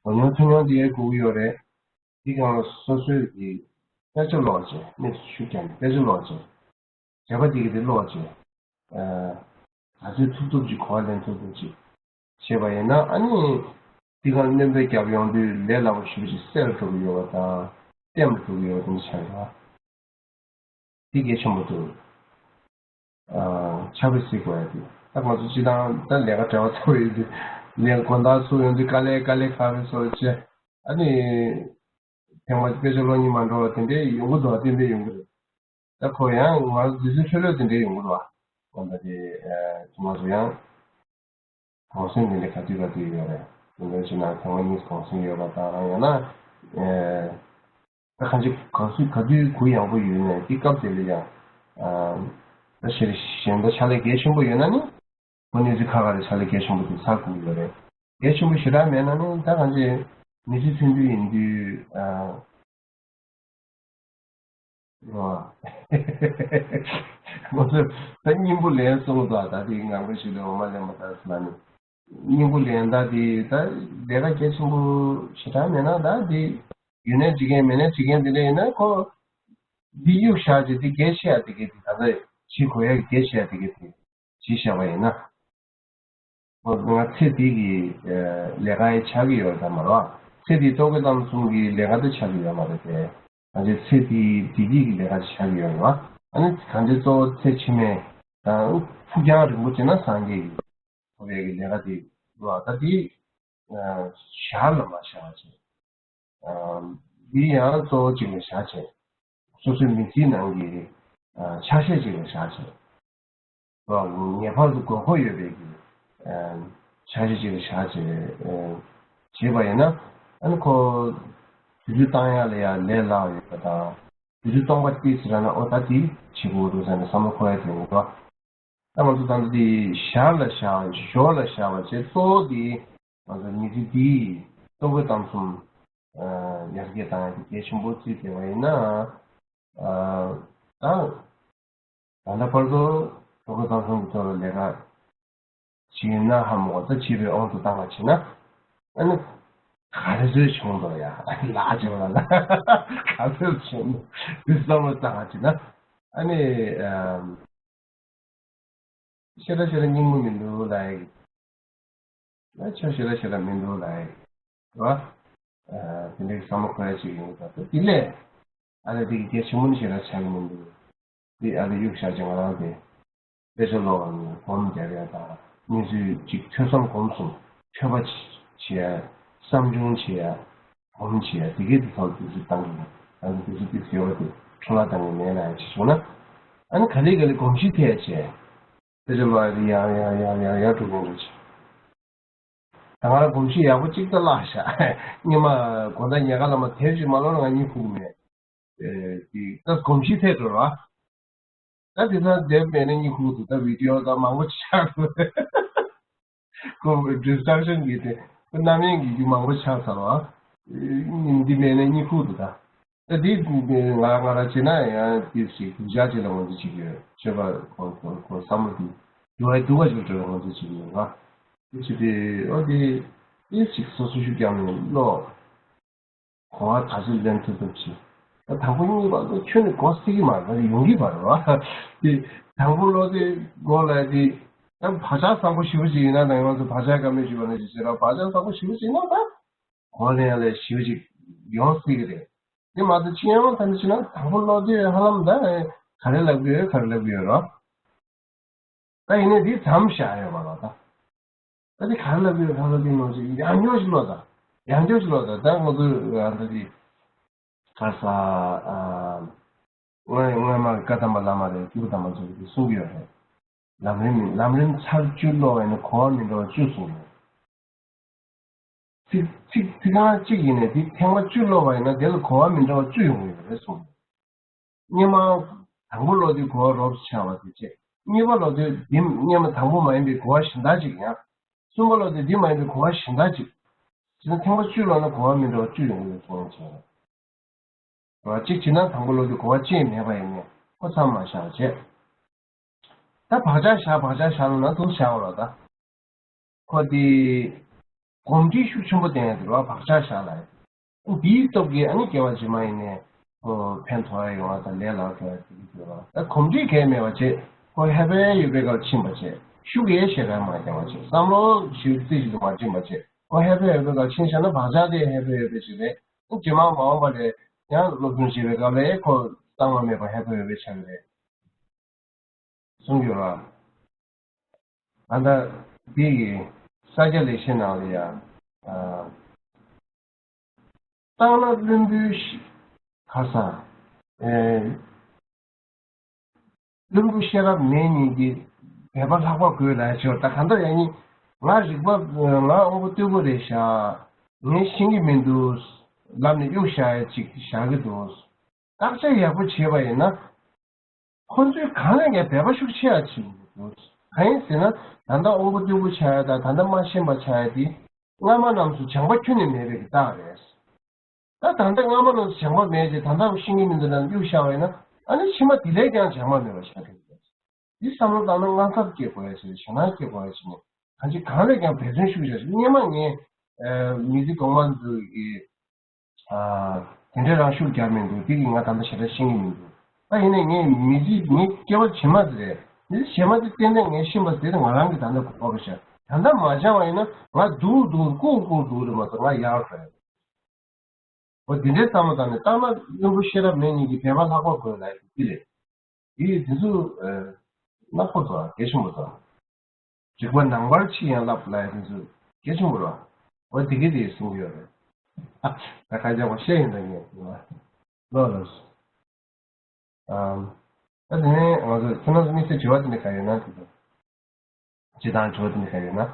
གོ་མྱོང་ཐོས་མྱོང་དེ་ཡང་དགོས་ཀྱི་ཡོད་རེད། དེ་གང་ལ་སོ་སོའི་གི་དཔེ་ཆ་ཀློག་བྱས། དམིགས་སུ་ཤུགས་རྒྱག་ནས་དཔེ་ཆ་ཀློག་བྱས། འབྲེལ་བ་དེ་གི་དེ་ཀློག་བྱས། ཨ། ག་ཚོད་ཐུབ་ཐུབ་ཅིག་གོ་བ་ལེན་ཐུབ་ཐུབ་ཅིག་བྱས་པ་ཡིན་ན། ཨ་ནི་དེ་གང་སྣོན་པ་བརྒྱབ་ཡོང་དུས་ལས་སླ་པོ་ཞེ་པོ་ཅིག་གསལ་འགྲོ་གི་ཡོད་པ་དང་བརྟན་འགྲོ་གི་ཡོད་པ་དེ་འདྲ་ཆགས་ཡོད། དེ་གལ་ཆེན་པོ་འདུག་ཨ། ཕྱག་དཔེ་གཟིགས་དགོས་ཡ་དེ། ད་ང་ཚོ་སྤྱིར་བཏང་ད་ལས་ཀ་བྲེལ་བ་ཚ་པོ་ཡོད་དུས་ལས་དགོང་དག་ཚུགས་ཡོང་དུས་དཀའ་ལས་དཀའ་ལས་ཁག་པོ་བཟོ་བྱས། ཨ་ནི་ཐེངས་མ་དཔེ་ཆ་ཀློག་སྙིང་མ་འདོར་བ་དེ་འདྲའི་ཡོང་གི་འདུག་བ། ཏན་ཏན་ཡོང་གི་རེད། ད་ཁོ་ཡང་ང་རང་དུས་ཚོད་འཕྲོ་བརླག་དེ་འདྲའི་ཡོང་གི་འདུག་བ། ང་ད་དེ་ཨ། ཁྱེད་རང་ཚོ་ཡང་གུང་སེང་དེ་འདྲ་ག་དུས་ག་དུས་ཡོད་རེད། དེ་འདྲ་བྱས་ན་ཐེངས་མ་གཉིས་གུང་སེང་ཡོད་པ་དང་ཡང་ན་ཨ། ད་གང་ཅི་ག་སུ་ག་དུས་གུ་ཡངས་པོ་ཡོད་ནས་དེ་སྐབས་དེ་ལ་ཡང་ཨ་ད་ཞེ་གཞན་པ་ཕྱག་ལས་གལ་ཆེན་པོ་ཡོད་ན་ནི་ཁོ་གནས་ཚུལ་ཁག་ཁག་ལ་ཕྱག་ལས་གལ་ཆེན་པོ་དེ་ཚར་དགོས་ཀྱི་ཡོད་རེད། གལ་ཆེན་པོ་ཞེ་དྲག་མེད་ན་ནི་ད་གང་ཅི་མི་ཚེ་ཚུན་དུས་ཡིན་དུས་ཨ། ཨོ། ང་ཚོ་ད་སྙིང་པོ་ལེན་སོང་ཙང་ད་དེ་ངང་པ་ཞིག་ལ་འོ་མ་ལེན་མ་ཐག་ཟེར་ན་ནི། སྙིང་པོ་ལེན་ད་དེ་ད་ལས་ཀ་གལ་ཆེན་པོ་ཞེ་དྲག་མེད་ན་ད་དེ་ཡོད་ནའི་འགྲིག་མཁན་མེད་ནའི་འགྲིག་མཁན་དེ་འདྲ་ཡིན་ན་ཁོ་འདི་གཡུག་བཞག་ཅིག་དེ་གལ་ཆེ་ཡ་དེ་གལ་དེ་ད་ལྟ་བྱེད་དགོས་ཡ་གི་གལ་ཆེ་ཡ་དེ་གལ་དེ། བྱས་བཞག་པ་ཡིན་ན། ང་ཚེ་འདི་གི་ལས་ཀ་ཡི་ཆགས་ཀྱི་ཡོད་ད་མ་རེད་བ། ཚེ་འདིའི་རྟོག་གེ་གཏམ་གསུམ་གྱི་ལས་ཀ་དེ་ཆགས་ཀྱི་ཡོད་མ་རེད་དེ། ང་ཚོའི་ཚེ་འདིའི་བདེ་སྐྱིད་ཀྱི་ལས་ཀ་དེ་ཆགས་ཀྱི་ཡོད་རེད་བ། ཨ་ནི་གང་ཅི་གཙོ་བོ་ཚེ་ཕྱི་མའི་དང་ཕུགས་རྒྱང་རིང་པོ་བྱས་ན་སངས་རྒྱས་ཀྱི་ཐོབ་པའི་གི་ལས་ཀ་དེ་རེད་བ། ད་དེ་ཞར་ལ་མ་བཞག་པ་བྱས། འདི་ཡང་གཙོ་བོ་གཅིག་ལ་བཞག་བྱས། སོ་སོའི་མི་ཚེའི་ནང་གི་ཆ་ཤས་གཅིག་ལ་བཞག་བྱས། ངེས་པར་དུ་དགོས་མཁོ་ཡོད་པའི་གི་ཆ་ཤས་གཅིག་ལ་བཞག་བྱས་བྱས་པ་ཡིན་ན་ཨ་ནི་ཁོ་དུས་ཚོད་བཏང་ཡག་ལ་ཡང་ལས་སླ་བ་ཡོད་པ་དང་དུས་ཚོད་སྟོང་པ་ཏིག་ཙམ་རག་ན་ཨོ་ད་དེ་བྱེད་དགོས་འདུག་ཟེར་ནས་བསམ་བློ་འཁོར་ཡ་དེ་ཡིན་འགྲོ། ད་ང་ཚོ་ད་ལྟ་དེ་ཞར་ལ་བཞག་ཞོར་ལ་བཞག་པ་བྱས་གཙོ་བོ་དེ་ང་ཚོ་མི་ཚེ་འདིའི་རྟོག་གེ་གཏམ་གསུམ་ཡར་རྒྱས་བཏང་ཡ་དེ་གལ་ཆེན་པོ་བརྩིས་བསྡད་པ་ཡིན་ན། ད་ད་ལྟ་བར་དུ་རྟོག་གེ་གཏམ་གསུམ་གྱི་ཐོག་ལ་ལས་ཀ་བྱས་ན་ཧ་མ་གོ་ད་བྱས་པའི་དབང་དུ་བཏང་བ་བྱས་ན་ཨ་ནི་ག་རེ་ཚོད་བྱུང་འདུག་ཡ་ལགས་བྱས་པ་ལ་ག་ཚོད་བྱུང་འདུག་དེ་བསམ་བློ་བཏང་བ་བྱས་ན་ཨ་ནི། ཤེས་ར་ཤེས་ར་སྙིང་མོ་མི་འདུག་ལ་ཡིག་ལ་ཆོ་ཤེས་ར་ཤེས་ར་མི་འདུག་ལ་ཡིག་ར། དེ་འདྲའི་བསམ་བློ་འཁོར་ཡ་ཞིག་ཡིན་པ་དེ་དེ་ལས་ཨ་ལས་དེ་གི་གལ་ཆེན་པོ་ནི་ཤེས་ར་ཆགས་ཀྱི་མི་འདུག་དེ་ཨ་ལས་གཡུག་བཞག་ཅིག་ང་རང་དེ་དཔེ་ཆ་ཀློག་པ་ནི་སྒོམ་རྒྱབ་ཡ་དང་གནས་ཚུལ་ཅིག་ཐོས་བསམ་སྒོམ་གསུམ་ཐོས་པ་བྱེད་ཡ་བསམ་བྱུང་བྱེད་ཡ། སྒོམ་བྱེད་ཡ་དེ་གའི་དེ་ཐོག་དུས་ཚོད་བཏང་གི་ཡོད། ང་ཚོ་དུས་ཚོད་དེ་ཟེར་བ་དེ་འཕྲོ་བརླག་བཏང་གི་མེད་ན་ཡང་ཅི་བྱུང་ན། ཨ་ནི་ག་ལེ་ག་ལེ་གོམས་གཤིས་ཐེབས་བྱས། དེ་ཚོ་ལ་ཡང་ཡང་ཡང་ཡང་ཡང་འགྲོ་གི་འགྲོ་ཆེ། ད་ང་རང་གོམས་གཤིས་ཡག་པོ་གཅིག་ད་བརླག་ཤག་སྔོན་མ་དགོང་དག་ཉལ་ཁ་ལ་མ་དེབ་ཅིག་མ་ཀློག་ན་ང་གཉིད་ཁུག་མེད། དེ་ད་གོམས་གཤིས་ཐེབས་འགྲོ་ར། ད་དེ་ཚོ་དེབ་མེད་ན་གཉིད་ཁུག་འདུག་ད་བི་ཌི་ཡོ་ད་མང་པོ་ཆགས་འདུག་ཁོ་ཌིསི་ཊེག་ཤན་གྱི་དེ་ཁོ་རྣམ་གཡེང་གི་རྒྱུ་མང་པོ་ཆགས་ཚར་བ། འདི་མེད་ན་གཉིད་ཁུག་འདུག་ད། ད་འདི་ང་ང་རང་བྱས་ན་ཡང་དེ་ཞིག་སྡུག་ཅག་ཅིག་ལ་ངོས་འཛིན་བྱེད་ཀྱི་ཡོད། ཆོས་པ་ཁོ་ཁོ་ཁོ་བསམ་བློ་དེ་འགྱུར་བ་སྡུག་པ་ཞིག་འགྲོ་བའི་ངོས་འཛིན་བྱེད་ཀྱི་ཡོད་ང་། དེ་བྱེད་དུས་ཨོ་དེ་དེ་ཞིག་སོ་སོ་ཤུགས་རྒྱག་ནས་ཀློག་གོ་བ་ག་ཚོད་ལེན་ཐུབ་ཐུབ་བྱེད། ད་དང་པོ་གཉིས་པ་ཚོ་ཁྱོན་ནས་གོ་སྲིད་ཀྱི་མ་རེད། ཡོང་གི་མ་རེད་བ། དེ་དང་པོ་ཀློག་དུས་མགོ་ལ་དེ་ད་བག་ཆགས་བཟང་པོ་ཞེ་པོ་ཅིག་ཡིན་ན་ད་ང་ཚོ་བག་ཆགས་དཀར་མོ་ཞེ་པོ་ནི་ཞེ་ཞེ་ར་བག་ཆགས་བཟང་པོ་ཞེ་པོ་ཅིག་ཡིན་ན་ད་གོ་ལེན་ཡ་ལས་ཞེ་པོ་ཅིག་ཡོང་སྲིད་ཀྱི་རེད། དེ་མ་གཏོགས་ཅི་ཡང་ད་ནི་ཕྱིན་ན་དང་པོ་ཀློག་དུས་ཧ་ལམ་ད་ག་རེ་ལབ་ཀྱི་ཡོད་ག་རེ་ལབ་ཀྱི་ཡོད་རོ། ད་ཡིན་ནའི་འདི་མཚམས་བཞག་ཡོད་པ་ལ་ད། ད་འདི་ག་རེ་ལབ་ཀྱི་ཡོད་ག་རེ་ལབ་ཀྱི་ཡོད་ཅིག་ཡང་སྐྱར་ཞིག་ཀློག་ད། ཡང་སྐྱར་ཞིག་ཀློག་ད། ད་ང་ཚོ་ཨ་ད་འདི་ག་ས་ཨ་སྔོན་སྔོན་མ་བཀའ་གདམས་པ་བླ་མ་རེད། སྐྱེས་བུ་དམ་པ་ཚོ་གིས་གསུང་གི་ཡོད་རེད། ལམ་རིམ་ལམ་རིམ་ཚར་བཅུ་ཀློག་པ་ཡིན་ན་གོ་བ་མི་འདྲ་བ་བཅུ་གསུངས་ཡོད། ཚིག་ཚིག་ཚིག་རྐང་གཅིག་ཡིན་ནའི་དེ་ཐེངས་མ་བཅུ་ཀློག་པ་ཡིན་ན་དེ་ལ་གོ་བ་མི་འདྲ་བ་བཅུ་ཡོང་གི་ཡོད་རེད་གསུངས། སྔོན་མ་དང་པོ་ཀློག་དུས་གོ་བ་རོབ་ཙམ་ཆགས་པ་དེ་བྱས། གཉིས་པ་ཀློག་དུས་འདི་སྔོན་མ་དང་པོ་མ་ཡིན་པའི་གོ་བ་གཞན་དག་ཅིག་ཡང་། གསུམ་པ་ཀློག་དུས་འདི་མ་ཡིན་པའི་གོ་བ་གཞན་དག་ཅིག་བྱས་ན་ཐེངས་མ་བཅུ་ཀློག་ན་གོ་བ་མི་འདྲ་བ་བཅུ་ཡོང་གི་ཡོད་གསུངས་བྱས། གོ་བ་གཅིག་བྱས་ན་དང་པོ་ཀློག་དུས་གོ་བ་ཅི་ཡང་མེད་པ་ཡིན་ནའི་ཁོ་མཚམས་མ་བཞག་བྱས། ད་བག་ཆགས་བཞག་བག་ཆགས་བཞག་ལབ་ན་དུ་བཞག་པ་ལ་ད། ཁོ་དེ་གོམས་འདྲིས་ཤུགས་ཆེན་པོ་ལྡན་ཡ་དེ་རེད་བ། བག་ཆགས་བཞག་ལ་ཡ། འདིའི་སྟོབས་ཀྱིས་ཨ་ནི་སྐྱེ་བ་རྗེས་མ་ཡིན་ནའི་ཁོ་ཕན་ཐོགས་ཡ་ཡོང་བ་དང་ལས་ལ་འགྲོ་ཡ་དེ་གི་དེ་རེད་བ། ད་གོམས་འདྲིས་གང་ཡང་མེད་པ་བྱས་ཁོ་ཧེ་བེ་ཡོད་པའི་སྐབས་ཕྱིན་པ་བྱས། ཤུགས་ཡེ་ཞེ་དྲག་མ་བརྒྱབ་པ་བྱས། བསམ་བློ་ཞིག་རྩེ་གཅིག་ཏུ་མ་བྱིན་པ་བྱས། ཁོ་ཧེ་བེ་ཡོད་པའི་སྐབས་ཕྱིན་བཞག་ན་བག་ཆགས་དེ་ཧེ་བེ་ཡོད་པའི་ཞིག་རེད། རྗེས་མ་མ་འོངས་པ་ལ་ཡང་སློབ་སྦྱོང་བྱེད་པའི་སྐབས་ལ་ཁོ་གཙང་མ་མེད་པ་ཧེ་བེ་ཡོད་པའི་ཆགས་ཀྱི་རེད། གསུང་གི་ཡོད་ར། ཨ་ད་འདི་ཡི་ས་སྐྱ་ལེགས་བཤད་ནང་ལ་ཡ། ཨ། བཏང་ན་བླུན་པོའི་ཤ་ཁ་ས། ཨེ། བླུན་པོ་ཤེས་རབ་མེད་ཉིད་ཀྱི་སྦས་པ་ལྷག་པ་དགོས་ལ་ཞོར་ད་གང་ལྟར་ཡང་ནི་ང་རིག་པ་ང་དབང་པོ་རྟུལ་པོ་རེད་ཤག་ངས་ཤེས་ཀྱི་མི་འདུག་ལབ་ནས་གཡུག་བཞག་ཡ་ཅིག་བཞག་གི་འདུག། བརྟག་དཔྱད་ཡག་པོ་བྱས་པ་ཡིན་ན། ཁོ་ཚོས་གང་ལས་ཀྱང་འབད་པ་ཤུགས་ཆེ་བ་བྱེད་ཀྱི་འདུག། གང་ཡིན་ཟེར་ན། ད་ལྟ་དབང་པོ་རྟུལ་པོ་ཆགས་ཡ་དང་ད་ལྟ་མ་ཤེས་པ་ཆགས་ཡ་དེ། སྔ་མ་རྣམས་སུ་སྦྱངས་པ་ཁྱོན་ནས་མེད་པའི་གི་རྟགས་རེད། ད་ད་ལྟ་སྔ་མ་རྣམས་སུ་སྦྱངས་པ་མེད་ཅེས་ད་ལྟ་ཤེས་ཀྱི་མི་འདུག་ན་གཡུག་བཞག་པ་ཡིན་ན། ཨ་ནི་ཕྱི་མ་དེ་ལས་ཀྱང་སྦྱངས་པ་མེད་པ་ཆགས་ཀྱི་འདུག། འདི་བསམ་བློ་བཏང་ན་དངངས་འཚབ་སྐྱེ་དགོས་ཡ་ཞིག་རེད། ཞེད་སྣང་སྐྱེ་དགོས་ཡ་ཞིག་ནས་གང་ཅི་གང་ལས་ཀྱང་འབད་བརྩོན་ཤུགས་ཆེ་ཞིག། སྔོན་མ་ངས་མི་ཚེ་གོང་མ་ཚོ་གི་དེ་འདྲའི་རང་ཤུགས་རྒྱབ་མི་འདུག། དེ་གི་ང་ད་ལྟ་ཞེ་དྲག་ཤེས་ཀྱི་མི་འདུག། ད་ཡིན་ནའི་ངས་མི་ཚེ་ངའི་སྐྱེ་བ་རྗེས་མ་དེ་རེད། མི་ཚེ་རྗེས་མ་དེ་ཏན་ཏན་ངས་ཤེས་པ་དེ་ང་རང་གི་ད་ལྟ་གོ་བ་ཤར། ད་ལྟ་མ་སྦྱངས་པ་ཡིན་ན་ང་སྡུག་སྡུག་ལྐུག་ལྐུག་སྡུག་རེད་མ་གཏོགས་ང་ཡག་རེད། འོ་དེ་འདྲའི་བསམ་བློ་བཏང་ནས་བཏང་ན་བླུན་པོ་ཤེས་རབ་མེད་གཉིས་ཀྱིས་ཕན་པ་ལྷག་པར་དགོས་ལབ་ཡ་དེ་རེད། ཡིས་དེ་ཚོ་ནག་པོ་དང་གལ་ཆེན་པོ་དང་། རིག་པ་ནང་པར་ཕྱིན་ཡང་བསླབ་ལབ་ཡ་དེ་ཚོ་གལ་ཆེན་པོ་རེད། འོ་དེ་གི་དེ་གསུང་གི་ཡོད་རེད། ད་ཁ་རྒྱག་པ་བཤད་ཡིན་ད་ངས་ལོ་ལོ། ཨམ། ད་དེ་ནས་ང་ཚོ་ཁྱེད་རང་ཚོ་དམིགས་བསལ་དྲི་བ་དེ་འདྲ་ག་ཡོད་ན་དེ་ཚོ། སྤྱི་བཏང་དྲི་བ་དེ་འདྲ་ག་ཡོད་ན།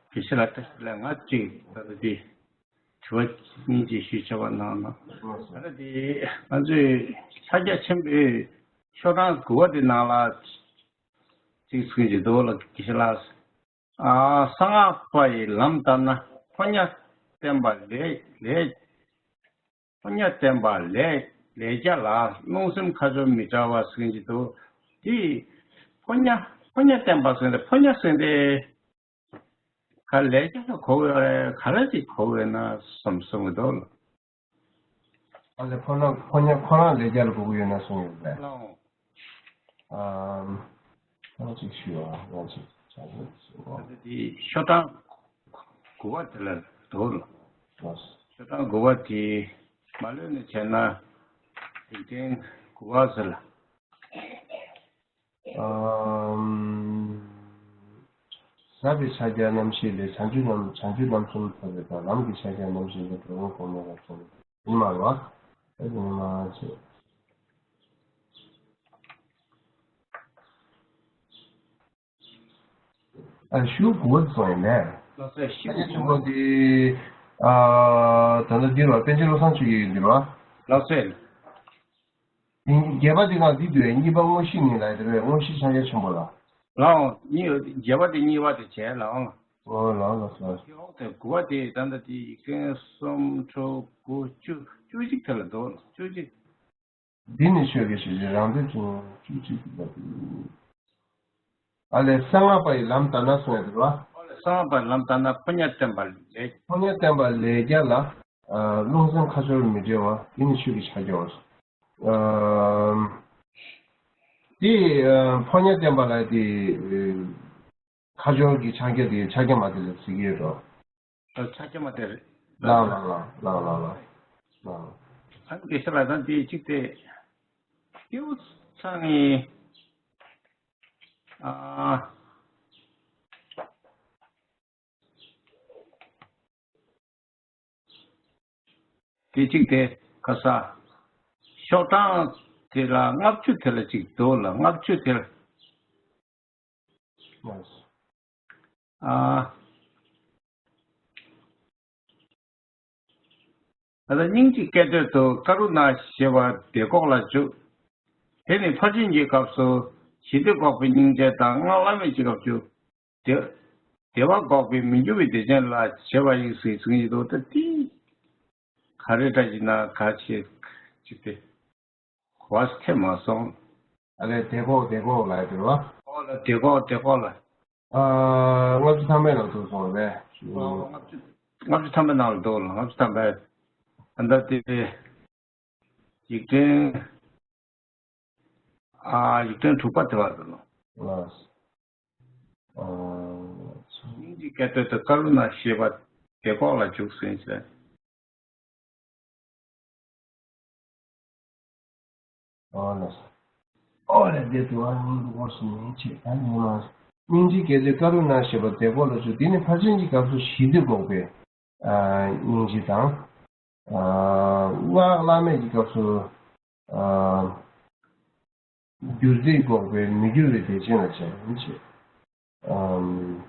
དགེ་བཤེས་ལགས་བཀྲ་ཤིས་བདེ་ལེགས། ང་གཅིག་ད་ལྟ་དེ་དྲི་བ་གཉིས་ཅིག་ཞུས་བྱ་བ་གནང་ན། ད་ལྟ་དེ་ང་ཚོས་ཕྱག་རྒྱ་ཆེན་པོའི་ཤོག་གྲངས་དགུ་པ་དེ་ནང་ལ་གཅིག་གསུང་གི་འདུག་ལ། དགེ་བཤེས་ལགས། ཨ། གསང་སྔགས་པ་ཡི་ལམ་ལྟར་ན་ཕོ་ཉ་བསྟེན་པ་ལས་ལས། ཕོ་ཉ་བསྟེན་པ་ལས་ལས་རྒྱ་ལ་རླུང་སེམས་ཁ་སྦྱོར་མི་འདྲ་བ་ཟེར་གྱི་འདུག། དེ་ཕོ་ཉ་ཕོ་ཉ་བསྟེན་པ་ཟེར་ཏེ་ཕོ་ཉ་ཟེར་ཏེ་ག་ལས་རྒྱ་ལ་གོ་བས་ག་རེ་ཅིག་གོ་བས་ན་བསམ་བསམ་གྱི་འདུག་ལ། ཨ་ལས་ཕོ་ཉ་ཕོ་ཉ་ཁོ་རང་ལས་རྒྱ་ལ་གོ་གི་ཡོད་ན་གསུངས་ཡོད་པས། ལའོ། ཨམ། ང་གཅིག་ཞུ་བ་ང་གཅིག་བྱ་དགོས་ཞུ་བ། ད་ལྟ་དེ་ཤོག་གྲངས་དགུ་པ་དེ་ལ་འདུག་ལ། ལགས། ཤོག་གྲངས་དགུ་པ་དེ་མ་ལོན་ནས་བྱས་ན་འཇིག་རྟེན་དགུ་པ་ཟེར་ལ། ཨམ། ཟབ་པའི་ཕྱག་རྒྱ་རྣམ་བཞི་ལས། བྱང་ཆུབ་རྣམ་བྱང་ཆུབ་རྣམ་གསུམ་ཐོབ་པའི་བར། ལམ་གྱི་ཕྱག་རྒྱ་རྣམ་བཞི་ལས། འགྲོ་བའི་སྒོ་མོ་ལ་སོགས་ཡིན་མ་རེད་བ། ཨེ་ཡིན་མ་བྱེད། ཨ་ཤུ་གུ་བ་ཙོང་ཡིན་ནས། ལགས་སོ། ཤི་ཨ་ནི་ཆུ་མོ་འདི་ཨ་ད་ལྟ་འདི་ར་པཎ་ཆེན་བློ་བཟང་ཆོས་རྒྱན་ཡིན་འདི་ར། ལགས་སོ། རྒྱས་པ་འདི་གང་འདི་དུས་གཉིས་པ་དངོས་གཞི་ནི་ལ་དེ་བས་དངོས་གཞི་ཕྱག་རྒྱ་ཆེན་པོ་ལ། ལའོ། གཉིས་རྒྱས་པ་དེ་གཉིས་པ་དེ་བྱས་ལའོ། ཨོ་ལའོ་ལ་སོ། དེ་འོག་དེ་དགུ་པ་དེ་ད་ལྟ་དེ་ཡིག་ཕྲེང་གསུམ་དྲུག་དགུ་བཅུ་བཅུ་གཅིག་དེ་ལ་འདུག་ལ་བཅུ་གཅིག། འདི་ནི་ཆོས་ཀྱི་ཞི་བྱེད་རང་འདོད་ཅན་བཅུ་གཅིག་པ་དེ། ཨ་ལས་གསང་སྔགས་པ་ཡི་ལམ་ལྟར་ན་གསུངས་ཡོད་དེ་རེད་བ། ཨ་ལས་གསང་སྔགས་པ་ཡི་ལམ་ལྟར་ན་ཕོ་ཉ་བསྟེན་པ་ལས། ཕོ་ཉ་བསྟེན་པ་ལས་རྒྱ་ལ། ཨ་རླུང་སེམས་ཁ་སྦྱོར་མི་འབྲེལ་བ་འདི་ནི་ཆོས་ཀྱི་ཕྱག་རྒྱའོ། ཨ་དེ་ཨ་ཕོ་ཉ་བསྟེན་པ་ལ་དེ་ཁ་སྦྱོར་གྱི་ཕྱག་རྒྱ་དེ་ཕྱག་རྒྱ་མ་དེ་ལ་ཟེར་གྱི་ཡོད་འགྲོ། ཕྱག་རྒྱ་མ་དེ་རེད། ལགས་ལགས་ལགས་ལགས་ལགས་ལགས། ཨ་ནི་དགེ་བཤེས་ལགས་ད་དེ་གཅིག་དེ་སྐྱེ་བོ་ཚང་ངི་ཨ། དེ་གཅིག་དེ་ག་ས། ཤོག་གྲངས་དེ་ལ་ལྔ་བཅུ་དེ་ལ་གཅིག་འདུག་ལ་ལྔ་བཅུ་དེ་ལ། ཨ། ད་ལྟ་སྙིང་རྗེ་སྐད་དོད་དུ་ཀ་རུ་ཎ་ཞེས་པ་དེ་འགོག་ལ་འཇུག། དེ་ནི་ཕར་ཕྱིན་གྱི་སྐབས་སུ་ཞི་བདེ་འགོག་པའི་སྙིང་རྗེ་དང་སྔགས་བླ་མེད་ཀྱི་སྐབས་སུ་བདེ་བདེ་བ་འགོག་པའི་མི་འགྱུར་བའི་བདེ་ཆེན་ལ་བྱེད་པ་ཡིན་ཟེར་གསུང་གི་འདུག། ད་དེ་ག་རེ་འདྲ་ཡིན་ན་ག་ཆེ་ཅིག་སྟེ་གོ་བ་ཐེབས་མ་སོང་། ཨ་ལས་དེ་གོ་དེ་གོ་ལ་དེ་བ། ཨོ་ལ་དེ་གོ་དེ་གོ་ལ། ཨ་ལྔ་བཅུ་ཐམ་པའི་ནང་དུ་སོང་བས། ཨོ་ལྔ་བཅུ་ལྔ་བཅུ་ཐམ་པའི་ནང་ལ་འདུག་ལ་ལྔ་བཅུ་ཐམ་པའི། ཨ་ད་དེ་ཡིག་ཕྲེང་། ཨ་ཡིག་ཕྲེང་དྲུག་པ་དེ་བར་དུ་ལོ། ལགས། ཨ་སྙིང་རྗེ་སྐད་དོད་དུ་ཀ་རུ་ཎ་ཞེས་པ་དེ་འགོག་ལ་འཇུག་ཟིན་ཟེར། ཨ་ལགས། ཨོ་ལས་དེ་དུ་བ་སྙིང་རྗེ་སྐོར་སུ་མིན་ཆེ་ད་ཉི་མ། སྙིང་རྗེ་སྐད་དོད་ཀ་རུ་ཎ་ཞེས་པ་དེ་འགོག་ལ་འཇུག། དེ་ནི་ཕར་ཕྱིན་གྱི་སྐབས་སུ་ཞི་བདེ་འགོག་པའི་ཨ་སྙིང་རྗེ་དང་། ཨ་སྔགས་བླ་མེད་ཀྱི་སྐབས་སུ་ཨ་འགྱུར་བདེ་འགོག་པའི་མི་འགྱུར་བའི་བདེ་ཆེན་ལ་བྱ་ཡིན་ཆེ། ཨམ།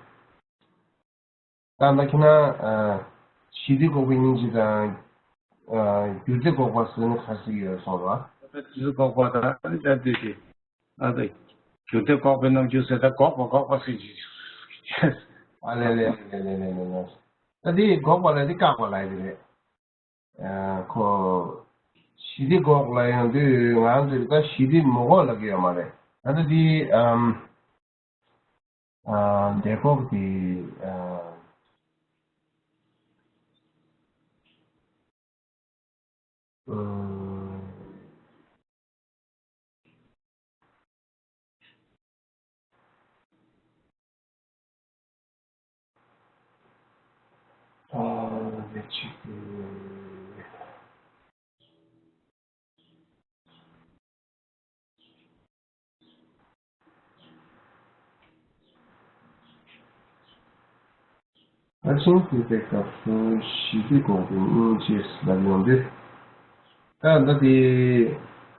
ད་ད་ཁྱེད་རང་ཞི་བདེ་འགོག་པའི་སྙིང་རྗེ་དང་། རྒྱུ་འབྲས་འགོག་པ་ཟེར་ནས་ག་རེ་ཟེར་གྱི་ཡོད་སོང་ལ། རྒྱུ་འབྲས་འགོག་པ་དང་ཨ་ནི་ད་དུས་ཀྱི་ཨ་ད་རྒྱུ་འབྲས་འགོག་པའི་རྣམ་འགྱུར་ཟེར། ད་འགོག་པ་འགོག་པ་ཟེར་གྱི། ཨ་ལེ་ལེ་ལེ་ལེ་ལེ་ལེ་ལེ། ད་དེ་འགོག་པ་ལ་དེ་བཀག་པ་ལ་ཡི་རེད། ཁོ། ཞི་བདེ་འགོག་ལ་ཡོང་དུས་ང་ཚོས་ད་ཞི་བདེ་མི་འགོག་ལབ་ཀྱི་ཡོད་མ་རེད། ད་ལྟ་དེ་ཨམ། ཨ། འདས་འགོག་དེ། ཨ། ཨམ། ཨ་ནི་གཅིག་པུ། ཨ་ཆེན་ཞི་བདེའི་སྐབས་སུ་ཞི་བདེ་འགོག་པའི་སྙིང་རྗེ་ལབ་ཡོང་དུས། ད་ལྟ་དེ་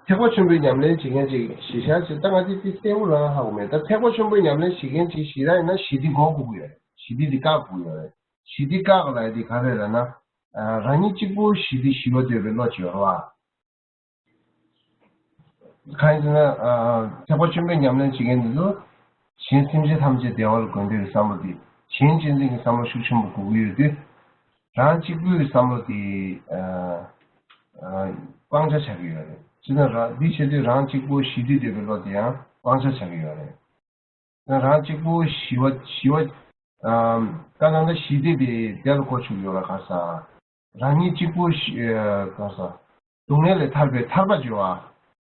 ཐེག་པ་ཆེན་པོའི་ཉམས་ལེན་བྱེད་མཁན་ཅིག་གཞི་བཞག་ཅིག་ད་ང་ཚོས་དེ་གསལ་པོ་རང་ཧ་གོ་མེད། ད་ཐེག་པ་ཆེན་པོའི་ཉམས་ལེན་བྱེད་མཁན་ཅིག་ཞི་ར་ཡིན་ན་ཞི་བདེ་འགོག་དགོས་ཀྱི་ཡོད་རེད། ཞི་བདེ་འདི་བཀག་དགོས་ཀྱི་ཡོད་རེད། ཞི་བདེ་བཀག་ལབ་ཡ་དེ་ག་རེ་རེད་ལབ་ན། རང་ཉིད་གཅིག་པུ་ཞི་བདེ་ཞི་བ་འདོད་པའི་བློ་ཅིག་ཡོད་རེད་བ། གང་ཡིན་ཟེར་ན། ཐེག་པ་ཆེན་པོའི་ཉམས་ལེན་བྱེད་མཁན་འདི་ཚོ། གཞན་སེམས་ཅན་ཐམས་ཅད་བདེ་བ་ལ་འགོད་འདོད་ཀྱི་བསམ་བློ་དེ། གཞན་གཅེས་འཛིན་གྱི་བསམ་བློ་ཤུགས་ཆེན་པོ་དགོས་ཀྱི་ཡོད་དུས། རང་གཅིག་པུའི་བསམ་བློ་དེ། སྤང་བྱ་ཆགས་ཀྱི་ཡོད་རེད། ཅེས་ན་རང་འདི་བྱེད་དུས་རང་གཅིག་པུ་ཞི་བདེ་འདོད་པའི་བློ་དེ་ཡང་སྤང་བྱ་ཆགས་ཀྱི་ཡོད་རེད། རང་གཅིག་པུ་ཞི་བ་ཞི་བ། ཨམ། ད་ལྟ་ཞི་བདེ་དེ་དེ་ལ་གོ་ཆོད་ཡོད་ལ་ག་ས། རང་ཉིད་གཅིག་པུ་ཞི་ག་ས། སྡུག་བསྔལ་ལས་ཐར་པའི་ཐར་པ་བརྗོད་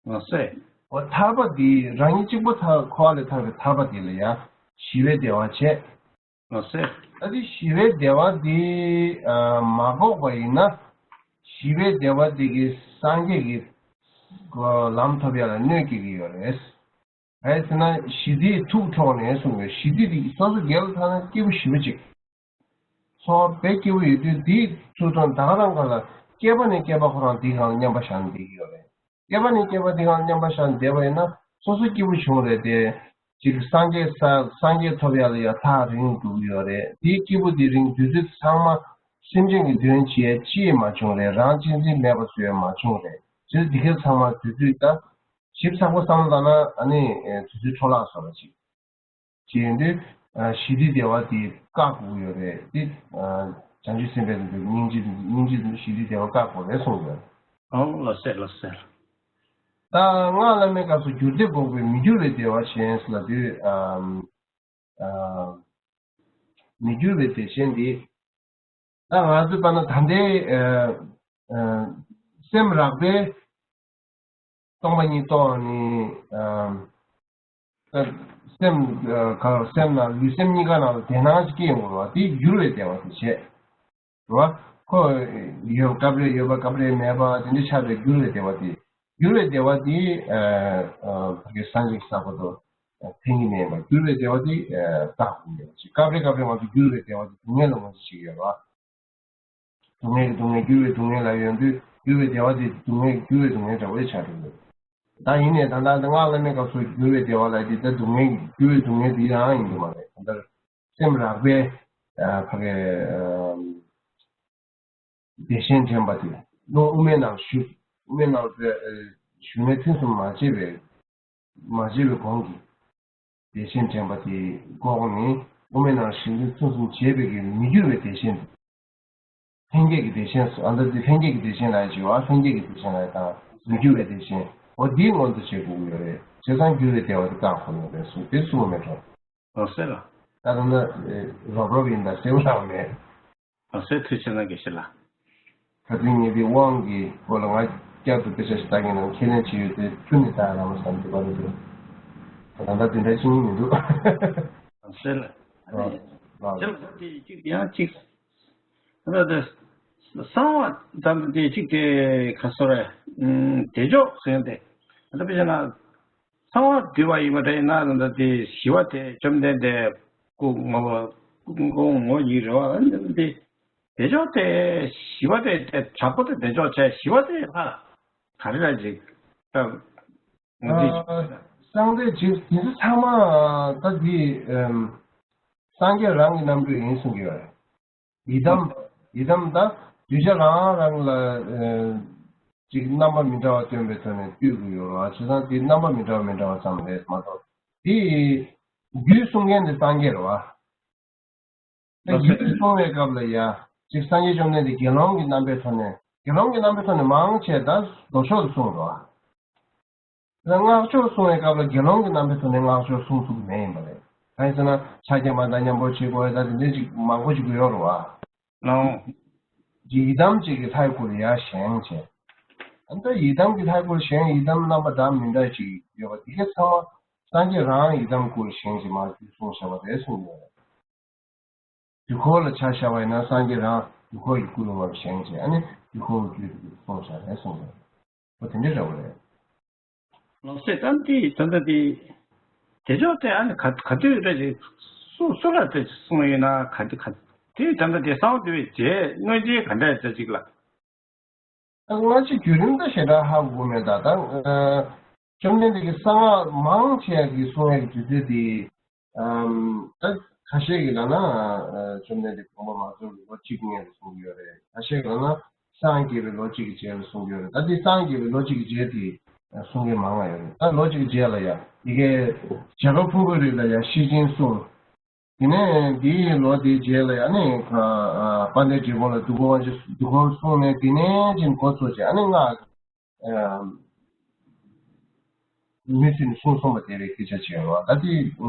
པ། ལགས་སེ། འོ་ཐར་པ་དེ་རང་ཉིད་གཅིག་པུ་ཐར་འཁོར་བ་ལས་ཐར་པའི་ཐར་པ་དེ་ལ་ཡང་ཞི་བའི་བདེ་བ་བྱས། ལགས་སེ། ད་དེ་ཞི་བའི་བདེ་བ་དེ་མ་འགོག་པ་ཡིན་ན། ཞི་བའི་བདེ་བ་དེ་གིས་སངས་རྒྱས་ཀྱི་ལམ་ཐོབ་ཡ་ལ་གནོད་སྐྱེལ་གྱི་ཡོད་རེད། གལ་སྲིད་ན་ཞི་བདེའི་ཐུགས་འཕྲོག་ནས་གསུངས་པའི་ཞི་བདེ་འདི་སོ་སོ་སྒེར་ལ་ཐ་ན་སྐྱིད་པོ་ཞེ་པོ་ཅིག་འཚོ་བ་དཔེ་སྐྱིད་པོ་ཡོད་དུས་འདིའི་ཚུལ་དང་ད་ག་རང་ག་ལ་སྐྱེས་པ་ནས་སྐྱེས་པ་ཁོ་རང་འདི་སྒང་ལ་མཉམ་པ་བཞག་ནས་བསྡད་ཀྱི་ཡོད་རེད། སྐྱེས་པ་ནས་སྐྱེས་པ་འདི་སྒང་ལ་མཉམ་པ་བཞག་ནས་བསྡད་པ་ཡིན་ན་སོ་སོ་སྐྱིད་པོ་བྱུང་རེད་དེ། ཅིག་སངས་རྒྱས་ས་སངས་རྒྱས་ཐོབ་ཡག་ལ་ཡང་ཐག་རིང་འགྲོ་གི་ཡོད་རེད། འདིའི་སྐྱིད་པོ་འདི་རིང་དུས་ཚོད་ཚང་མ་སེམས་ཅན་གྱི་དོན་བྱེད་ཅི་ཡང་མ་བྱུང་རེད། རང་གཅེས་འཛིན་མེད་པ་བཟོ་ཡང་མ་བྱུང་རེད། ཅེས་འདི་གའི་ཚང་མ་དུས་ཚོད་ད། ཞིབ་ཚགས་པོ་བསམ་བློ་བཏང་ན་ཨ་ནི་དུས་ཚོད་འཕྲོ་བརླག་བཟོ་བ་ཅིག་བྱས་ཡོང་དུས། ཞི་བདེའི་བདེ་བ་དེ་བཀག་དགོས་ཀྱི་ཡོད་རེད་དེ། བྱང་ཆུབ་སེམས་དཔའི་སྙིང་རྗེ་སྙིང་རྗེ་དེ་ཞི་བདེའི་བདེ་བ་བཀག་དགོས་རེད་གསུངས་ཡོད། ཨང་། ལགས་སེ་ལགས་སེ། ད་སྔགས་བླ་མེད་སྐབས་སུ་འགྱུར་བདེ་འགོག་པའི་མི་འགྱུར་བའི་བདེ་བ་གཞན་ལབ་དུས། མི་འགྱུར་བའི་བདེ་ཆེན་འདི། ད་ང་ཚོས་པ་ན་ད་ལྟའི་སེམས་རགས་པས་སྟོང་པ་ཉིད་རྟོགས་ནས། སེམས་ག་སེམས་ནང་ལུས་སེམས་གཉིས་ཀ་ནང་ལ་བདེ་སྣང་ཞིག་སྐྱེ་ཡོང་བ་དེ་འགྱུར་བའི་བདེ་བ་དེ་བྱས། རེད་བ། ཁོ་ཡོད་སྐབས་རེ་ཡོད་པ་སྐབས་རེ་མེད་པ་དེ་འདྲའི་ཆགས་པའི་འགྱུར་བའི་བདེ་བ་དེ། འགྱུར་བའི་བདེ་བ་དེ། ཕ་གི་སངས་རྒྱས་ཀྱི་ས་བོན་དུ་འཕེན་གྱི་མེད་པ་འགྱུར་བའི་བདེ་བ་དེ་བཀག་དགོས་ཡོད་ཅིག་སྐབས་རེ་སྐབས་རེ་ང་ཚོ་འགྱུར་བའི་བདེ་བ་དེ་སྡུག་བསྔལ་ལ་ངོས་འཛིན་བྱེད་ཀྱི་ཡོད་རེད་བ། སྡུག་བསྔལ་གྱི་སྡུག་བསྔལ་འགྱུར་བའི་སྡུག་བསྔལ་ལ་ཡོང་དུས་འགྱུར་བའི་བདེ་བ་དེ་སྡུག་བསྔལ་འགྱུར་བའི་སྡུག་བསྔལ་འདྲ་བོ་ཆགས་འགྲོ་གི་ཡོད། ད་ཡིན་ནའི་ད་ལྟ་སྔགས་བླ་མེད་སྐབས་སུ་འགྱུར་བའི་བདེ་བ་ལ་དེ་ད་སྡུག་བསྔལ་འགྱུར་བའི་སྡུག་བསྔལ་དེ་རང་ཡིན་གྱི་མ་རེད། ད་ལྟ་སེམས་རགས་པས་ཕ་གི་བདེ་ཆེན་དྲན་པ་དེ་རླུང་དབུ་མའི་ནང་བཞུགས། དབུ་མའི་ནང་བཞུགས་ནས་ཐུན་གསུམ་མ་བརྗེད་པའི་མ་བརྗེད་པའི་གོང་གི་བདེ་ཆེན་དྲན་པ་དེ་འགོག་ནས་དབུ་མའི་ནང་བཞུགས་ནས་ཐུན་གསུམ་བརྗེད་པའི་གི་མི་འགྱུར་བའི་བདེ་ཆེན། ལྷན་སྐྱེས་ཀྱི་བདེ་ཆེན་སོགས་ཨ་མདའ་འདི་ལྷན་སྐྱེས་ཀྱི་བདེ་ཆེན་ལ་ཡང་བྱེད་པ་ལྷན་སྐྱེས་ཀྱི་བདེ་ཆེན་ལ་ཡང་དང་མི་འགྱུར་བའི་བདེ་ཆེན་འོ་འདིའི་སྔོན་དུ་བྱེད་དགོས་ཀྱི་ཡོད་རེད། བྱས་ཙང་འགྱུར་བའི་བདེ་བ་དེ་བཀག་དགོས་ཀྱི་རེད་གསུངས་དེ་གསུངས་མེད་འགྲོ། ལགས་སེ་ལགས། ད་ལྟ་ན་རོབ་རོབ་ཡིན་ད་གསལ་པོ་ལྷག་མེད། ལགས་སེ་ཐུགས་རྗེ་གནང་དགེ་བཤེས་ལགས། ད་དུང་ངས་དེ་དབང་གི་སྐོར་ལ་ང་བསྐྱར་དུ་དཔེ་ཆ་ཞིག་ལྟ་མཁན་ནང་ཁས་ལེན་བྱས་ཡོད་དེ་ཁྱོན་ནས་ལྟ་རང་མ་བསམ་དེ་པར་འདུག་ད་ད་ལྟ་དེ་འདྲ་ཅི་ཡིན་མི་འདུག་ལགས་སེ་ལགས། ཨ་ནི་ལགས་ལགས། དེ་ལ་དེ་གཅིག་ཡང་གཅིག་ད་ལྟ་གསང་བ་ད་ལྟ་དེ་གཅིག་དེ་ག་སོ་རེད། བདེ་མཆོག་ཟེར་དེ་ད་ལྟ་དཔེ་བྱས་ན། གསང་བ་འདུས་པ་ཡིན་པ་འདྲ་ཡིན་ན་ད་ལྟ་དེ་ཞི་བ་དེ་བཅོམ་ལྡན་འདས་སྐུ་ངོ་བོ་སྐུ་ངོ་བོ་ཉིད་རེད་བ། འདི་བདེ་མཆོག་དེ་ཞི་བ་དེ་དེ་དྲག་པོ་དེ་བདེ་མཆོག་བྱས་ཞི་བ་དེ་ལྷ་ག་རེ་ལ་ཅིག་ད་ངོས་འཛིན་བྱེད། གསང་བདེ་ཅིག་དེ་ཚོ་ཚང་མ་ད་འདི་སངས་རྒྱས་རང་གི་རྣམ་སྤྲུལ་ཡིན་གསུང་གི་ཡོད་རེད། ཡི་དམ། ཡི་དམ་ད་གདུལ་བྱ་རང་རང་ལ་ཨ་ཅིག་རྣམ་པ་མི་འདྲ་བ་སྟོན་པའི་ཐོག་ནས་བསྟོད་དགོས་ཡོད་རེད་བ། བྱས་ཙང་དེ་རྣམ་པ་མི་འདྲ་བ་མི་འདྲ་བ་ཙམ་རེད་མ་གཏོགས། དེ་རྒྱུད་གསུང་མཁན་དེ་སངས་རྒྱས་རེད་བ། ད་རྒྱུད་གསུང་བའི་སྐབས་ལ་ཡ། ཅིག་སངས་རྒྱས་བཅོམ་ལྡན་འདས་དགེ་སློང་གི་རྣམ་པའི་ཐོག་ནས། དགེ་སློང་གི་རྣམ་པའི་ཐོག་ནས་མང་ཆེ་ད་མདོ་ཕྱོགས་སུ་གསུངས་རེད་བ། ད་སྔགས་ཕྱོགས་གསུང་བའི་སྐབས་ལ་དགེ་སློང་གི་རྣམ་པའི་ཐོག་ནས་སྔགས་ཕྱོགས་གསུང་ཐུབ་ཀྱི་མེད་ཡིན་པ་རེད། གང་ཡིན་ཟེར་ན་ཕྱག་རྒྱ་མ་དང་མཉམ་པོ་བྱེད་དགོས་ད་དེ་འདྲའི་ཅིག་མང་པོ་ཅིག་དགོས་ཡོད་རེད་བ། ལའོ། ཡི་དམ་གཅིག་གི་ལྷའི་སྐུ་ལ་ཡར་བཞེངས་བྱས། ཨ་ནི་ད་ཡི་དམ་གྱི་ལྷའི་སྐུ་ལ་བཞེངས། ཡི་དམ་རྣམ་པ་འདྲ་མི་འདྲ་ཅིག་ཡོད་པ་དེ་ག་ཚང་མ་སངས་རྒྱས་རང་ཡི་དམ་སྐུ་ལ་བཞེངས་བྱས་མར་རྒྱུད་གསུངས་བཞག་པ་རེད་གསུངས་ཡོད་རེད། དུས་འཁོར་ལ་ཆ་བཞག་པ་ཡིན་ན་སངས་རྒྱས་རང་དུས་འཁོར་གྱི་སྐུ་ལ་མར་བཞེངས་བྱས་ཨ་ནི་དུས་འཁོར་གྱི་རྒྱུད་དུ་གསུངས་བཞག་རེད་གསུངས་ཡོད་རེད། ཨོ་དེ་འདྲ་འདྲ་བོ་རེད། ལགས་སོ། ད་འདི་ད་ལྟ་འདི་དེ་ཕྱོགས་དེ་ཨ་ནི་ག་ག་དུས་རེད་ཅིག་སུ་སུ་ལ་དེ་གསུངས་ཡོད་ན་ག་དུས་ག་དེ་ད་ལྟ་དེ་གསང་བ་འདུས་པའི་རྗེས་དངོས་རྗེས་ག་འདྲ་ཡོད་ཅིག་ལ། ད་སྔ་ཕྱི་བརྒྱུད་རིམ་ད་ཞེ་དྲག་ཧ་གོ་མེད་ད། ད་བཅོམ་ལྡན་འདས་ཀྱི་གསང་སྔགས་མང་ཆེ་གི་གསུང་ཡག་དུས་ཚོད་དེ། ཨམ། ད་ཁ་ཤས་ཀྱིས་ལབ་ན་ཨ་བཅོམ་ལྡན་འདས་དགོངས་པ་མ་རྫོགས་པའི་ལོ་གཅིག་སྔོན་ལ་གསུང་གི་ཡོད་རེད། ཁ་ཤས་ཀྱིས་ལབ་ན་སངས་རྒྱས་པའི་ལོ་གཅིག་གི་རྗེས་ལ་གསུང་གི་ཡོད་རེད། ད་འདི་སངས་རྒྱས་པའི་ལོ་གཅིག་གི་རྗེས་དེ་གསུང་མཁན་མང་བ་ཡོད་རེད། ད་ལོ་གཅིག་གི་རྗེས་ལ་ཡ་ཡི་གེ་བྱེད་པ་ཕུང་པོའི་རིགས་ལ་ཡ་ཤེར་ཕྱིན་གསུང་། དེ་ནས་འདིའི་ལོ་དེའི་རྗེས་ལ་ཡ་ནི་ཨ་དཔལ་ལྡན་འབྲས་སྤུངས་ལ་དུས་འཁོར་དབང་ཆེན་དུས་འཁོར་གསུངས་ནས་དེ་ནས་ཅིག་འགོ་བཙུགས་བྱས་ཨ་ནི་སྔགས། ཨ་མི་ཚོས་ནི་གསུང་གསུངས་པ་དེ་རེད། སྐད་ཆ་བྱས་རོགས་ད་དེ་ཡང་སྔ་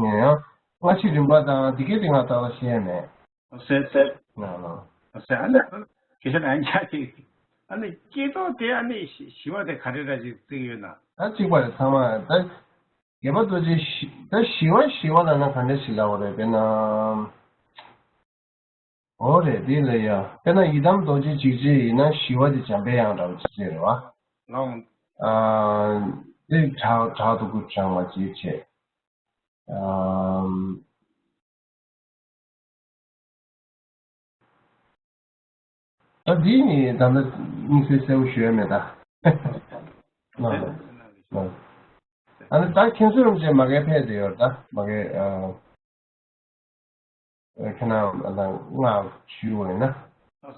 ཕྱི་རིམ་པ་དང་དེ་གའི་དེ་ང་ཏག་ཏག་ཤེས་ཡ་མེད། ཟེར་ཟེར། ང་ལ། ཟེར་ཨ་ནི་སྐད་ཆ་ནང་ཆ་ཅིག་ཨ་ནི་སྐྱེ་ཐོག་དེ་ཨ་ནི་ཞི་བ་དེ་ག་རེ་འདྲ་ཅིག་བརྩི་གི་ཡོད་ན། ད་གཅིག་པ་རེད་ཚང་མ་ད། དགྱེས་པ་རྡོ་རྗེ་ཞི་ད་ཞི་བ་ཞི་བ་ལབ་ན་ག་འདྲ་ཞིག་ལབ་པ་རེད་དཔེར་ན། འོ་རེད་དེ་ལ་ཡ། དཔེར་ན་ཡི་དམ་རྡོ་རྗེ་འཇིགས་བྱེད་ཡིན་ན་ཞི་བ་དེ་འཇམ་པའི་དབྱངས་འདྲ་བོ་ཅིག་རེད་བ། ལའོ། ཨ། དེ་དྲག་དྲག་ཏུ་ཀུན་དྲངས་པ་ཅིག་བྱས། ཨ། ད་འདི་ནི་ད་ལྟ་དམིགས་བསལ་གསལ་པོ་ཞུ་ཡ་མེད་ད། ལའོ། ལའོ། ཨ་ནི་ད་མཁན་ཟུར་རིན་པོ་ཆེ་མ་གིར་ཕེབས་བསྡད་ཡོད་རེད་ད་མ་གིར་ཨ། ཁྱེད་རང་ཨ་ད་སྔགས་ཞུས་པ་ཡིན་ན། ནགས་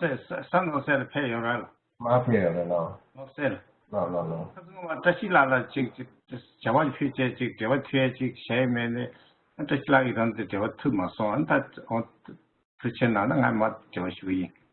ཚལ་ས་ནགས་ཚལ་ལ་ཕེབས་ཡོད་རེད་ལ། མ་ཕེབས་ཡོད་རེད་ལ། ནགས་ཚལ་ལ། ལ་ལ་ལ། ཁ་སང་བ་བཀྲ་ཤིས་ལགས་ལ་ཅིག་ཅིག་བྱ་བ་ཕུལ་བྱས་ཅིག་འབྲེལ་བ་མཐུད་ཡས་ཅིག་བྱས་ཡོད་མེད་ནས་བཀྲ་ཤིས་ལགས་ཀྱིས་རང་དེ་འབྲེལ་བ་མཐུད་མ་སོང་ཨ་ད་ཐུགས་རྗེ་གནང་ན་ང་མ་འབྲེལ་བ་ཞུ་གི་ཡིན།